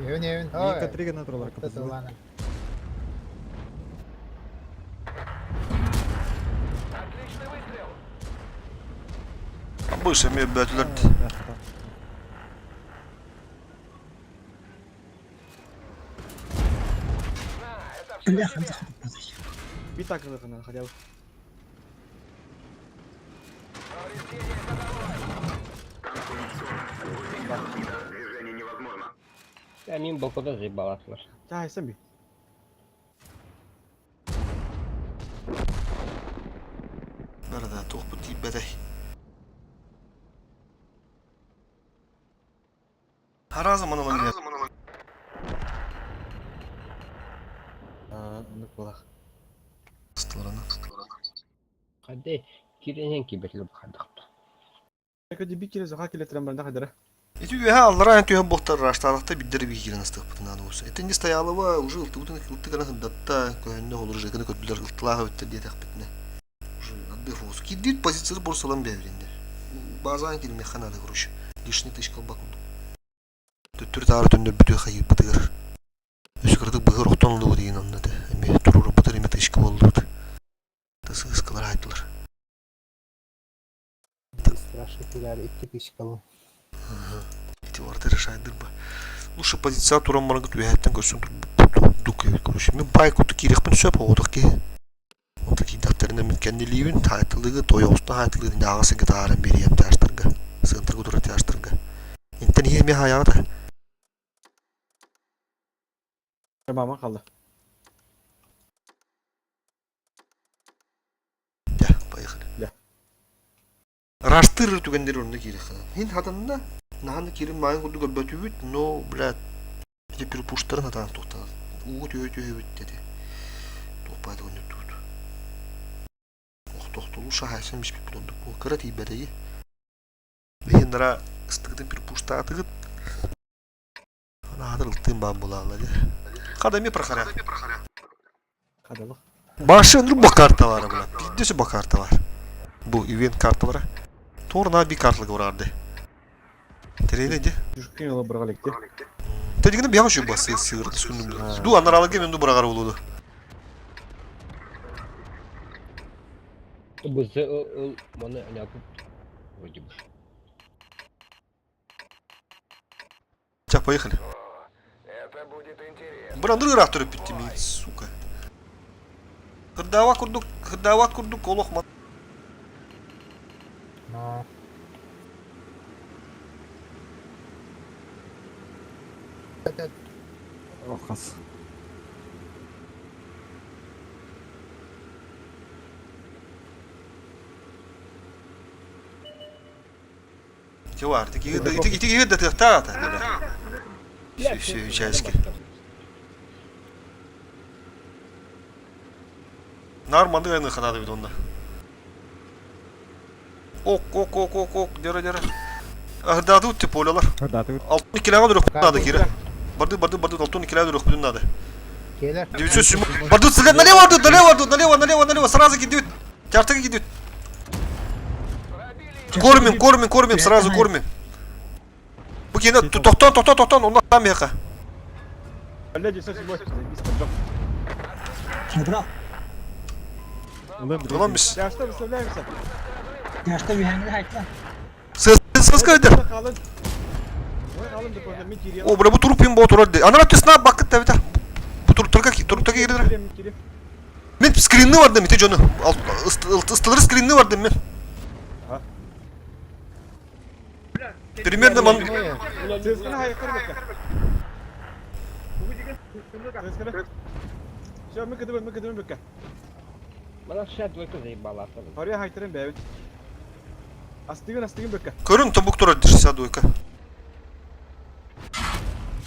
Евен, евен. Мика три гена туралар капы. Отличный выстрел. Бу эме бөтүлөр. На, это все Бляха, тебе. Би такылыгына хотя бы. Повреждение ходовой. Я мин бокода заебалатлар. Та сен би. Бәрдә тоқ бу тибәдәй. Харазы маны лан. А, ну була. Стыларына. Хадde киренен кибетле бахадык. Эки би киле заха киле трен барда хадара. Эти үһә аллара эн түһә бохтар рашталыкта биддер би кирен астык бутына болса. Это не стоялого уже ылтыбытын ылтыгана хындатта көһөннө олор жыгыны көдүлөр ылтылага өттер диye битне. Уже отдых болсу. Кидит позицияны борсалам бәвринде. Базан кирме ханады короче. Лишний тыш колбак. Төттүр тары түндө бүтө хайы бытыгыр. Өс кырдык быгыр октон луу деген онна да. Эме туруру бытыр эме тышкы болду. Тысы ыскалар айттылар. Страшно килер, икки тышкалы. Эти варды решайдыр ба. Лучше позиция туран маргыт үйәттен көрсін дук короче. Мен байк оту кирекпин сөп одық ки. Ота кидактерine мен кендилибин тайтылыгы тойоуста хайтылыгы нагасы гитарын берием тяштырга. Сынтыргы тура тяштырга. Интен еме хаяда. Мама калды. Я, поехали. Я. Раштыр түгендер орнына кирек. Хин хатында наханы кирин майын курду көрбөтүбүт, но, блядь, эти перепуштарын хатан токтан. Угу түйө түйө бүт деди. Топайды өнөп тут. Ох, тох. Лучше хайсан биспит ордук буол. Кыра тиийбэтэйи. Биһиннара ыстыгытын пирпуштаатыгыт. Анаатыр ылтыын баан булаалла дии. Хада ми прохаря. Хадалых. Башы өнүр бу карталары була. Пиздесе бу карталар. Бу ивент карталары. Торна би карталыгы барарды. Терейне де. Жүшкен yolu бырғалекте. Тедигини бияга şu басы сыгыр түскүн. Ду анаралыгы мен ду бырагар болуду. БЗ ыл маны анякып вроде бы. Сейчас, поехали. Это будет интересно. Бырандыр ыраах төрөппүт мин, сука. Кырдаабат курдук, кырдаабат курдук олох ма. Но. Это Охас. Чувар, ити ити ити ити да тыахтаата. Все, все, чайски. Нар манды айны ханады бит онда. Ок, ок, ок, ок, ок, дера, дера. Ахдаду тип олалар. Хырдаты Алтын килага дөрөх надо кире. Барды, барды, барды, алтын килага дөрөх бүтүн надо. Келер. 907. Барды, налево, налево, налево, налево, налево, сразу кидают. Тяртыга кидают. Кормим, кормим, кормим, сразу кормим. Бу кene тоқтон, тоқтон, тоқтон, онда там яқа. Бля, 907. Заебись, поджог. Брат, Ulan biz. Yaşta выставляемся. yaşta ühengli haytla. Сыз сыз кайдыр. Қалын. Ой, қалын деп қойды, мен кире. О, бля, бу туруп им бу турар. Анара төсна бакыт табита. Бу туруп турга туруп таги кирдир. Мен кире. Мен скринни бардым, ити жону. Ыстылыр скринни бардым мен. Ага. Примерно ман Тезгіні хайқыр бәкке. Тезгіні. Все, мен кідімін, мен кідімін бәкке. Мана 62 заебала. Хария хайтрын бәбін. Астыгын, астыгын бәкке. көрүн тобук турар 62.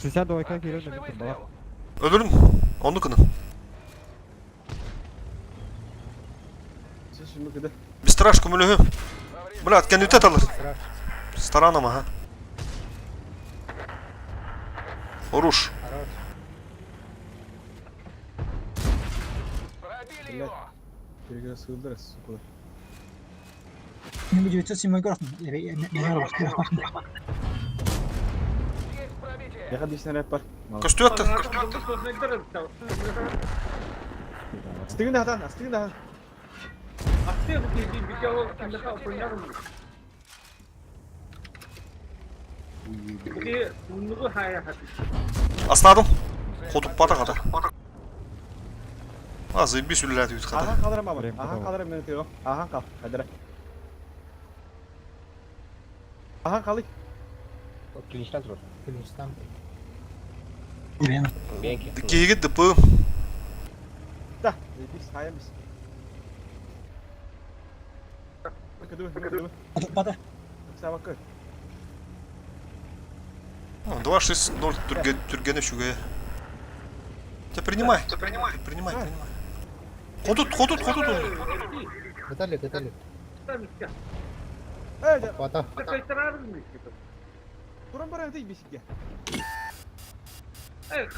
62 кире де бала. Өлөрүм. Онду кынын. Все, мен кіді. Biz страш көмөлөһү. Брат, кәнүтә талыр. Стараном, ага. Оруш. Хорош. Пробили Блядь. его. Перегрыз сылдыр, сука. Мен bu 907 көрөктүм. Ne var? Есть пробитие. Яқа дейсін әрәп бар. Көстүөттө. Астыгын да хатан, астыгын да хатан. Астадым. Хотуп бата ката. А, заебись үлеләтip үт ката. Ахан қалырам абы. Прям Ахан қалам. қалырам мен тыйым. Ахан қал. Қадыра. Ахан қалы. Клинчтан тур. Клинчтан. Бенки. Киги ДП. Да, заебись, хайам біз. Мен кідімін, мен кідімін. Бата. Сабақы. 2-6-0 түрге түргене шүге. Те принимай. Принимай, принимай. Хотут, хотут, хотут. Виталик, Виталик. Эй, Бата. Туран бара өтей бесікке.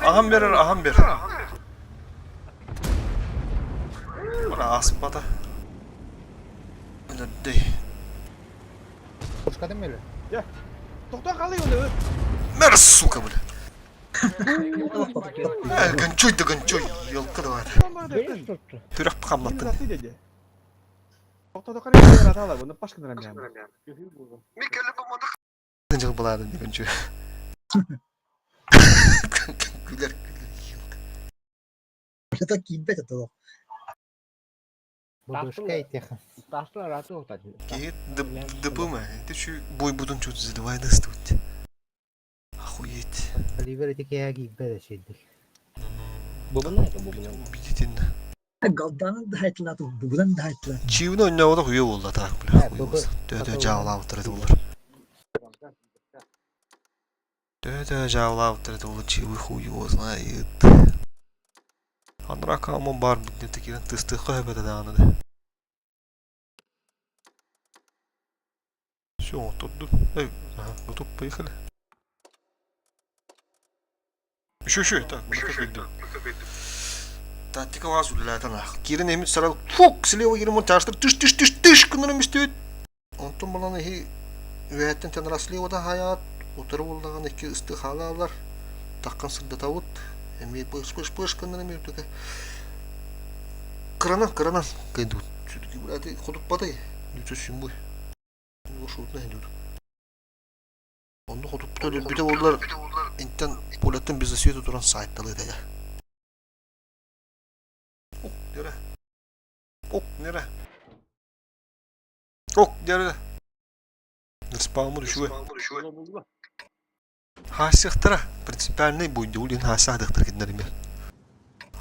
Ахам берер, ахам бер. Бара асып бата. Өлөддөй. Пушка демели. Тоқтан қалай оны. Мэр, сука, бля. Э, гончой да гончой. Елка давай. Туран бара өтей. Түрек қамлаттың. Заты деді. Тоқтады қарай атала, оны пашкын рам Жыл болады гончой. Күлер, күлер. елка. Это кийбет это. Бабушка и теха. Тастан раты оқтады. Киги ДП ма? Ты чё бой будун чё заливай нас тут. Охуеть. Оливер эти кеги беда шейдик. Бубына это бубына. Убедительно. Галданın da haytla, bugudan da haytla. Чивно ойнауда хуе болды так, бля. Ә, Хуй бүгін болсын. Тө-тө жаулап отырады олар. Тө-тө жаулап отырады олар, чивы хуй его знает. Анрака амон бар, бүтін текерін тыстыққа өбеді дағаны да. Все, тут, эй, ага, готов, поехали. Еще, еще, так, Тактика вас үлэлээтэн ах. Киирэн эмит сарал фук слева киирэн чаастар түш түш түш түш гыннарым истибит. Онтон балан иһи үөһэттэн тэнара слевадан хайаат утары буоллаҕына икки ыстыы хаалаалар. Таххан сырдатабыт. Эмиэ пыш пыш пыш гыннарым үрдүгэ. Кыранан кыранан кыйдыбыт. Хотуппатай. Нүчө сүмбуй. Шутна хендүр. Онно хотуппута өлөрбүтэ буоллар интэн полеттан без засвета туран саайталыы этэ. Ок, нere? Ок, нere? Ок, нere? Спамы düşüyor. Хаасыахтара принципиальный буйду улин хаасаадыктар кинилэр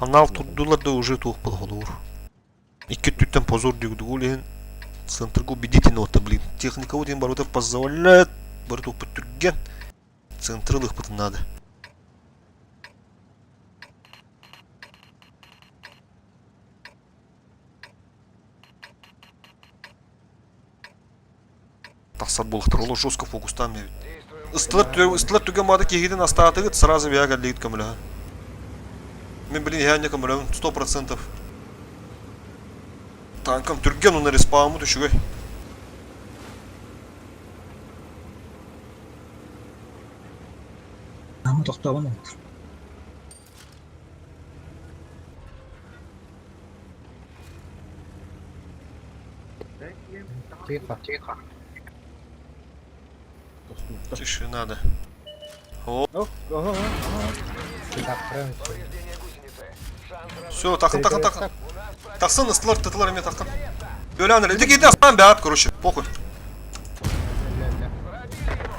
Анал турдулар да уже туох холуур. Икки өттүттэн позор диигдугу ол иһин центрга убедительно вот блин техника вот барыта позволяет бары туохпут түргэн центры ылыахпытын наада. Тахсар буолахтар олох жестко фокустаан эбит. Ыстылар ыстылар түгэн баада киһитин астаатыгыт сразу бэйэ кэллигит көмөлөһөн. Мин блин иһээнньэ көмөлөһүн 100%. Танкам түргэн уонна респауммут үчүгэй. Ама тохтообон олор. Тихо. Тихо. Тише надо. О, Все, тахын, тахын, тахын. Тахсын, ыстылар, тытылар эме тахын. Бөләнер, иди киди астан бәат, короче, похуй.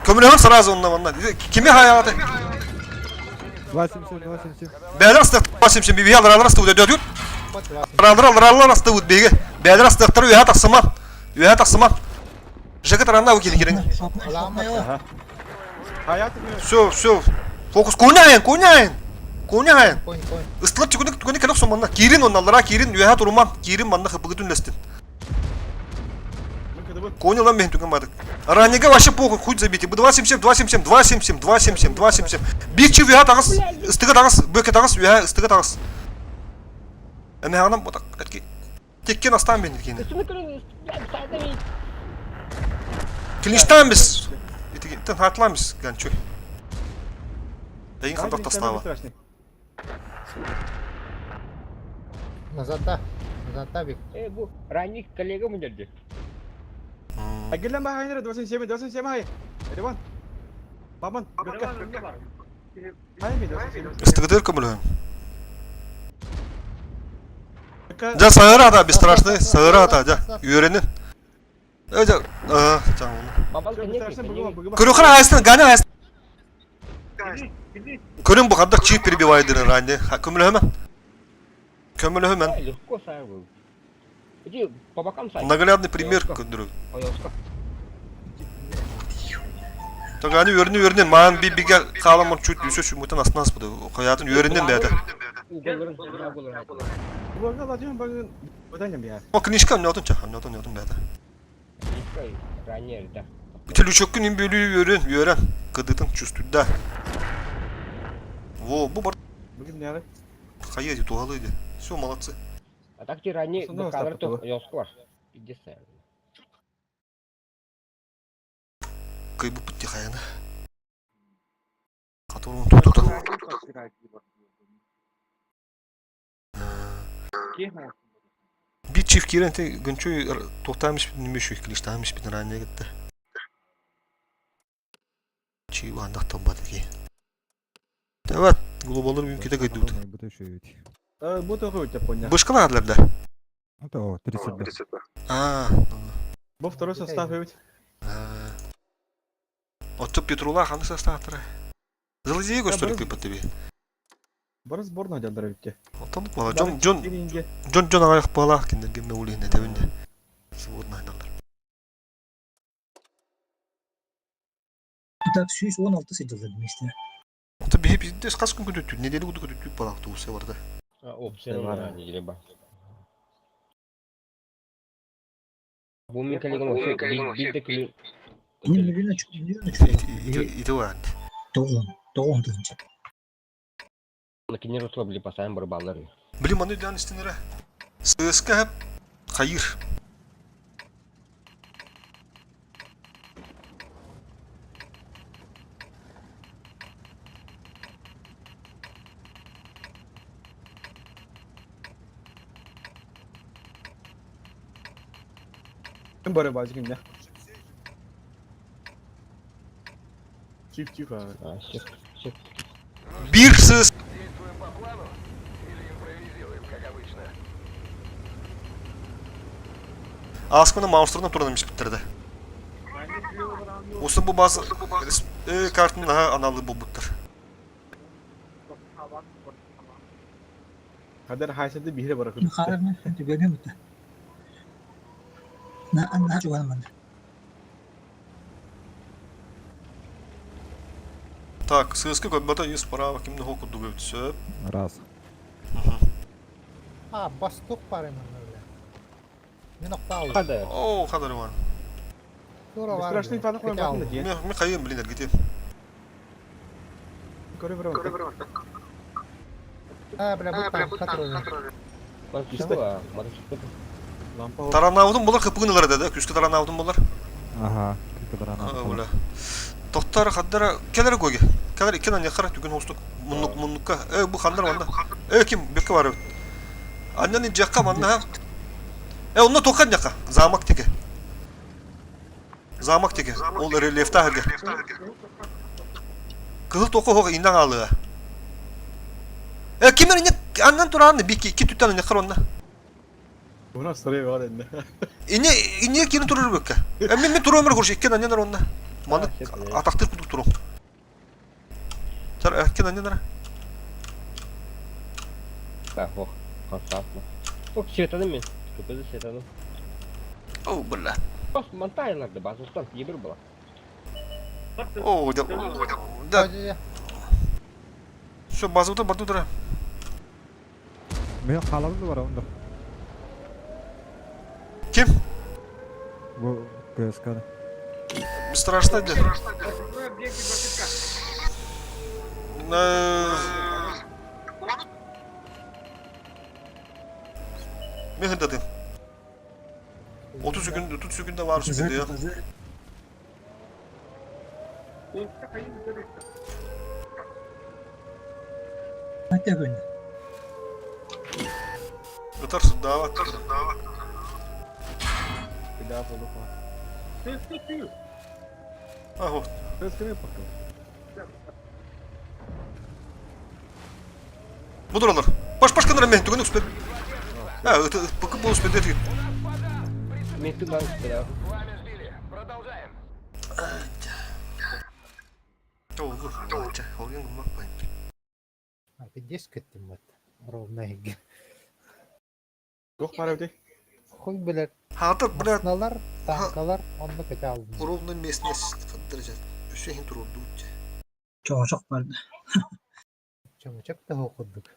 Көмөлөһөн сразу онна манна. Кими хайааты? 277, 277. Бәлер астык, 87 бибиһи алар астыбыт өдөтүт. Алар алар астыбыт биги. Бәлер астыктар үһә тахсыман. Үһә тахсыман. Жека таранна кили кирин. Все, все. Фокус куняйын, куняйын. Куняйын. Ыстылар түгүнүк түгүнүк келек соманна. Кирин онналара кирин үһә туруман. Кирин манна хыпыгытын үлестин. Коня лам мен түгэн бадык. Раннига вообще похуй, хуй забейте. 277, 277, 277, 277, 277. Бир чив үһә тагыс, ыстыгы тагыс, бөкө тагыс, үһә ыстыгы тагыс. Эмэҕинэн ботак этки. Теккен астан бен дикени. Клинштан бис. Итигиттен хатлан бис ганчой. Эйин хантак тастаба. Назад та. Назад та бик. Э, бу ранний коллега мындерди. Агилен бахайнер 27, 27 хай. Эриван. Бабан, Хай ми 27. Ыстыгытыр көмөлөһүн. Дьэ саһыра ата бесстрашный, саһыра ата дьэ үөрэнин. Э дьэ аа Көрүхэр хаайыстан Ганя хаайыстан. Көрүн бу хардах чип перебивайдырын ранее. Көмөлөһөмөн. Көмөлөһөмөн. Легко сай Иди по бокам сай. Наглядный пример көрдөрөбүт. Тоганы үөрүнү үөрүнэн маан би бигэ хаалан чуть үсө сүмүтэн астынан аспыты. Хаятын үөрүнэн бэйэтэ. О книжка ньотун ча, ньотун ньотун бэйэтэ. Ити лүчөккүн им бөлүү үөрүн, үөрэн, кыдытын чувствуйда. Во, бу бар. Хайа ди туһалыы ди. Все, молодцы. А так тирани бакалар то ёску бар. Иди сай. Кыйбыппыт ди хайаны. Которую тутутан. Бир чиф киирэн гынчуй туохтаан испитин клиштаан испитин ранее кытта. Чи андах талбат ки. Давай, глобалыр мүмкүтэ кыйдыбыт. Бу тоҕу Япония. Бышкалаадылар да. Это о, 32. А, Бу второй состав эбит. Отто Петрула ханнык состав Зылызии көстөрүк кыйбат тебе. Бары сборная дьаллар эбитте. Оттон бала Джон Джон Джон Джон аҕайах баалаах кинилэргэ мөҕүлүһүнэ тэбинде. Свободно айналлар. Так 116 сидела вместе. Ото биһи биздес хас күн күтүттүр, неделе куду күтүттүр балаах туусса барда. Опция неделе бар. Бу мин коллегам вообще бир да күнү Кини миллион миллион үчүгэй. Ити вариант. Тоҕуон, тоҕуон тыһыынча. Кинилэр русло били постоянно барбаллар. Блин, маны дөөн истинere. ССК хайыр. Ким бары базы кимде? Чип чип а. Чип, чип. Бир сыс. Действуем по плану или импровизируем, как обычно? Аскына маустырынан туран испиттерде. Усын бу базы картын аналы булбуттар. Кадер хайсады биһире бара Харар мен түгөнүм бит. На на чуган Так, ССК көббата есть право кимни хоку дугып сөп. Раз. А, бастук бар эмен öyle. Мен оқтау. Хада. О, хадar var. Тура бар. Страшный фан қойын батын да Мен мен кайым блин эргити. Көрө бер. А, бля, бу танка турар. Мотоцикл, мотоцикл. Лампа. Таранавдым булар кыпыгын да, күскө таранавдым булар. Ага, кыркыдыран Бля. Токтар хаддара келер көге. Келер икен ане хара түгін хостук. Муннук муннукка. Э бу хандар ванда. Э ким бекке бар. Аннан жакка манна ха. Э онна тоқан жакка. Замак теке. Замак теке. Ол рельефта херге. Кызыл тоқы хог индан алыга. Э кимер ине аннан туран бики ики түттан ине хар онна. Буна сыры бар энди. Ине ине кирин турur бекке. Э мен мен тура өмөр көрш иккен аннан онна. Маны атактыр кудук туру. Тар иккен аннан. Так, ох, константно. Ох, светаны мен. Көпөзі светаны. О, бля. Бас монтайларды базыстан ебір була. О, да. Да. Все, базута бардудра. Мен қаламды бар онда. Ким? Бу КСК. Страшно да. Мен хындадым. 30 gün 30 günde var şimdi ya. Hatta böyle. Ытарсın dava. Bir daha bolu pa. Ah o. Көз кеме пакы. Budur olur. Baş başkanlara мен түгін успед. Ha, bakın bu успед etkin. Мен тыдан да. Пламя сбили. Продолжаем. Olur. Olgun bakmayın. Пиздец кеттим вот. Ровно эге. Тох бар өте. Хуй билер. Хатыр, бля, Машиналар, танкалар, онны кете алдым. ровно местность дәрәҗә. Өсө хин туру дут. Çoğuşak vardı. Чөмөчөк та окудук.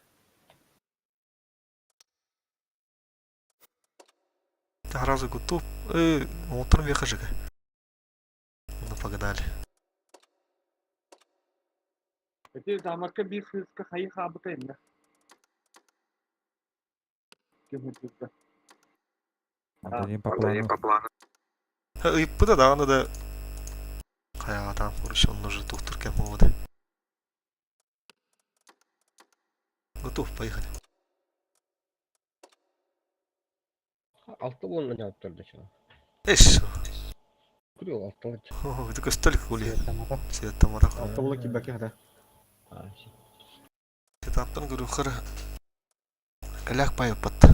Сразу готов. Утром вехажика. Ну погнали. Эти замарка бир сыска хайы хабыта эмне. Кем Антонин по плану. Ыйппыда дагы да каягатан курыш он уже доктор кем болду. Готов, поехали. Алты болуна жауап турду чыга. Эш. Күрү алты. О, это столько гули. Тамара. Свет тамара. Алты болу кибәки хата. Китаптан көрү хыр. Элек байып бат.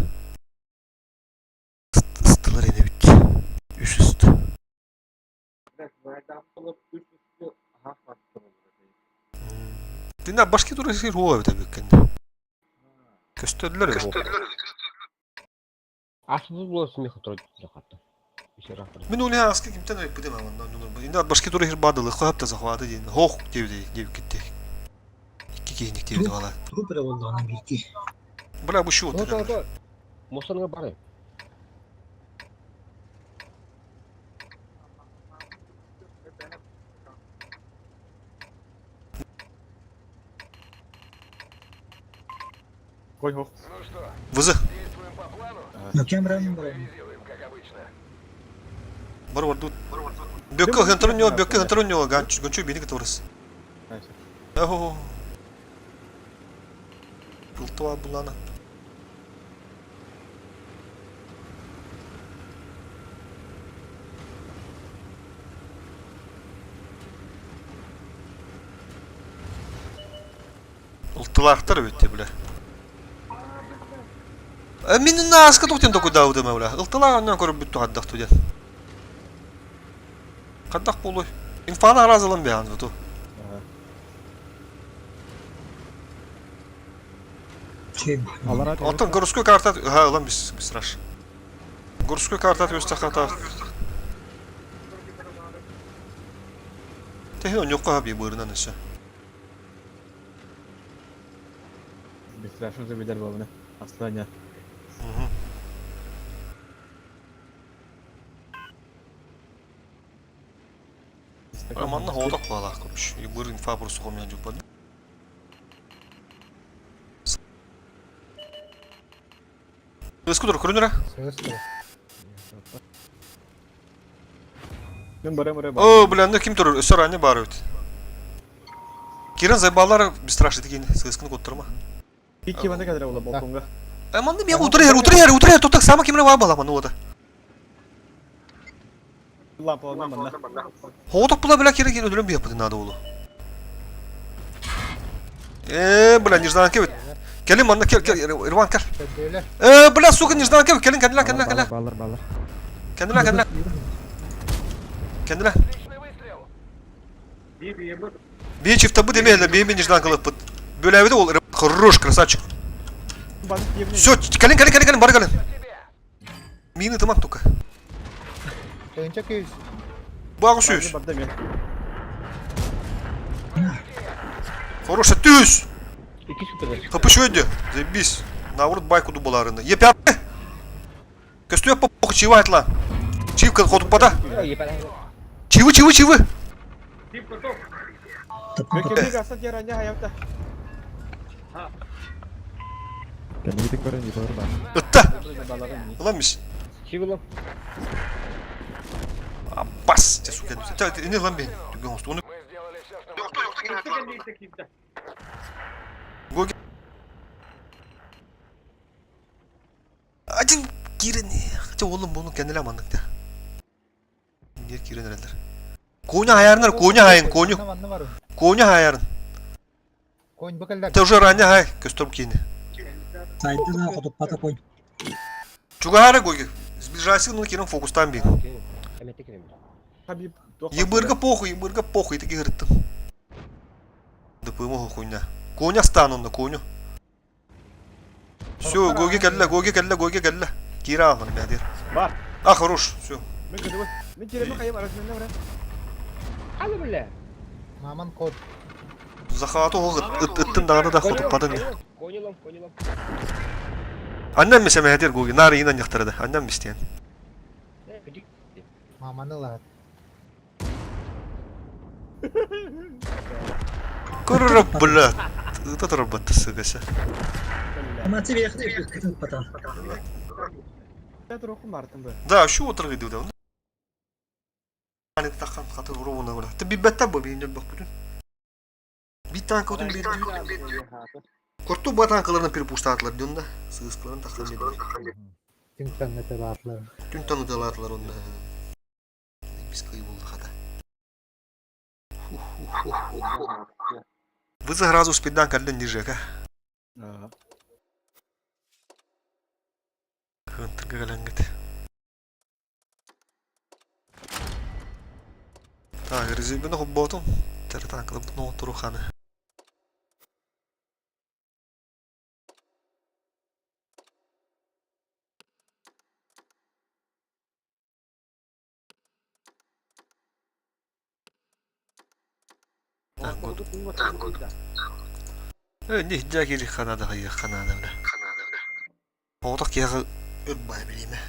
Стылар эне бит. Үш үст. Дина башки тура сир хуа бит беккен. Көстөрлөр. Асыл болсун меха турат жакатты. Мен уни аски кимтен өйп бидем амандан нур. Инде башки тура хир бадылы хап та захваты дин. Хох дебди деп кетти. Икки кейник дебди бала. Тугу бire oldu onun bir iki. Бля бу шу. То то то. Мосанга бары. Кой хох. Ну что, Вызы. действуем по плану? Ну кем ранен был? Импровизируем, как обычно. Бар бар тут. Бөккө хынтырын ньо, бөккө хынтырын ньо, ганчу бини кытырыс. Охо. Пылтыва булана. Ылтылаахтар эбит бля. Э, мин нааска туох диэн токуйдаабытым бля. Ылтылаах онньоон көрөрбүт туһардах ту диэн. Хайдах буолуой? Инфаны араас ылан биһаан ту. Оттон городской карта ха ылан бис бисраш. Городской карта өстөхата. Тэһи оньокко хаби бырынан өссө. Бистрашын забилер болуна. Асланя. Манна хооток баалаах короче. Быр инфа просто хомян жуппад. Өскүдүр көрүнүрэ. Мен бара бара. О, бля, ну ким турur? Өссө ранее бар эбит. Кирен зайбалар бесстрашный такие, сыскын куттарма. Икки ванда кадра була балконга. Э, манны мен утыр эр, утыр эр, утыр эр, тотак сама кимре бар бала маны ода. Лампалана манна. Хооток була бля кирен кирен өлөрөн бияппытын надо болу. Э, бля, нежданка бит. Келин манна кел, кел, Ирван кел. Э, бля, сука, нежданка бит. Келин, кәнділә, кәнділә, кәнділә. Балар, балар. Кәнділә, кәнділә. Кәнділә. Бие чифта бу демейле, бие мен нежданка лыппыт. Бөләбеде ол хорош, красавчик. Все, кэлин, кэлин, кэлин, кэлин, бар кэлин. Мины тымак только. Бу сүүс. Хороша түс. Хапыш өйдө. Заебись. Наоборот байку дубаларында. Епя. Көстүө по похуй чива айтла. Чивка хотуп бата. Чивы, чивы, чивы. Ытта. Ыламис. Аббас, те сука. Не ламбен. Түгөн Оны Гоги. Один кирен. Хотя олым бұны кәнілі амандық та. Не кирен әрелер. Коня хаярнар, коня хайын, коню. Коня хаярын. Конь бакалдар. Те уже ранее хай, көстөрм кейini. Сайды да хотуп пата конь. Чугары гоги. Сближайся, ну кирен фокустан бин. Ебырга похуй, ебырга похуй, таки гырттым. Да пойму хуйня. Коня стану на коню. Все, гоги кэллэ, гоги кэллэ, гоги кэллэ. Кира аман бядер. Бар. А, хорош, все. Мен кереме кайым арасында бара. Халы бля. Маман код. Захвату ыттын даганы да хотуп падын. Конилом, конилом. Аннан месе мәдер гоги, нары инан яктырды. Аннан мистен. Маманы лат. Көрөр бля. Ыта турбатты сыгасы. Да, şu отырғы да. Аны таққан қаты ровно бля. Ты бибетта бу бейнел бак бүтүн. Бит танк отун бит. Курту ба танкаларын перепуштатлар дөнда. Сыскаларын таққан бит. Түн таныталатлар. Түн таныталатлар онда. Биз кый болду хата. Вы сразу спиддан калден нижека. Кынтырга калангыт. Так, резервini хобботум. Тәрі танкылы бұны отыру ханы. Не жакири ханада хайы ханада бля. Оғдақ кияғы өрбай білеме.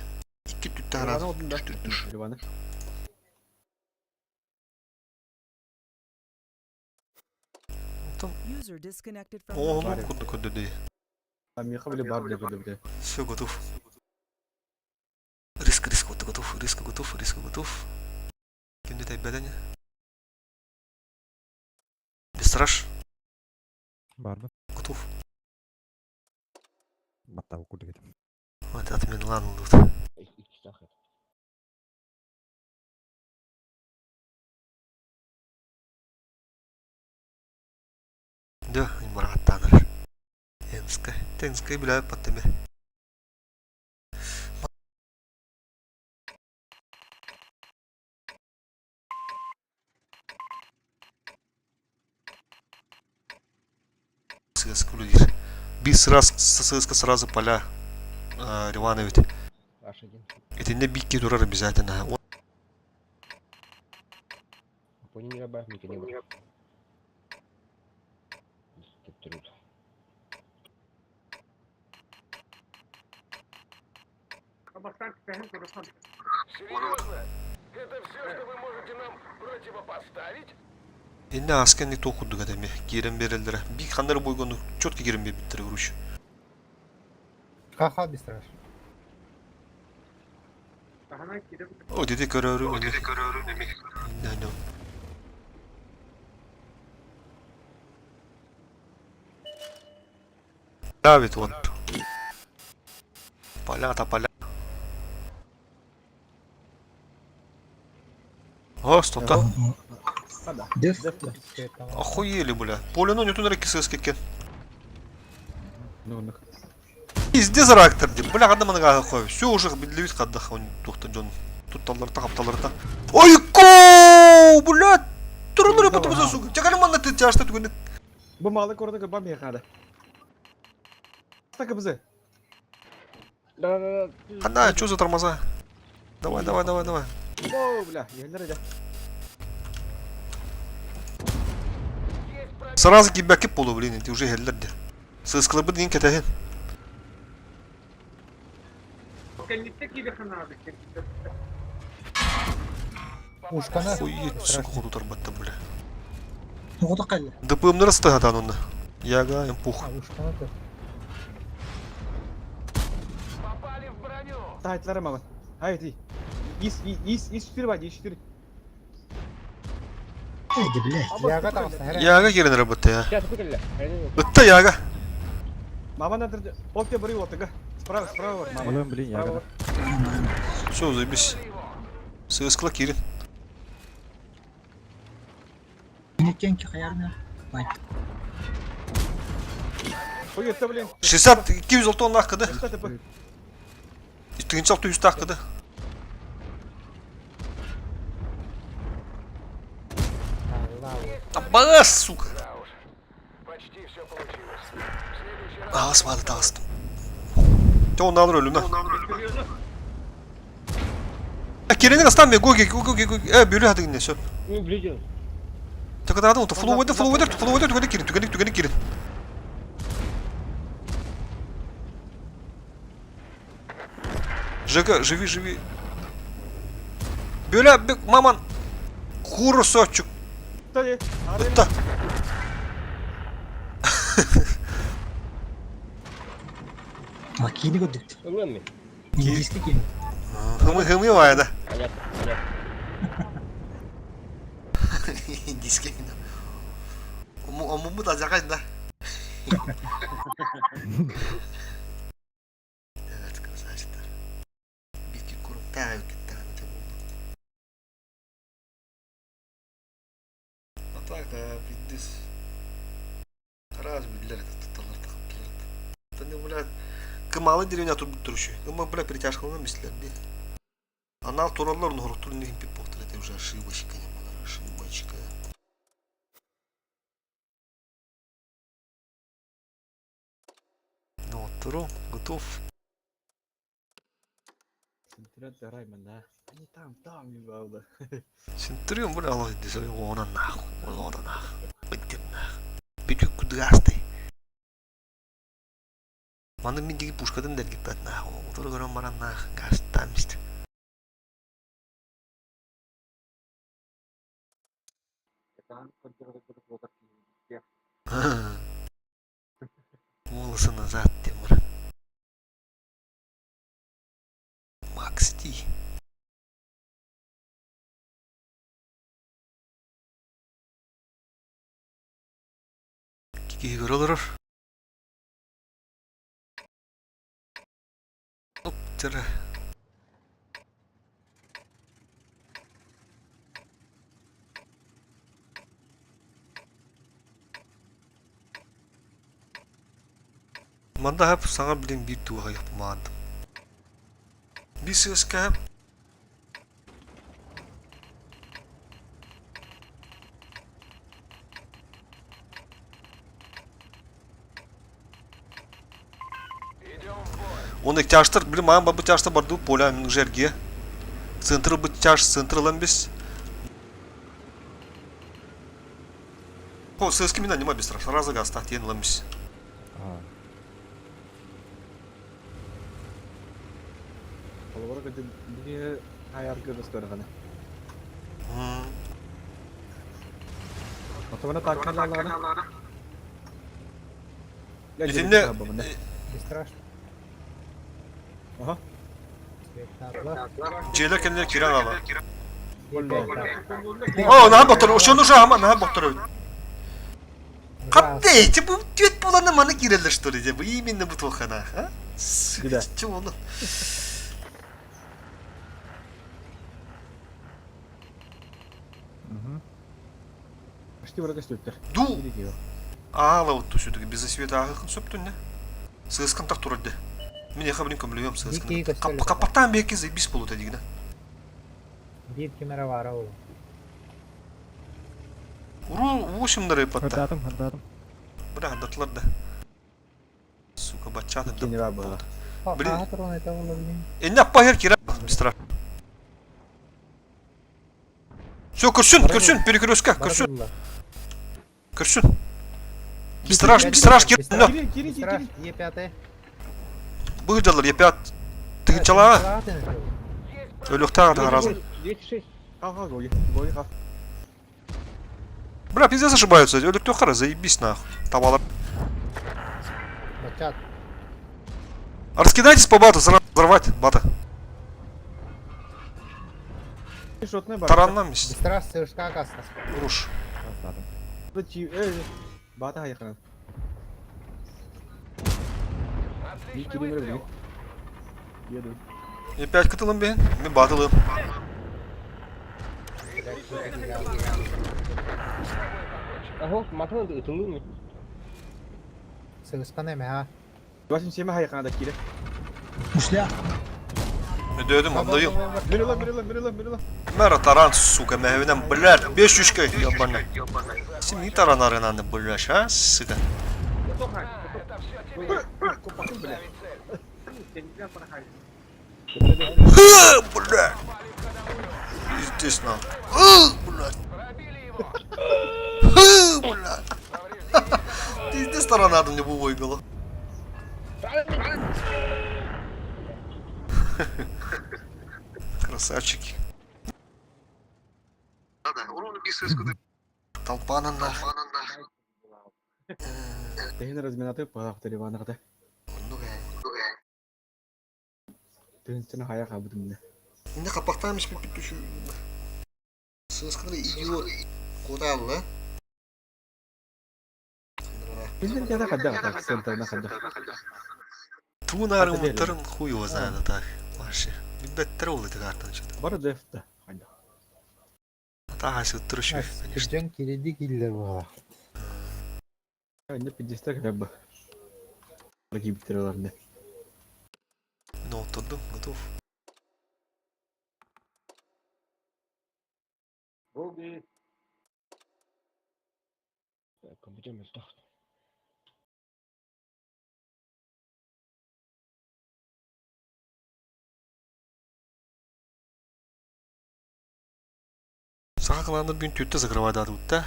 Икки түтті арады. Түш түш. User disconnected from your Оğlum channel. курду көдді. Миэхэ били бар деп өлөбүтэ. Все, готов. Риск, риск, вот готов, риск, готов, риск, готов. Кимде тайбәдәне? Бестраж. Барбын. Готов. Баттабы курдук этим. Вот отмен лан тут. Да, мараттаныр. Энская. Тенская бля паттыме. Бис раз СССК сразу поля Риванович. Итиннэ бикки турар обязательно. Серьезно? Это все, что вы можете нам противопоставить? Инне аасканник туох курдук этэ эмиэ киирэн биэрэллэрэ. Биир ханна эрэ буойгону четко киирэн биэрбиттэрэ короче. Ха-ха, бестраж. О, диди көрөөрү эмиэ. Инне Давит вот. Поля-то поля. О, стоп там. Деф. Охуели, бля. Поле, ну не туннель кисыскекен. Ну, ну. Пиздец реактор, ди. Бля, хадда манга хой. Все уже биллибит хадда хон тухта жон. Тут талларта хапталарта. Ой, ко, бля. Турнур потом за сука. Чакали манна ты тяжта түгүнүк. Бу малы көрдө көрбө миэхэ да. Так бизэ. Ханна, что за тормоза? Давай, давай, давай, давай. О, бля, иһэллэр эдэ. Сразу кибәкип болу, блин, ты уже хеллер ди. Сыскылыбы дин кетехин. Ушкана. Охуеть, сука, ходу тарбатта, бля. Тоҕото кэллэ. ДПМ растыгатан онна. Яга, пух. А, ушкана то. Попали в броню! Тайтлары маман. Ай, ти. Ис, ис, ис 4 бар, ис 4. Эйди, блядь. Яга тағысына хәрә. Яга кирен работа я. Ытта яга. Маман надо. Ол те бери отыга. Справа, справа бар, маман. Өлөм, блин, Справа яга. бар. Все, заебись. Сыскла кирин. Кинеккен хайарна. Бай. Ой, это, блин. 60 206 тонна акыды. Это ТП. 2600 акыды. Абас, сука. Да уж, почти все получилось. В следующий раз... Ағас бады тағыстым. Те он алыр өлүмө. Кирени астан бе гоги гоги гоги. Э бөлө хадыгын сөп. Токададын ото флоу өдө флоу өдө флоу өдө түгөнүк кирин түгөнүк түгөнүк кирин. Жека, живи, живи. Бөлө бек маман. Курусочук. Ытта. А киини көрдүк. Индийский киини. Хымы хымы вайда. Индийский. Омуму да жакайын да. Evet, красавчиктар. Битки куруктаа кетти А так да, пиздец. Раз биллер это Та не бля. Кымалы деревня тут турущу. Кыма бля перетяжка мислер ди. Анал тураллар нору тур не пипохтар это уже ошибочка не была, ошибочка. Ну вот, туру готов. Раймон, Они там, там, ебало. Центурион, бля, аллах, иди, она нахуй, она нахуй, выйди нахуй. Петюк кудгастый. Маны мин диги пушкадан дәргиппәт нахуй, утыр көрөн баран нах, гастамист. Волосы назад, Тимур. Максти. Киһи көрө олорор. Оп, тирэ. Манна хап саҥа билин биир туоһайах маандым. Биир сыаска Он тяжтар, блин, маан бабы тяжтар барду поля уже эргие. Центр бы тяж, центр ылан бис. О, ССК мина нема быстро. Сразу газ так, тен ылан бис. Холобура кырдьык били хайарга көстөрҕөнө. Отомана тааккалаалаҕына. Итиннэ Бестрашно. Аха. Дьиэлэр кэннилэр киирэн аала. О, наһаа боттор, ошону уже ама наһаа боттор. Каппей, типа түөт буоланы маны киирэллэр что ли, бу именно бу туохана, а? Да. Чего ону? Почти врага көстүттэр. Ду! Аала вот все-таки без света ааһыхын сөптүнне. Сыыскан так турар де. Мин яха блин көмөлөйөм сыыскан. Капатан беки заебись болот дигина. Биир кимэрэ баара ол. Уру 8 рэпатта. Хардатым, хардатым. Бля, хардатылар да. Сука, баччаты да. Кини бар буолла. Блин. Аха туран это болла блин. Энне аппа кира мистера. Все, көрсүн, көрсүн, перекрестка, көрсүн, көрсүн. Бистраш, бистраш, кир. Кири, кири, кири. Е5. Быдалар Е5 тыгынчалаға. Өлөктәгә таразын. 206. Ха, ха, гоги. Гоги, ха. Бля, пиздец ошибаются. Өлөктө қара, заебись нахуй. Табалар. Бачат. Раскидайтесь по бату, взорвать бата. Шотный бар. Тараннан мис. Бистраш сырышка каста. Уруш. Бата хайхан. Отличный выстрел. Еду. Е5 кытылым бен. Мен батылым. Ахо, матын ытылы мы. Сырышка неме ha. 87 хайхан да кире. Мушля. Өдөдüm, андайым. Мирила, мирила, мирила, мирила. Мэра таран, сука, мәһевинен, блядь, 5 үшкө, ебаный. Сен не таран аренаны, блядь, а, сука. Это все тебе. Бля. Блядь. Пиздец, нахуй. Блядь. Пробили его. Блядь. Пиздец таранадым не выиграла. Красавчики. Толпа нахуй. Тэһин разминаты палахтары ванагда. Тыһынчына хая хабытымны. Инде капактамыш бит түшү. Сыскыры идиот. Куда алла? Билер када кадда так центрна кадда. Тунары мутарын хуй его знает так. Вообще. Беттер ол это картан что-то. Бар дефта. Хайда. Та сөттүрүш, конечно. Күрден киреди киллер була. Инде 50 как бы. Ракип тераларны. Ну, турдум, готов. Компьютер мөлтөх. Саха кылааныр күн түттэ закрывайдаады да.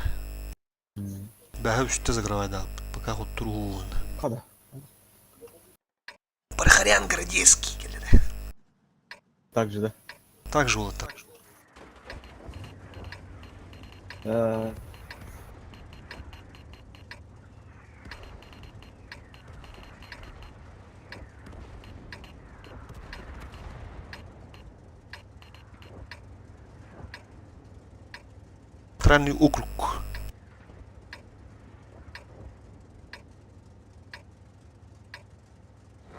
Бәһә үстэ закрывайдаады. Пока хоть туруун. Када. Бархарян Городецкий келеді. Так же, да. Так же вот так. Э, Центральный округ.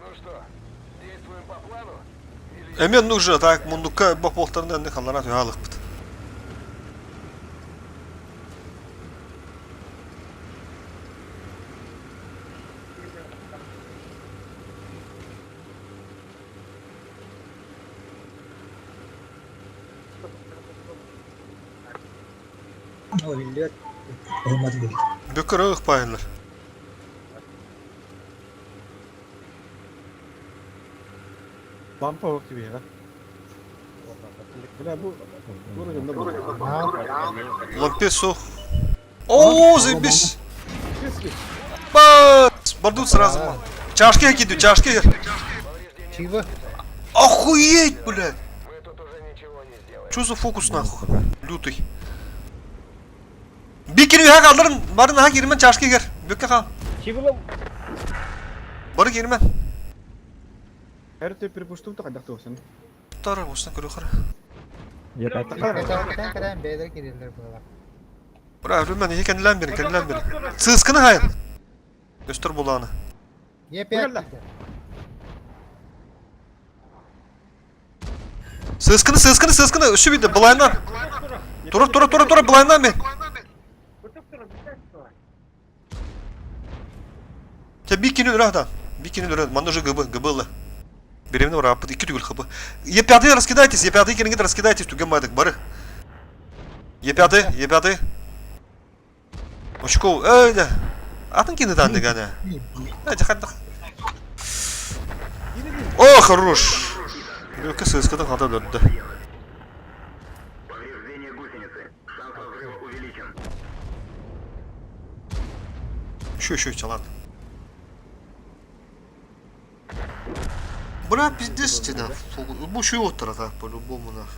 Ну что, действуем по плану? Эмиэ нужно так мундукка бопуохтарынан эмне халлара түһэ алыкпыт. Биллибэт. Olmadı değil. Бүкір ықпайынлар. Лампа yok gibi ya. Бля, бу бу районда бу. Лампе суох. О, заебись! Бас! Бардут сразу. Чашки киду, чашки. Чего? Охуеть, блядь! Мы тут уже ничего не сделаем. Что за фокус нахуй? Лютый. Бикини үһэ хаалларын, бары наһаа киирмэн чашка игер. Бүккэ хаал. Бары киирмэн. Her tür припустум та кайдах туосын. Тара, осына көрө хара. Я опять. Кэтэн кэтэн бэйэлэр киирэллэр буолар. Бра, үрүмэн, иһи кэннилээн бери, кэннилээн бери. Сыысканы хайын. Өстөр булааны. Е5 Сыысканы, сыысканы, сыысканы, өссө биирдэ, былайынан. Тура, тура, тура, тура, былайынан мен. Те бикини үрэ Бикини үрэ, манна уже ГБ, ГБ Беременна ура, икки түгүл хб. Е5 раскидайтесь, Е5 кирингит раскидайтесь, түген байдык, бары. Е5, Е5. Очко, эй, да. Атын кини данды гана. Эй, хаддах. О, хорош. Лёгкий сыскадан хата дөрдө. Повреждение гусеницы. Шанс разрыва увеличен. Еще, еще, чалан. Бля, пиздец тебе, нах. Бу еще оттара так, по-любому, нах.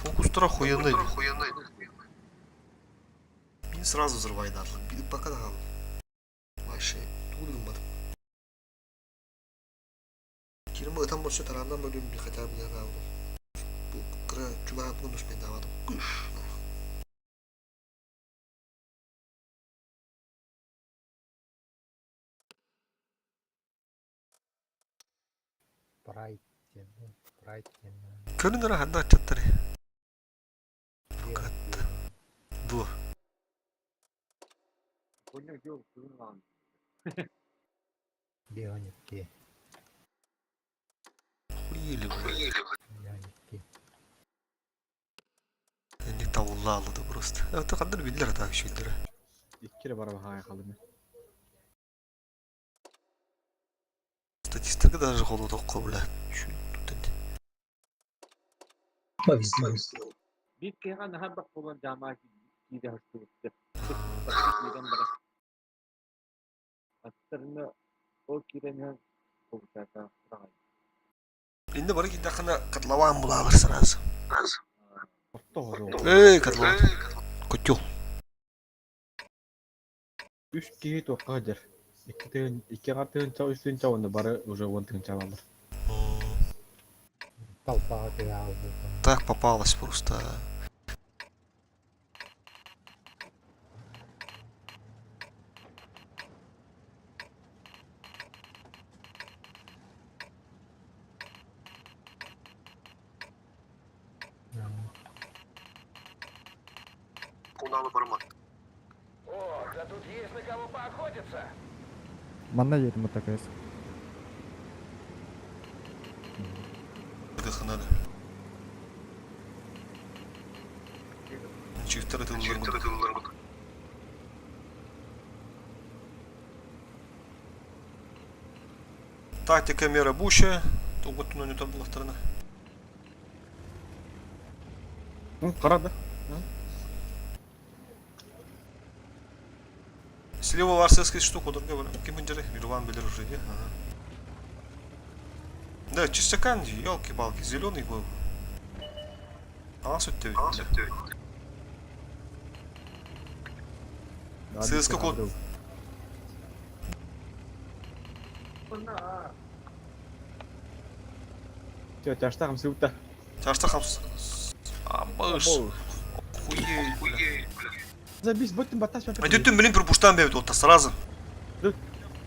Фокус тура охуенный. Мин сразу взрывай дадлы. Пока да. Вообще, тугун бат. Кирим там больше тарандан бөлүм хотя бы не знаю. Бу кыра чуга буну успей давадым. Кыш. Прайд диэн, Прайд диэн. Көрүн ханна ачаттары. Бу. Бионики. Хуели, блядь. Бионики. Не тавуллаалыды просто. Это кандыр биллер так шүлдер. Икки эрэ бара баһаай халым. Статистика даже холодокко, бля. Повезло. Биир киһиэхэ наһаа бах буолан дьаамаа киирэ сылдьыбыт. Киирэн барар. Аттарына ол киирэн иһэн получается тураҕай. Инде бары кидахына котлован булалар сразу. Отто хору. Эй, котлован. Котел. Үс киһи туохха сылдьар. Икки тыһын, икки аҥар тыһыынча, үс тыһыынча уонна бары уже уон тыһыынча баллар. Толпаҕа түһэ Так попалось просто. О, да тут есть на кого поохотиться. Манна едем вот такая. Надо. Чифтер это Тактика мера бущая. Тугут не то была сторона. Ну, кара да. Слева варсовский штуку, другой Ким Ирван билер уже, не? Ага. Да, чистякан, елки-палки, зеленый был. А суть ты. ЦСКА код. Все, тяжта хамсыбыта. Тяжта хамс. Амбыш. Охуеть, бля. Забись, будь баттас. Өтүттүн билин пропустан бэбит отта сразу.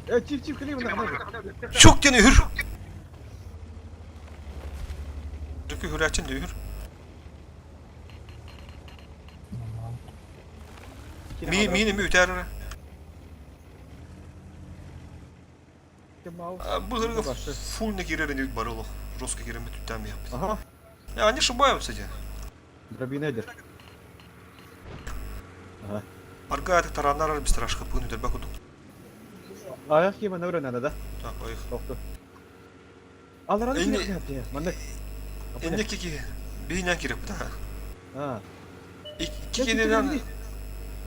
Э, чип, чип, кэлиим, Чук диэн үһүр. Дүкү үһүрээчин да үһүр. Ми миин эми үтээр эрэ. Бу ырыга фул не кирер ини бар олох. Жестко киреммит үттээн биһэппит. Ага. Они ошибаются де. Дробина дер. Ага. Арга это тараннар бистраш хапын үтәрбә кудук. Аяк киеме нөрө надо, да? Так, поехали. Тохту. Алараны Энни- кирәк дип, маннык. Энне кики бейнән кирәк бит, а. А. Икки киненән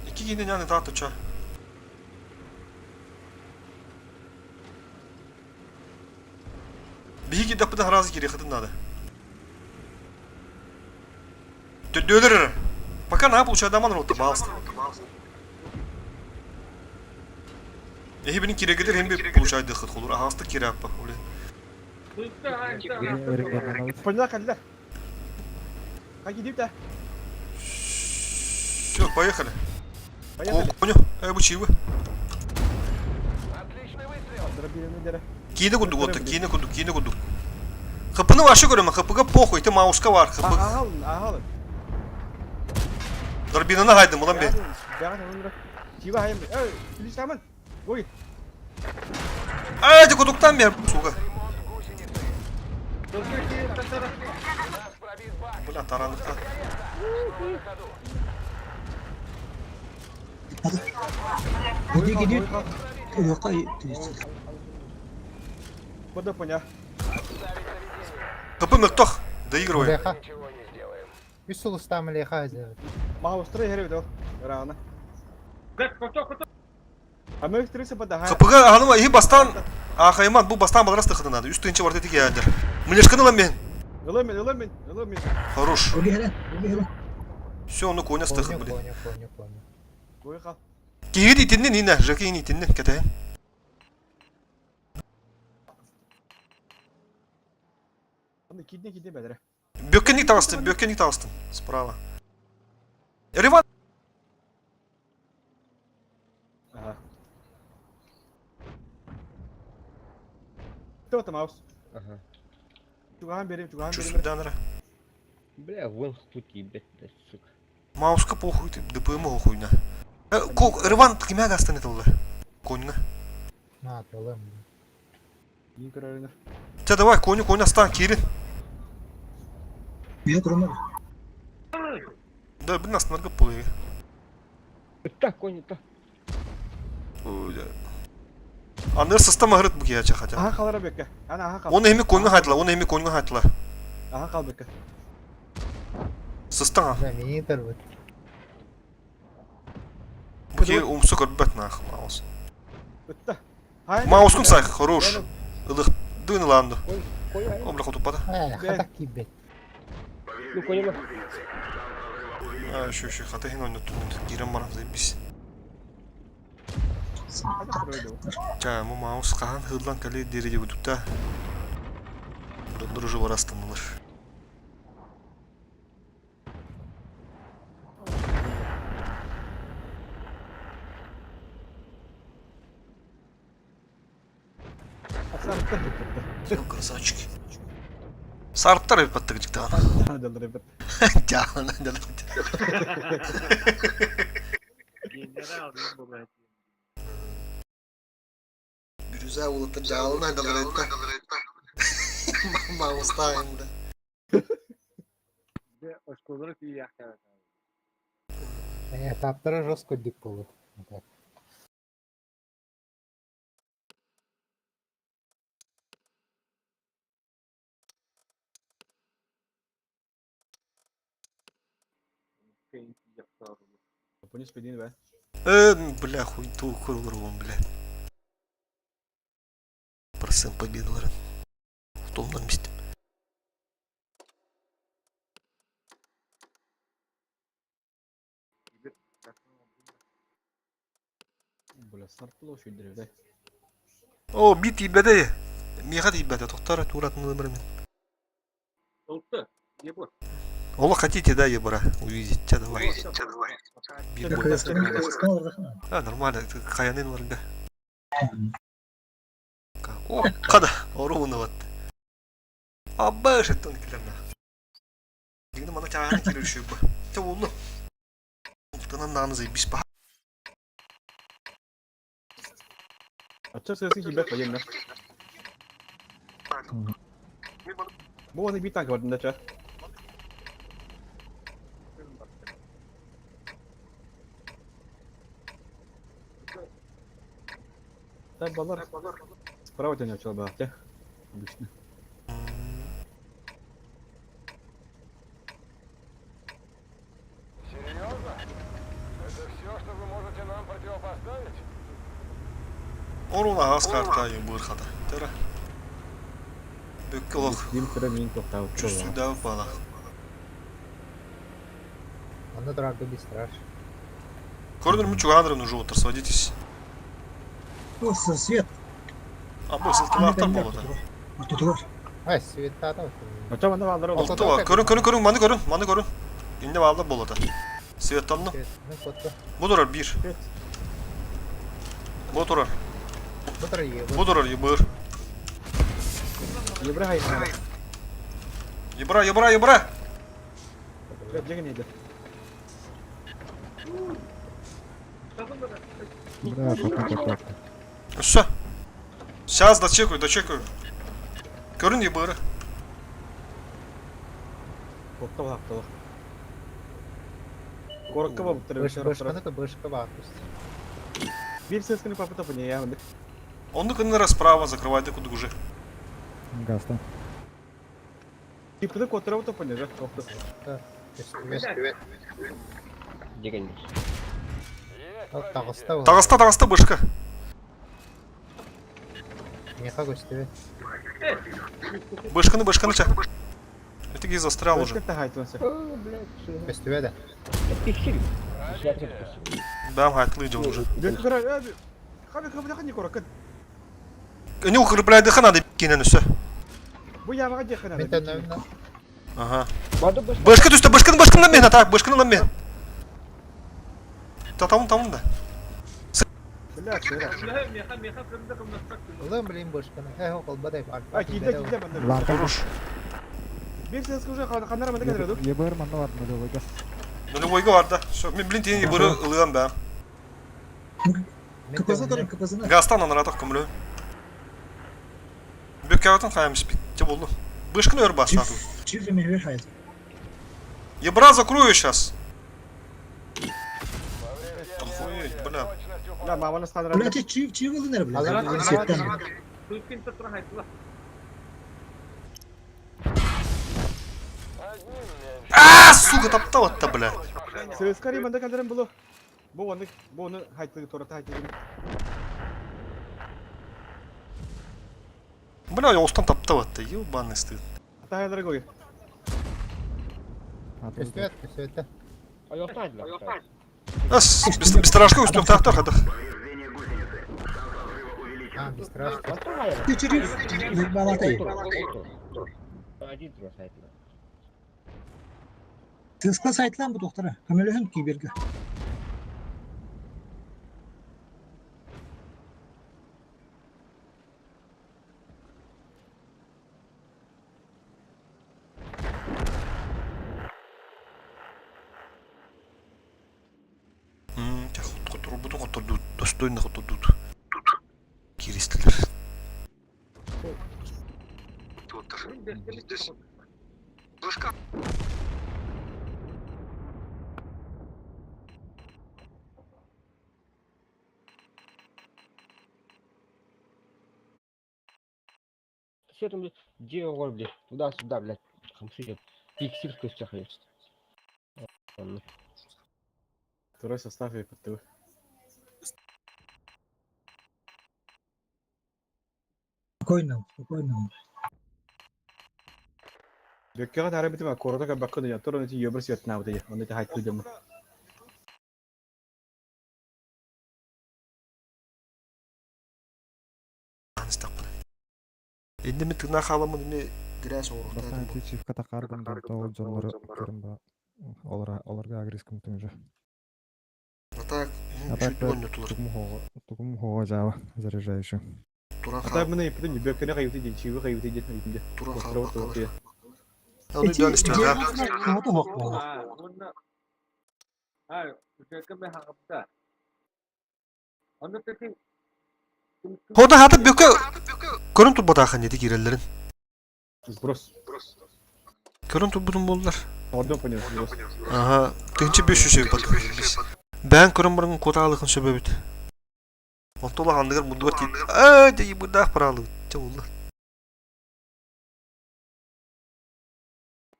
икки киненән та туча. Биһиги даппыта разы кире хытын надо. Дөдөлөр. Пока на получай даман рота балста. Эһи бинин кирегедер hem bir получай дыхыт холур. Ахасты кире аппа. Поняла, калла. Как иди да? Все, поехали. Поехали. Понял. Э, бу чивы. Отличный выстрел. Дробина дера. Киine курдук отта, киine курдук, киine курдук. ХПны вообще көрөм, ХПга похуй, ты мауска бар, ХП. Ага, ага. Дробинаны хайдым, улан бе. Чива хайым. Эй, плюс Ой. Ай, ты кудуктан бер, сука. Ремонт гусеницы. У нас пробит бак. Бля, тараныкта. Снова на ходу. Gidiyor gidiyor. Yok ay. Буду поня. Отставить наведение. ХП мөктөх. Доигрываем. Леха. Ничего не сделаем. Үс сулустам леха сделать. Маустры херев до. Рана. А мы встреча под ХПга аныма ихи бастан Ахайман бу бастан балрас тыхыды надо. Үс тыынча бар дедик ядер. Млешканы лан мен. Ылымин, ылымин, ылымин. Хорош. Öyle öyle. Все, ну коня стыхыт, Коня, блин. коня, коня, коня. Койха. Киһи итиннен инә, Жеки ин итиннен кәтәһен. Аны кидне кидне бәдере. Бөккенник тагыстын, бөккенник тагыстын. Справа. Риван. Ага. Кто там маус? Ага. Чуган берем, чуган берем. Чувствую, Бля, вон хуй ебать, блядь, сука. Мауска похуй, ты ДПМ хуйня. Ко, Риван кимә гастан это Коньга. На, толым. Иң көрөрүнө. Те давай, коню, коню астан, кирин. Ne durumda? Да, блин, астынарга полы. Так, конь, так. Аныр сыстам ахырыт бу кияча хотя. Аха калара бекке. Ана аха кал. Оны эми коньга хайтла, оны эми коньга хайтла. Аха кал бекке. Сыстан. Да, мини вот. Бу ки умсу көрбөт нах, маус. Үтті. Маускун сай, хорош. Ылых дын ланды. Конь, О, бля, хотупада. Э, хатак кибет. ну конь, А, еще, еще, хата хин ойнот кирен барам заебись. Ча, му маус кахан хыдлан кале дереде бутукта. Дружу барастынылар. Красавчики. Сарптар епаттык жиктаган. Жаана Генерал bu Бирюза улыта жаалына далар Маустайм да. Осколары күйяқтар. Э, таптара жестко дик болу. Так. Понес педин бе. Бля, хуй ту курулар бля. Процент победаларын. В том на месте. Бля, сартло шүдүрө да. О, бит ибәдә. Миха ибәдә, тоқтар туратын өмірмен. Oldu. Ne bu? Оло хотите, да, ебра, увидеть, ча давай. Биир буолла. А, нормально, хаянын барга. О, када, оруна вот. Абба шеттон килерна. Дигини мана чааны кирер шүйбі. Те болду. Тынан нааны заебись па. Ача сырсы хибет военно. Бу оны бит танк бардын да ча. Да балар. Справа тебя начал бахте. Обычно. Серьезно? Это все, что вы можете нам противопоставить? Оруна аас карта быр хата. Тера. Бүккө олох. Дим кыра мин тоқтау. Чувствую бала. Онно дорога без страш. Кордон мы чуганрын уже отыр, садитесь. Осы свет. А бу сылтылаахтар болота. Ортотугар. Ай, света Ача манда балдар ол. Алтыва. Көрүн, көрүн, көрүн, маны көрүн, маны көрүн. Инде балда болота. Светтанны. Бу турар бир. Бу турар. Бу турар ебыр. Бу турар ебыр. Ебра хай. Ебра, ебра, ебра. Жеген еді. Бля, потом потом. Все. Сейчас дочекаю, дочекаю. Көрүн ебыры. Тоқтау хақтылық. Корокка болып тұр. Бышканы бышка бар. Бир сескini папы топы не я. Онны күннер справа закрывайды кудук уже. Гаста. Типті котырау топы не же. Тоқты. Тағыста. Тағыста, тағыста бышка. Меха көстүбү. Бышканы, бышканы ча. Это ги застрял уже. Көстүбү да. Бам хайтлы идем уже. Хаби корокка. Не укрепляй надо кинен все. Бу ямаға жекхана. Мен төннөмүн. Ага. Бышка түсті, бышканы, бышканы на мен, так, бышканы на мен. Та там, там да. Бля, сыра. Улым блин бышканы. Эх, колбадай бар. А, киде, киде манда. Хорош. Бир сескі уже қанара манда келеді. Ебыр манна бар нулевой газ. Нулевойга бар да. Все, мен блин тени бұры ылыган да. КПЗ тұрын, КПЗ-ны. Газтан анаратақ көмілі. Бүк кәватын хайым спит. Те болды. Бышканы өр бастату. Чиф мehver hayat. Ебра закрою сейчас. Охуеть, бля. Бля, маманы станыра. Бля, чиф чиф ылыныр бля. Светтен. А, сука, таптал это, бля. Сескари манда келдерин булу. Бу оны, бу оны хайтлы тората хайтлы. Бля, я устан таптал это, ебаный стыд. Тахайлары гой. Көстүбөт, көстүбөт. Ас, бестрашка үстем тақтар қадық. А, без страшно. Чиф балатай. Тыска сайтлан бу доктора. Көмөлөһүн киберге. Достойно хотурдут. Киристилер. Бышка. Все там, где блядь, туда-сюда, блядь, хамсы, пиксир в костях есть. Второй состав и подтыл. Спокойно, спокойно. Бөккеға тары бітім, коротака баққыны я, тұрын өте ебір свет набыды, оны өте хайтлы дем. Енді мен тына халамын, мен Иккирээс Бастаан оҥоруохтаах ити чивка тахаар гынным ол дьоннору көрөн ба олора олорго агрискым түҥүрэ. А так, А так үчүгэй оонньотулар. тугум хоҕо тугум хоҕо жаба заряжающий. Туран А хаал, так мына иппитин бөккөнө хайыты дии, чиви хайыты диэн ыйытын туран Кострово хаалбаккалар. туох Ону Эти дөөн истээх. дьиэҕэ туһах буолла. Уонна үчүгэйкэ хаҥапта. Онно таки Хода хата бөкө көрөн турбатахан неди киирэллэрин. Сброс. Көрөн турбутум буоллар. Ордон понял, сброс. Аха, 1500 бат. Бээн көрөн баран куотаалыхын сөбөбүт. Онтула ханныгар муннугар тиит. Ээ, дьэ бырдаах параалыбыт. Чэ буолла.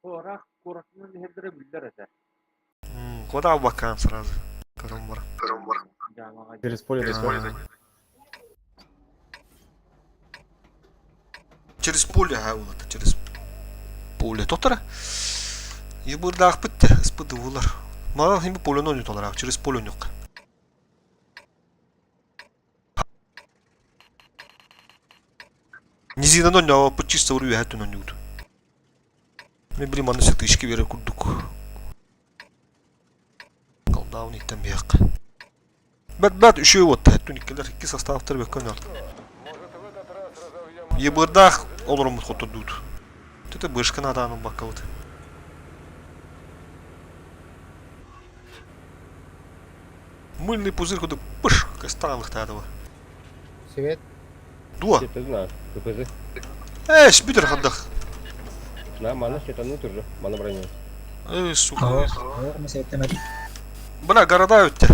Орах куоратынан иһэллэрэ биллэр этэ. Куотаал баккаан сразу. Көрөн баран. Дьаамаҕа Через поле да. Через поле аха улата, через поле. Тоқтара. Ебырдаахпыт те, ыспыты булар. Маған химби поле ойноталар, через поле ойнок. Низинан ойнооппут чисто уру үөһэттэн ойнугут. Мен билим манна сытышки бере курдук. Колдаун иттен биһиэххэ. Бэт бэт үчүгэй уотта хэттүн иккилэр икки составтар бэккэ ойноот. Может, в этот раз разовьем Ебырдаах олороммут хоттордуут. Тете бышкын адаан ылбаккабыт. Мыльный пузырь курдук пыш кыстаалыхтаатыба. Свет. Дуо. Это знаю. КПЗ. Эш, бүтэр хандах. На, мана светанут уже. Мана броня. Эй, сука. Ама сеттемedi. Бля, города өттө.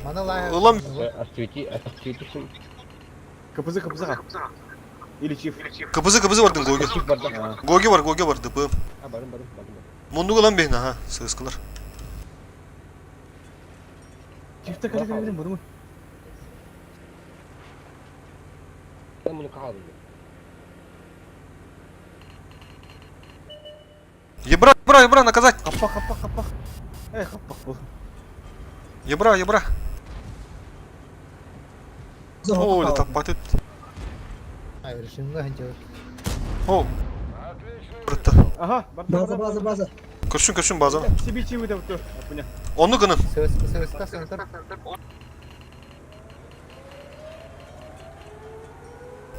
Мана лайх. Улам Освети, освети. КПЗ, КПЗ. Или чиф. КПЗ КПЗ бардын Гоги. Чиф бардак. Гоги бар, Гоги бар ДП. А, барым, барым, барым. Муннук ылан бейін, аха, сыскылар. Чифте кали кали буду. Там муну калды. Ебра, ебра, ебра, наказать. Хаппа, хаппа, хаппа. Эй, хаппа бул. Ебра, ебра. О, это таппат. Решимга ханча. О, Отличный бырытта. Ага, База база база. Көрсүн, көрсүн базаны. Себе чиви деп тур. Апыня. Онну гынын. ССК ССК центр.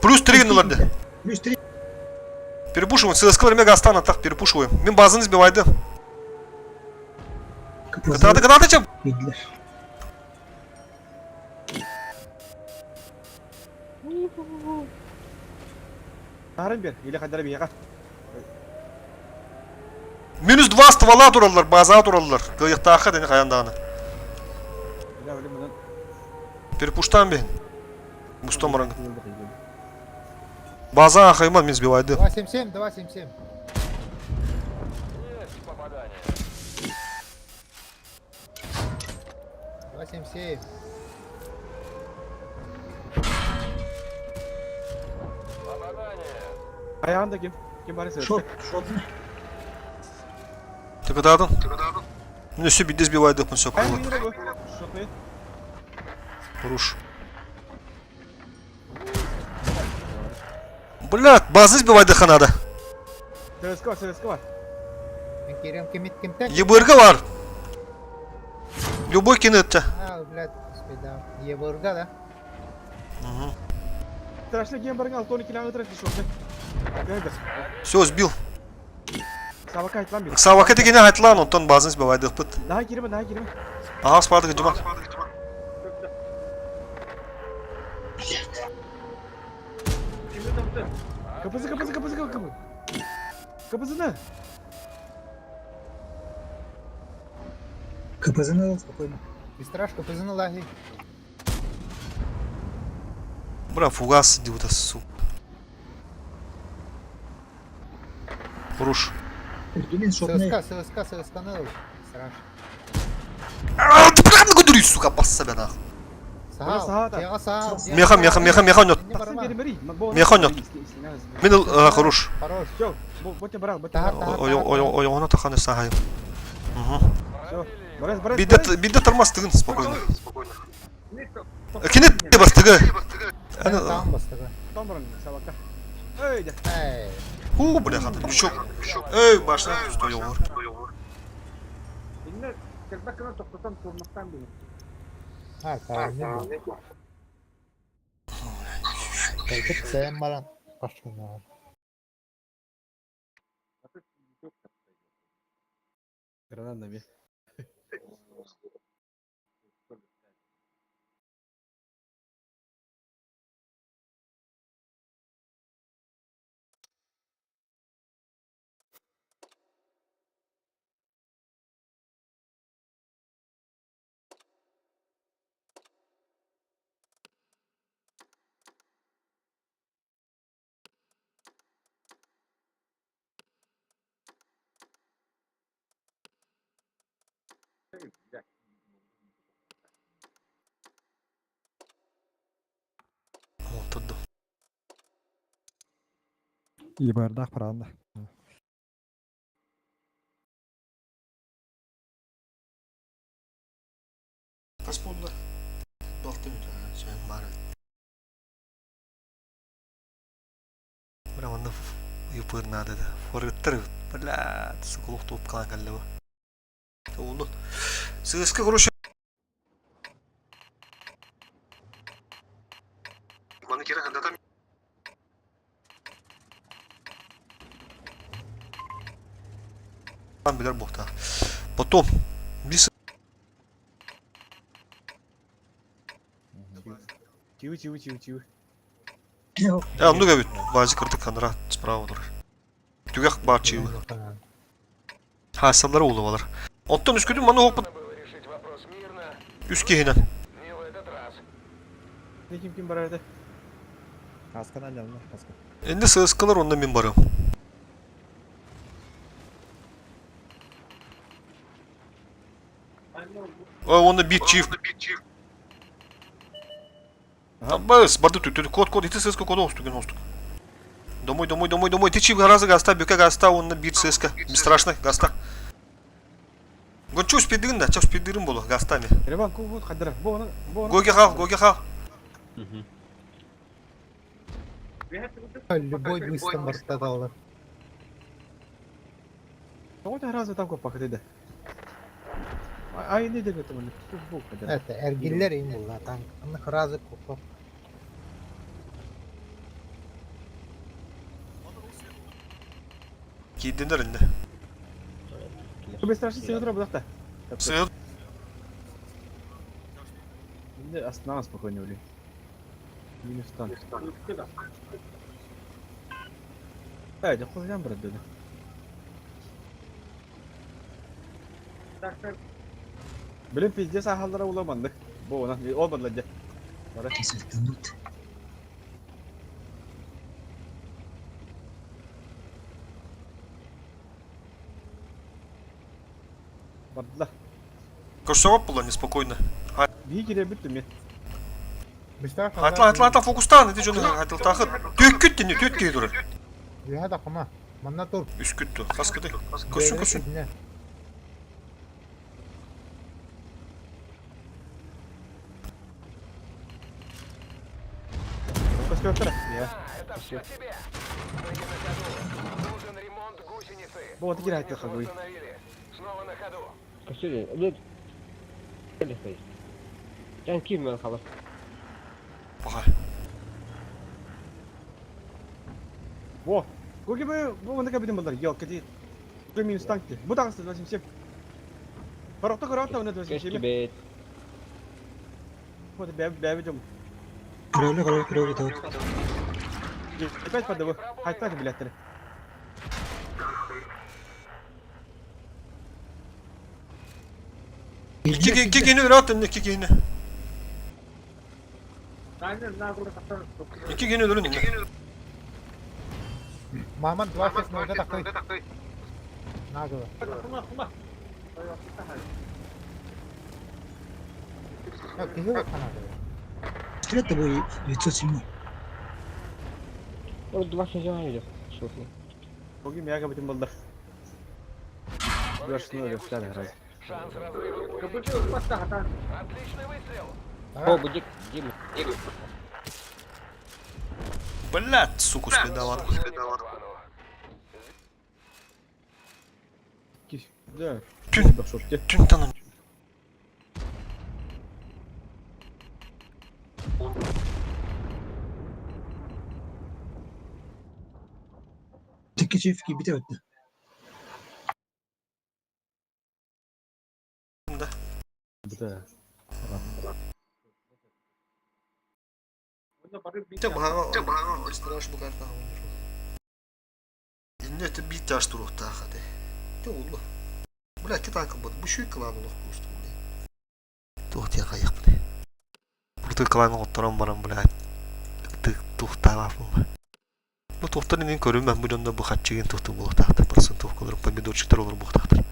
Плюс 3 гыныларды. Плюс 3. Перепушиваем. ССК мега астана так перепушиваем. Мен базаны сбивайды. КПЗ Кытаады, кытаады чем? bildiler. Тарын бер, или хадара бияга. Минус 2 ствола тураллар, база тураллар. Кыйыктаахха дени хаяндағаны. Бля, бля, мунан. Перепуштан бейін. Мустон баранга. База ахайман мен сбивайды. 277, 277. Есть попадание. 277. Попадание. Аяғында ким? Ким бар есе? Шот шот. Ты кытаадың? Міне все бидде сбивайды, все Ай, было. мин бу. Шотны. Руш. Блядь, базы сбивайды ханада. ССК, ССК бар. Мен керем кемит кемтек. ЕБРГ бар. Любой кинетте. А, блядь, спида. ЕБРГ, да? Страшно кем барган 6 километр шотны. Кайда? Все, сбил. Сабака айтлан бир. Савака дегене айтлан, онтон базын сбивайды пыт. Daha girme, daha girme. Ага, спадык жумак. КПЗ, КПЗ, КПЗ, КПЗ. КПЗ не? КПЗ надо спокойно. Бистраш КПЗ на лаги. Бра, фугас диута, сука. Руш. Иргинин шотны. ССК, ССК, ССК на Страш. А, ты прям гудри, сука, бас себя нахуй. Сахал, Сахал, да. Тега сахал. Меха, меха, меха, меха нет. Меха нет. Мен э, хорош. Хорош. Все, вот я брал, вот Тахар, я тахар. Ой, ой, ой, ой, таханы сахай. Угу. Все, барас, барас. Бидде бидде тормоз тыгын спокойно. Кинет бастыгы. Там бастыгы. Там баран, сабака. Эй, дьэ. Ху, бля, хата, мешок. Эй, башня, что я Инне кэлбэт гына тохтотон турмахтаан биһин. Ha, tamam. Кэлбит сайын баран башкалар. Гранат нами. Отурду. Ибардаах бараанна. Хас буолла? Балта мүтэ. Сен баар. Бля, онно юпыр надо да. Форыттар. Бля, соколов туып калан кэллэ бу. Ону. Сыыска, короче. Маны кире хандатам. Билер буохта. Потом, бис Чиу, чиу, чиу, чиу. Э, оннук эбит. Бази кырдык ханара справа турар. Түгэх баар чыыбы. Хаасаллара уулубалар. Оттон үскүтүн маны оһоппут Было решить вопрос мирно. үс киһинэн. Не в этот раз. Не ким ким барар этэ? Касканы анньалла, каска. Энди сыыскалар онно мин барыам. Ой, онно биир чиев. Аббас, барды түттү. Код, код, ити сыска коду остук, остук. Домой, домой, домой, домой. Ты чип гораздо гаста, бөкө гаста, онно биир сыска. Бесстрашный, гаста. Гончу успедырын да, ча успедырын болу, гастами. Ребан, ку вот хадра. Бу оны, бу оны. Гоги хал, гоги хал. Любой быстро бартаталлар. Тоҕо разы там коппак да. Ай не деп это маны. Бу хадра. Это эргиллер им була танк. Анны разы купап. Киирдинер инде. Бесстрашный сыгы тура булакта. Сыгы Инде астынан спокойно блин. Минус танк. Эй, да хуй брат, да. Блин, пиздец, ахалдара уламанды. Бу она, олмадылар дьэ. Бары. Бардылар. Көрсөҕөп була неспокойно. Бии кире бүттүм мен. Атла, атла, атла, фокустаан, ити дьону атылтаахыт. Түөккүт дини, түөт киһи турар. Үһэ да кума. Манна тур. Үскүттү, хаскыты. Көрсүн, көрсүн. Көстөктөр. Я. Это все тебе. Ноги на ходу. Нужен ремонт гусеницы. Бу вот кире айтты Гусеницу хагуй. восстановили. Снова на ходу. Паха. Во. Гоги бы бу мында кабиден булдар. Елка ди. Бу минус танк ди. Бу тагысы 87. Барокта көрөт оны 87. Вот бәб бәб жом. Көрөлө көрөлө көрөлө тот. Опять подавы. Хайта билеттер. Икки икки киһини өлөрөт инде, икки киһини. Икки киһини өлөрүн инде. Маман 26 нолда такой. Нагло. Я киһи вот ханады. Стрелять тобой 907. Гоги мияга битин булдар. Повреждение Дөрсүн өстән гусеницы. раз. Шанс разрыва увеличен. Отличный выстрел. Блядь, сука, успедават. Да. Түн. Бахшотте. Түн танын. Тикки чеф киирбитэ эбит. Да. Да. Те баҕа страш бу картаҕа Инне өтө биир таас туруохтаах этэ. Те улла. Бля, икки танка бу бу шүй кылаан олох куусту бля. Туох диэн хайыахпыный. Бурдук кылаан оҕотторон баран бля туохтаабаппын ба. Бу туохтан инин көрүмэн бу дьонно бу хаччыгын туохту буолуохтаахтар барсын туохкалар помидорчиктар олор буолуохтаахтар.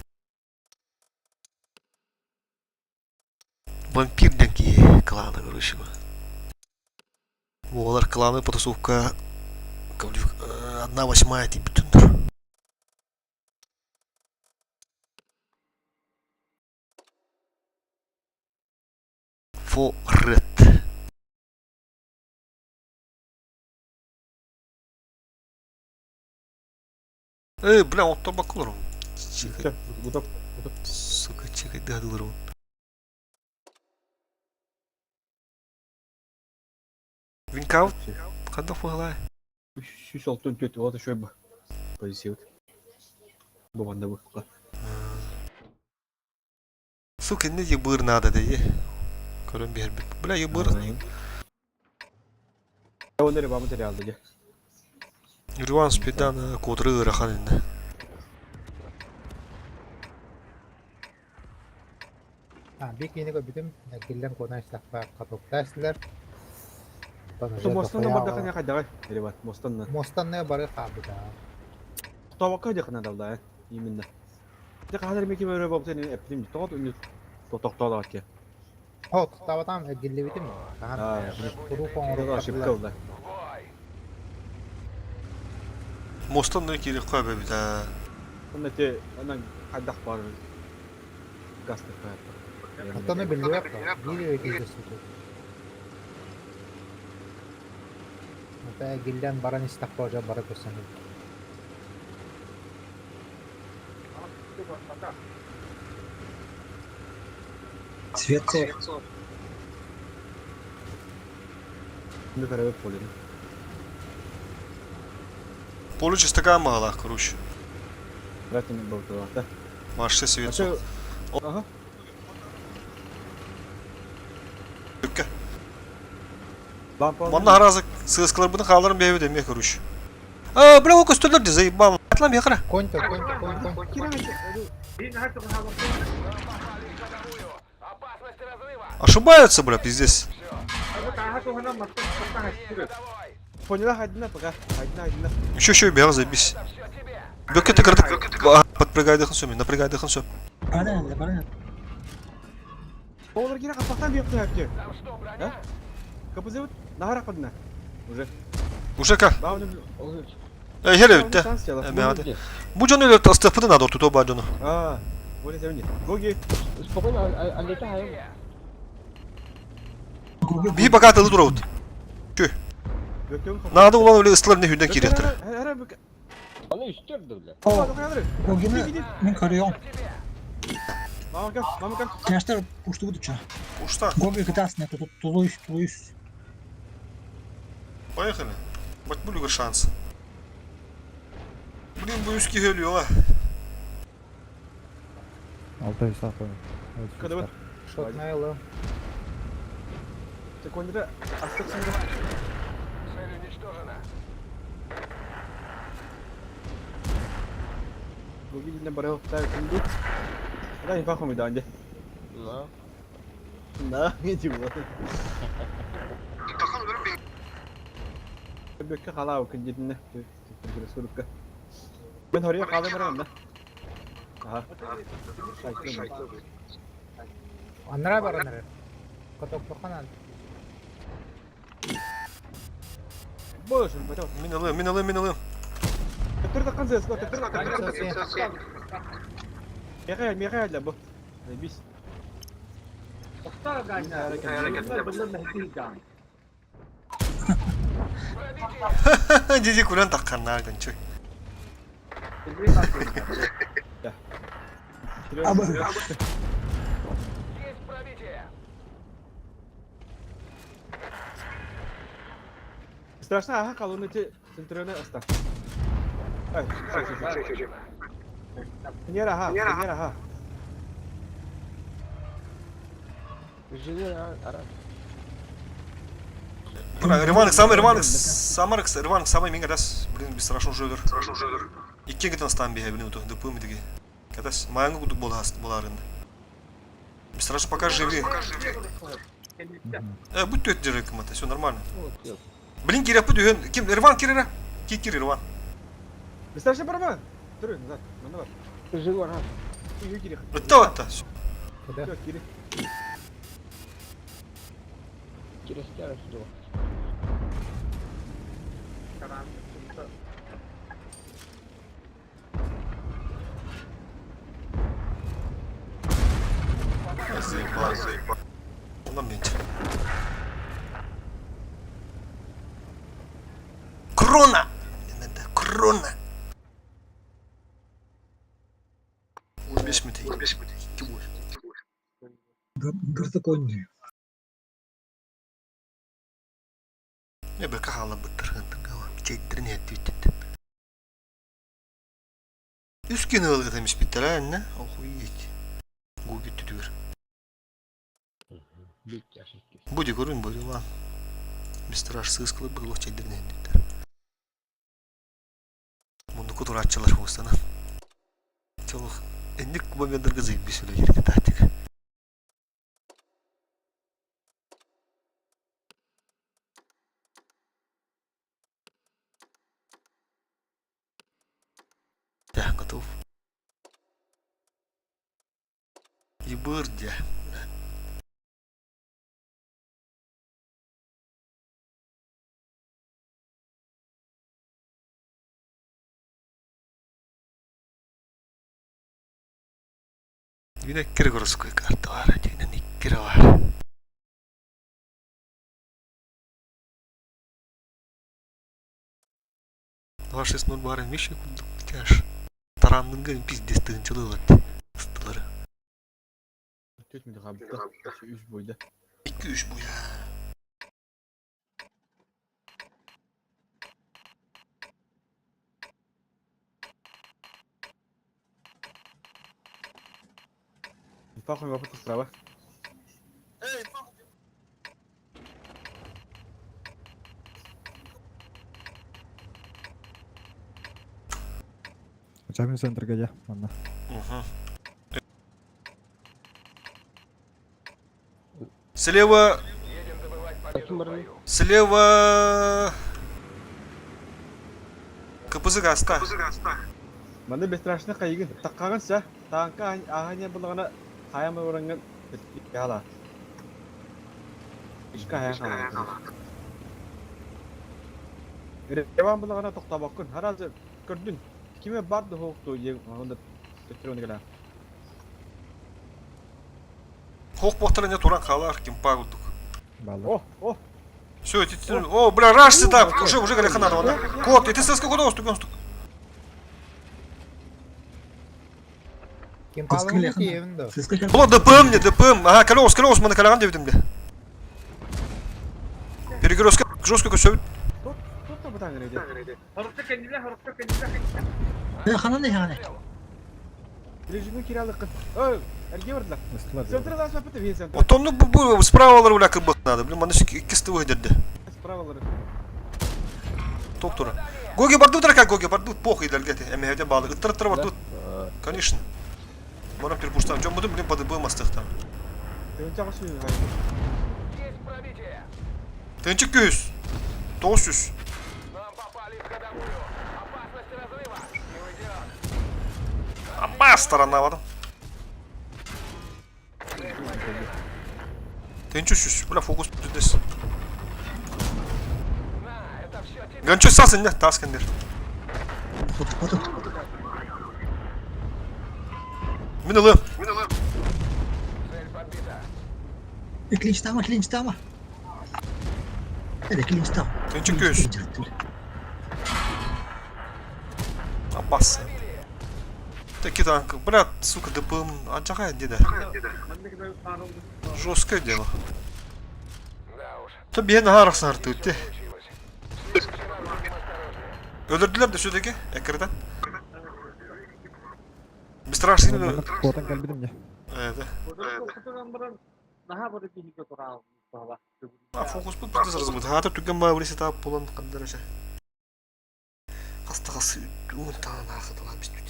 Вампир диэн киһи клана короче. Буолар кланы потасовка 1/8 тиийбитин Форет. Эй, бля, оттон бакыларым. Чекай. Сука, чекай, дыхадыларым. Винкаут? Ханна фугалай? 164 ол шөй бу. Позиция. Бу манна бу. Сука, не ебыр надо, да е. Көрөн биэрбит. Бля, ебыр. Оны рeba материалды же. Рюан спидан кудры ыарахан инне. А, биир киһини көрбүтүм, эргиллэн куонан истэхпэ катоктаа истилэр. Онтон уже Мостанна дохуя бардахына хайдагай. Ребят, мостанна. Мостанная бары хаалбыта. Тавакка дехна далда, именно. Де хазар меки мөрө бабытын эптим. Тоғот үнү тохтоолооччу. О, тохтообатам эргиллибитим. Хаһан куруук оҥоруохха Ошибка ылла. Мостан киириэххэ эбэбит аа. Онно те анан хайдах бар газ Оттон биллибэт биир эрэ киһи көстүбүт. Ата эргиллэн баран истэххэ уже бары көстөн Свет суох. Ми көрөбөт полин. Поле чистака мала, короче. Братин болтуата. Машина свет суох. Ага. Бүккэ. Лампа. Манна харазы сыскаларбытын хааларын бэйэбит эмиэ короче. А, бля, ол көстөллөр дии, заебал. Атлам яхара. Конь то, конь, конь, конь. Опасность разрыва! Ошибаются, бля, пиздец. Поняла хайдына пока. Хайдына хайдына. Еще еще бега заебись. Это все тебе! Бөккэ тыкырдык. Подпрыгай дыхын сөп, напрягай дыхын сөп. Баран эллэ, баран Олар кире капактан бүйөк төһөптү. Там что, броня? КПЗ нахара кодна. Уже. Уже ка. Бауны. Эй, хеле бүтте. Эме Бу дьон өлөр астыппытын надо ортуто ба дьону. А, вот это мне. Гоги. Спокойно, аллета хайым. Биһи пока тылы турабыт. Надо улан өлө ыстылар не хүнден киирехтер. Аны үстөрдү бля. О, Гогины мин көрүөм. Мамака, мамака. Тяжтар уштубут уча. Ушта. Гоги кытаасына тулуйс, тулуйс. Поехали. Бать булюгер шанс. Блин, бу үс киһи өлүө. Алта жүз сақ Когда вот Шотная ылым. Ты кондра астык сында. Цель уничтожена. Гоги динен барып та күндү. Да, не пахом иданде. На. На, не дива. Бөккө халаа күндүнэ. Сурукка. Мен хория хала барам да. Аха. Аннара баран эрэр. Котоктоханан. Боже, потом. Мин ылым, мин ылым, мин ылым. Төптөр таккан сес, төптөр таккан. Мехай, мехай для бу. Заебись. Пробитие! Диди күлэн тахханнаар гынчы. Есть пробитие! Страшно, ага, колонны те центральная оста. Ай, Нера, ага, нера, ага. Реванк самый, Реванк, Самаркс, Реванк самый минг раз, блин, бесстрашно жөдір. Страшно жөдір. Икки гытан стан беге, блин, то ДП ми Катас, маянгы кудук боларын. Бесстрашно пока живи. Будь то это держи, все нормально. Блин, киря пүт ким Реван кирера? Ки кир Реван. Бесстрашно барма. Түрі, назад, мына бар. Живо, ага. Үйге кире. Өтті отта. Куда? Все, кире. Через сюда. Заебал. Ондан менче. Крона! Крона! 15 метр. 15 метр. Гырты конь. Не бе кахала быттырган чейдирин хеттүттүт. Үскен ылгы демиш биттер әнне. Охуеть. Гуги түтүгөр. Буди көрүн буди ла. Бистраш сыз кылып бир лох чейдирин хеттүттөр. Мунду кутурачылар хустана. Чолох энник моменттерге заебись үле жерге тактик. Да, готов. Ебырдя. Двина киргорская карта бар, двина никкира бар. 2-6-0 бар, миши кудук тяж. Тарандынгын пиздец тыгынчылы Стылары. Төт мүді қабылды. Үш бойда. 2-3 bu ya. Пахом вапыт справа. Учамен центрга я, манна. Угу. Слева, Едем добывать победу в бою. слева... КПЗ гаста. Манда бесстрашно қайгын. Таққаған ся. Таңка ағаня бұлғана қаямы ораңын яла. Ишка хаян Реван бұлғана тоқтабаққын. Харазы көрдін. Киме барды хоқту ең онда төттір оны келе. Хох бохтара не туран халар, кимпа гудук. Баллар. О, о, Все, эти... О, бля, рашься так, уже, уже галеха надо, ладно. Кот, и ты сыска куда устук, устук. Ким Кыскы палын лехана. киевин да. Сыска Бла, ДПМ мне, ДПМ. Ага, колес, колес, мы на каляган девятым, бля. Перегрузка, жестко все. тоқта бұтаң рейде. Ханан не ханан. Режимі киралыққын. Ой, әрге бардылар. Ыстылар. Центр лас вапыты вен центр. Вот он, ну, справа руля как бы надо, блин, маны кисты выйдет. Справалары. Топ тура. Гоги барду драка, Гоги барду, похуй дальгете. Эме балы. Ыттыр ыттыр барду. Конечно. Барам перепуштам. Жон буду, блин, под БМ астых там. Есть пробитие! Тынчык 100. 900. Нам попали в ходовую! Опасность разрыва! Не уйдет! Амба сторона вадым. Тынчы 300. Бля, фокус здесь. На, это все тебе! Ганчо сасын не, таскендер. Минылы. Цель подбита! Клинч тама, клинч тама. Это клинч там. Тынчык күс. Опасно. Таки танк. Брат, сука, ДПМ. Ачахай деда. Жесткое дело. То биһэн аһаар ахсаартыыт те. Өлөрдүлэр да все-таки, эккирэтэн. Бесстрашный. Куотан кэлбитим дьэ. Это. А фокуспут бүтэ сразу Хаата түгэн баа били сетап булан хандар эше. Хаста хас уун таан аахытылаан бүттүт.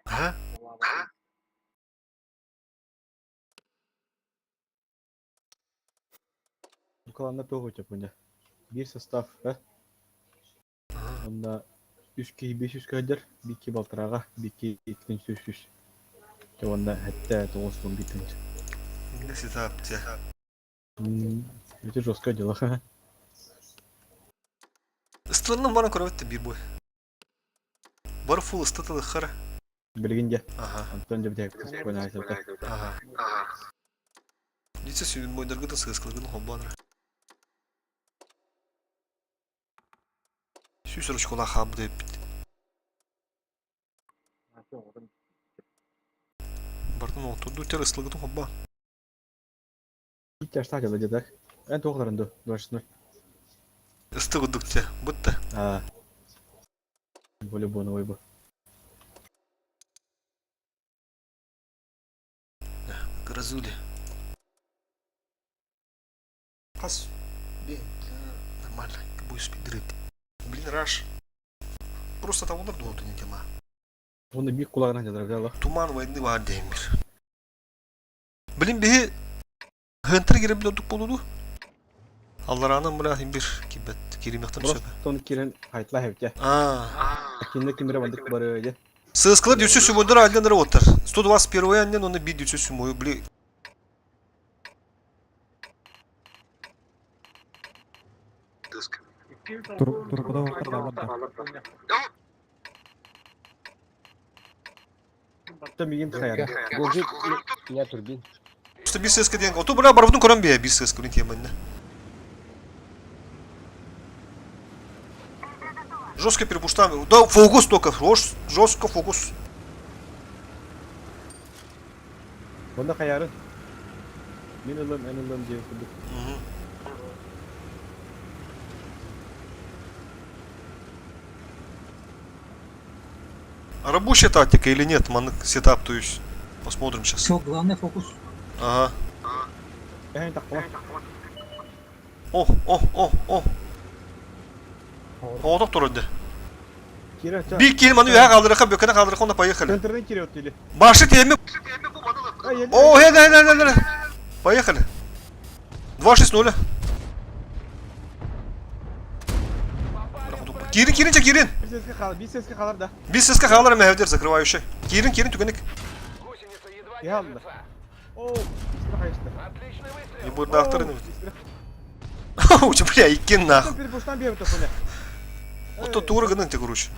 А? Букаланна туох өтөпүнэ. Биир состав, э? Онно үс киһи биэс үс көһүдэр, биир киһи балтарааҕа, биир киһи иккитин сүүс үс. Дьэ уонна сэттэ тоҕус уон биир тыһыынча. Иннэ сетап дьэ. Это жесткое дело, ха. Ыстыларынан баран көрөбүт да биир бой. Бары фул ыстатылыххара. Билигин дьэ. Аха. Антон дьэ бүтэһик спокойно Аха. Дитсе сүүн бойдаргытын сыыскалыгын холбоон эрэ. Сүүс ручкалаах хаалбыт эбиппит. Бартын оттурду тер ыстылыгытын холбоон. Тяжта дела где так. Эн туохларын ду, 2.0. Ысты курдук те, бутта. А. Более боновый бы. Грозули. Хас. Блин, нормально, будешь спидыры. Блин, раш. Просто там удар дуоту не тема. Оны бик кулагына жазар, Туман войны бар деймир. Блин, биһи Хантер киирэн билэ ордук буолуо дуу? Аллараанан бля иһин бир киирбэт кииримиэхтэрин сөп. Просто ону киирэн хайтла хэвчэ. Аа. Кинне кимире бандык бары дьэ. Сыскылар дүсү сүмойдор айланнары оттар. 121 аннен оны бир дүсү сүмою бли. Туркуда оттар да. Та мигин хайар. Гожи я турбин. Просто бир сыска диэн. Оту бля барбытын көрөн бие бир сыска блин теманна. Жестко перепуштаем. Да, фокус только. Жестко фокус. Онда хаярын. Мин ылым, эн ылым диэн курдук. А рабочая тактика или нет, маннык сетап, то есть. Посмотрим сейчас. Все, главное фокус. Ага. Эһэн тахпала. О, о, о, о. Оҕотох турар Кире Бир киһи маны үһэ хаалдырыха, бөкөнө хаалдырыха, онно поехали. Центрден кире оттили. Башы теми. О, э, да, да, да, да. Поехали. 2-6-0. Киирин, киирин, чэ, киирин. Бир сеске хаалар, бир сеске хаалар да. Бир сеске хаалар мэһэвдер закрывающий. Киирин, киирин, түгэнник. Гусеница едва Я алла. держится. О, истра хайышты. Отличный выстрел. Не будет авторы. Учу, бля, икки нахуй. Перепуштан беріп тоқыны. Вот тура гынан те, короче.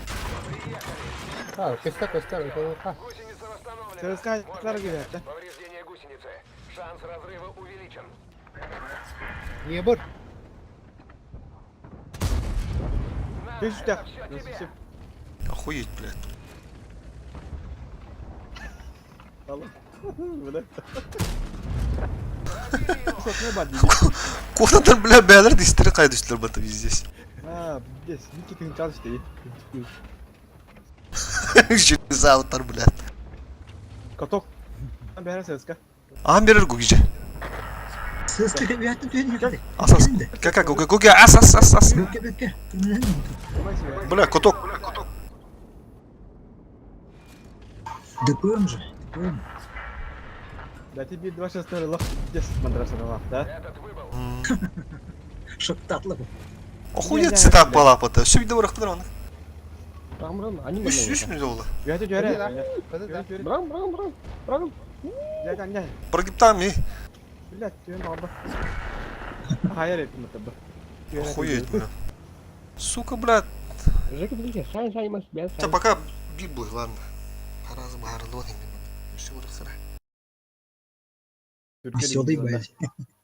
А, көстөр, көстөр, көстөр. Гусеница восстановлена. ЦСКА Можно говорят, да? снять. Повреждение гусеницы. Шанс разрыва увеличен. Ебыр. На, Ты это все тебе. Охуеть, блядь. Бля. Куда бля, бәлер дистері қайда түстілер бата везде. А, здесь, Ники ты чалышты. Железауттар, блядь. Каток. Бәрі ЦСКА. Ан берер гугиже. Сыска ребята төнүктэ. Ас ас. Кака гуги гуги ас ас ас ас. Бөккө бөккө. Бля, каток. ДПМ же. ДПМ. Да тебе 2-6 лох. Здесь мандрашный лох, да? Этот выбыл. Шыктатлы бу. Охуеть сетап балапата. Все видео рахтыр оны. Брам, они Үш үш минут oldu. Бәрі жөрі. Брам, брам, брам. Брам. Я там не. Прогибтам и. Блядь, ты баба. Хайар этим это бы. Охуеть, бля. Сука, блядь. Жеки, блин, сай, сай, мас, бля, Хотя пока бибу, ладно. Раз, бар, лони, Все, рахтыр. Веселый боец.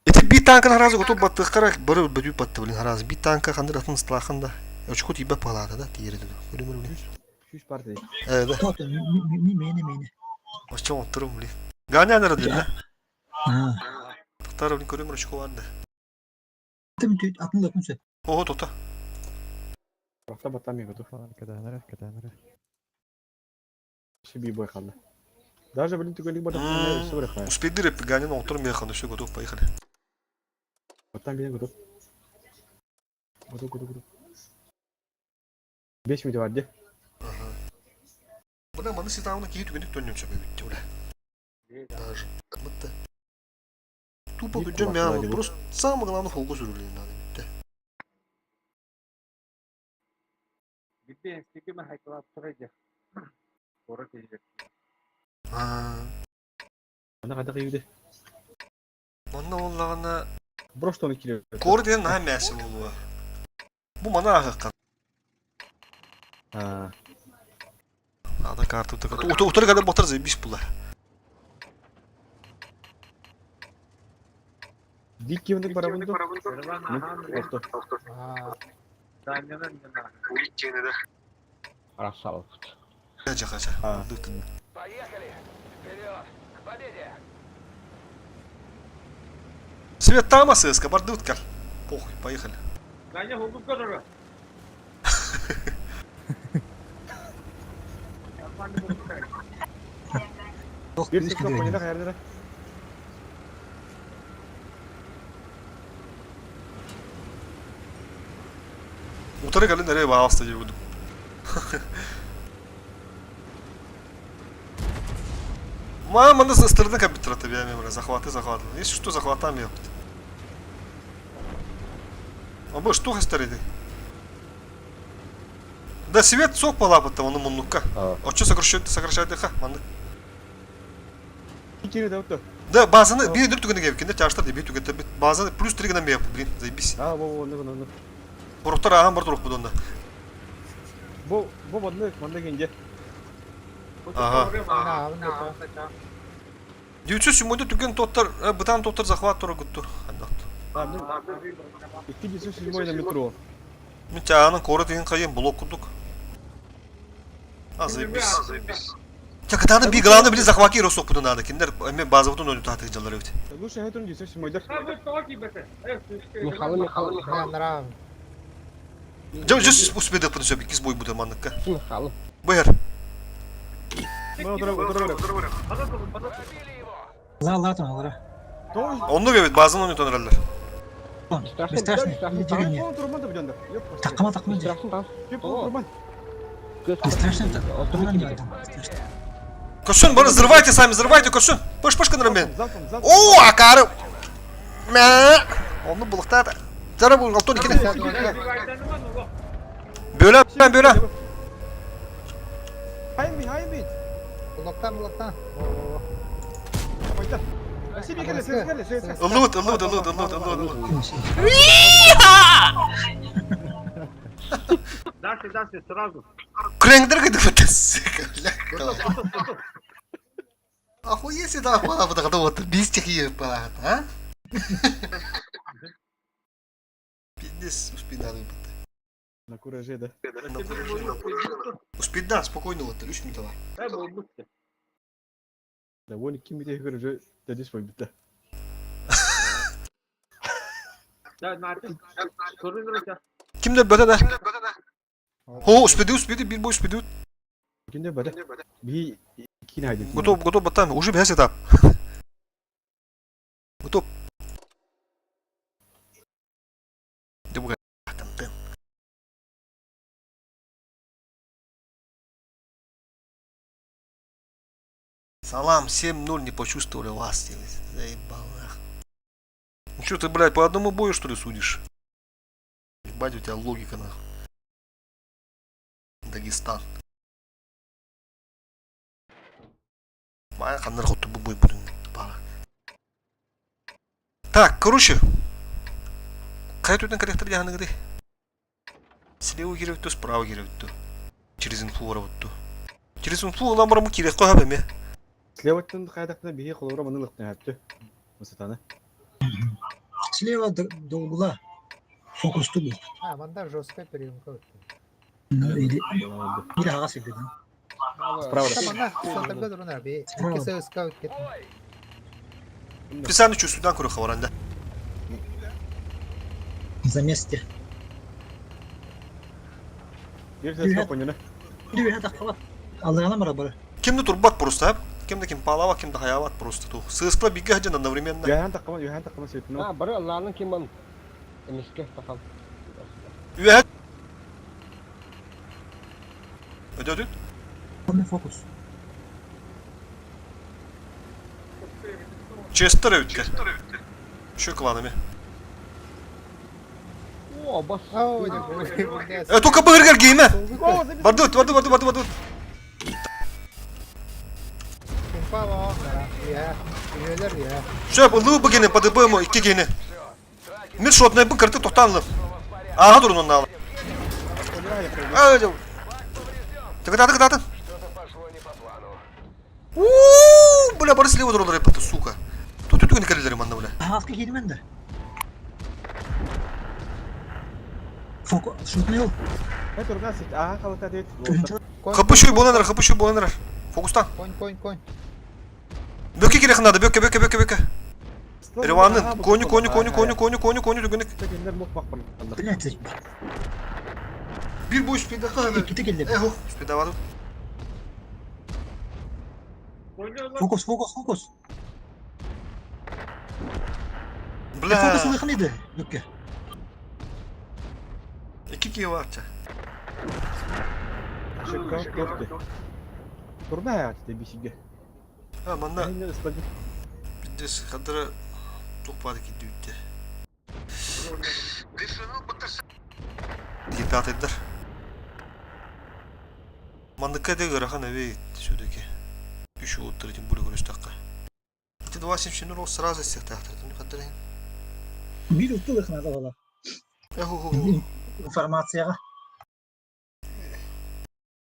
Ити биир танканы харазы готов баттыахтара бары бөдүү батты блин харазы биир танка ханнык атын ысталаахын да очко тиийбэт палаата да тиийэрэ да көрүм блин Сүүс партия. Э да. Кто-то, мени, мени. Оччо оттурум блин. Ганя нара дилля. Тахтар блин көрүм очко бар да. Тым түт атын да күнсө. Ого тота. Рахта баттам мен готов. Кэтэһэнэрэ, кэтэһэнэрэ. Себе бой қалды. Даже, блин, түгелік бар өссө бір қай. Успейдир Ганин оттурум механ все готов, поехали. Баттан бен готов. Готов, готов, готов. 5 минут бар де. Бына маны ситауна киһи түгэнник төннүм сөбө бүттэ бля. Даже. Бытта. Тупо Бик күнжөн кулак мя просто самое главное холго сүрүлүн надо бүттэ. Битте эстики мен хайкалап турайды. Кора келер. Аа. Ана қайда қиюде. Манна оллаҕына Брош тоны килер. кор диэн наһаа мээсэ буолуо. Бу мана аһыккан. Аа. Ада карта утары кадar батар заебись була. Дик кимдик барабынды. Охто. Жаха Аа. Поехали! Вперед! К победе! Свет там ССК, бардут кал. Похуй, поехали. Ганя хукуп көрөрө. Bir sıkı koyuna kayardı. Утары калын nereye bağlı diye buldum. Мама нас ыстырды компьютер я мемра захваты захваты. Если что, захватами ёпт. А бо что хастарыды? Да свет сок палапа он муннукка. А что сокращает сокращает ха? Маннык. Кири да отто. Да базаны bir дүр түгенге кенде чаштар бир түгенде базаны плюс 3 гына меп, блин, заебись. Аа, бо бо ну ну. Пороктар аган бар турук будонда. Бо бо маннык маннык инде. Ага. 907 түген тоттар, бытан тоттар захват тура гутту. Андат. Икки десен седьмой на метро. Мен чаанын коры деген кайын блок кудук. А, заебись. Ча кытаны би главное били захваки росок буду надо. Киндер мен база бутун өнү таты жалар өт. Лучше айтын десен седьмой да. Михаил, Михаил, Нрав. Жо жо успеди буду сөп иккис бой буду манныкка. Михаил. Бэр. Ла ла там алара. Онну бебет базаны өнү тонраллар. Бестрашный. Такма такма. Бесстрашный так. Көшін, бары взрывайте сами, взрывайте, көшін. Пыш, пыш кынырым О, акары. Мә. Оны булықтады. Зара бұл алтон икені. Бөлә, бөлә. Хайми, хайми. Блоктан, блоктан. Ыллыбыт, ыллыбыт, ыллыбыт, ыллыбыт, ыллыбыт. Дальше, дальше, сразу. Күрәңдер кыйды бит, сука, бля. Охуеть сюда, пала, вот вот, без тех пала, а? Пиздец, успей надо выпить. На кураже, да? На кураже. Успей, да, спокойно, вот, лишь не давай. Да, вон ким где уже дадись мой бита. Kimde böyle de? Ho, успеди, успеди, bir boy успеди. Кимде бада? Би кин хайды. Готов, готов, батан, уже без этап. Готов. Там ты. Салам, 7-0 не почувствовали вас, заебал нах. Ну что ты, блядь, по одному бою что ли судишь? Ебать, у тебя логика нахуй. Дагестан. Так, короче. Қай түтін корректор яғаны Слева киребітту, справа киребітту. Через инфу барабытту. Через инфу ылан барамы кирек қой хабеме. Слева тын қайдақта бихи қолыра маны лықтын әпті. Высотаны. Слева до угла. Фокус тубу. А, манда жесткая приемка. Ну, или или аҕа сирдин. Справа. Манна центрга дурунар би. Икки скаут кет. Специально чувствудан көрө хабаранда. За месте. Кимди турбат просто, кимди ким палава, кимди хаяват просто ту. Сыскла биге хажан одновременно. Үөһэн таққама, үөһэн таққама светин. А, бары Алланың ким он? Эмиске тахал. Үөһэн. Өдөдүт. Фокус. Честер өтке. Şu кланами. О, бас. Только быргер гейме. Бардут, бардут, бардут, бардут, бардут. Все, ылыы бу гене, ПДБ икки гене. Мир шотный бу кырты тоқтанлы. Ага durun onu al. Тыгыда, тыгыда, Ууу, бля, бары слева dururlar hep сука. Тут тут кэлэлэр манна бля. Аҕаска киирмэн да. Фокус. Шутный ол. Хапыщуй боланар, хапыщуй боланар. Фокустан. Конь, конь, конь. Бөкке керек надо, бөкке, бөкке, бөкке, бөкке. Реванын, коню, коню, коню, коню, коню, коню, коню, түгүнүк. Блядь. Bir boy спида хана. Эхо, спида ваду. Фокус, фокус, фокус. Бля. Фокус ылыхын иди. Бөкке. Ики кие варча. А, манна. Пиздец, хадра тупа таки дүйттэ. Епятайдар. Манныкка де ыарахан эбит все-таки. Үш уоттар этим более көрүстакка. Ити 2.77 сразу сехтахтар. Хадра. Биир утты ылыхын ада Эхо. Информацияға.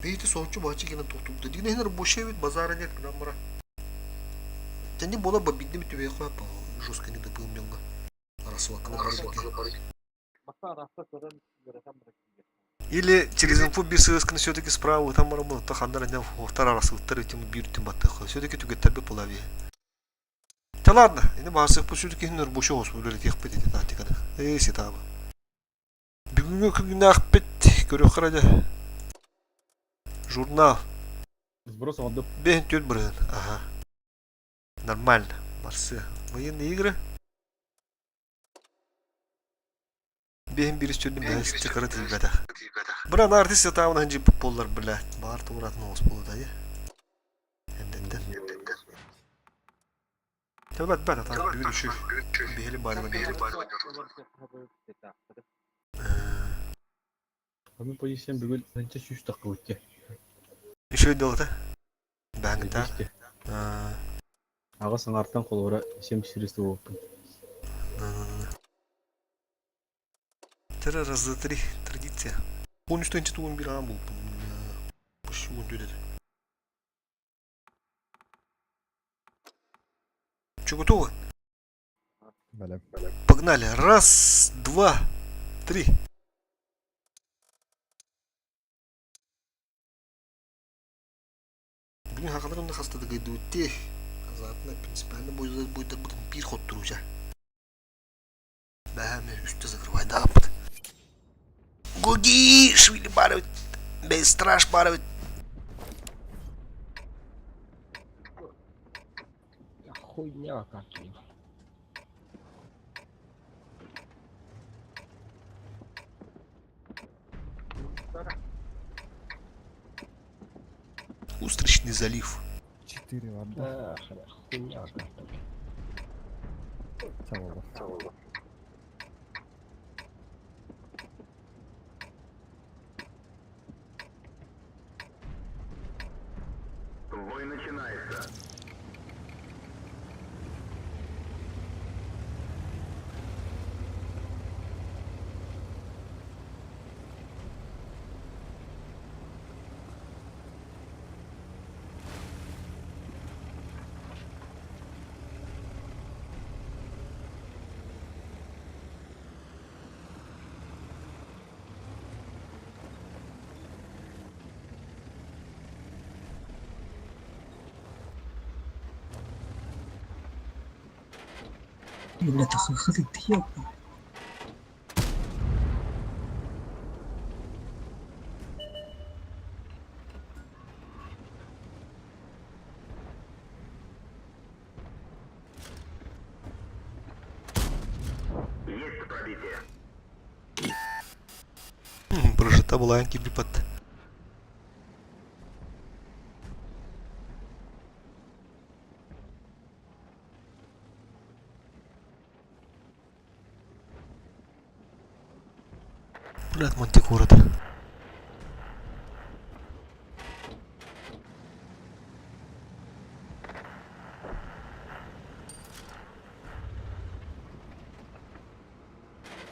Бейти соочу бачы кенен тоқтубда. Дигне хенер боше бит базара нет граммара. Тени бола ба бидне бит түбе коя па жестко не допылым деңга. Расвакны барбеке. Или через инфу бир все-таки справа там работа хандар не втора раз второй тем бир тем баттых. Все-таки түгеттер бе полави. Да ладно, ini басы все-таки хенер боше ос булер тех пет эти тактиканы. Эй, ситаба. Бүгүнгү күнгүнө акпет көрө карада. Журнал. Сброс отдып. Бен тюль брын. Ага. Нормально. Марсы. Военные игры. Бен бир үстүнү бәс чакыры тилбәдә. Бра на артист тавын ханжи поллар бля. Бар туратын ос болду да. Энденден. Төбәт бәт ата бүгүн үшү. Бехели барма дип. Аны позициям бүгүн нче сүүс таққа өтте. Еще дело-то. Бангта. Аға саңартан қолура 74 болыппын. Тера раз за три традиция. Он что институт он бир был. Почти он деді. Че, готовы? Бэлэм. Погнали. Раз, два, три. Бүгүн хакалар онда хастады гайдуутте. Азатына принципиально будет будет бир ход туруча. Бәме үсті закрывай да апыт. Гуги, швили барыбыт. Бей страж барыбыт. Хуйня какая. Устричный залив. 4 ладно. Хуйня какая. Сау Бой начинается. Бля, ты ёпта. Прожита была кибипат. Блядь, мантикора-то.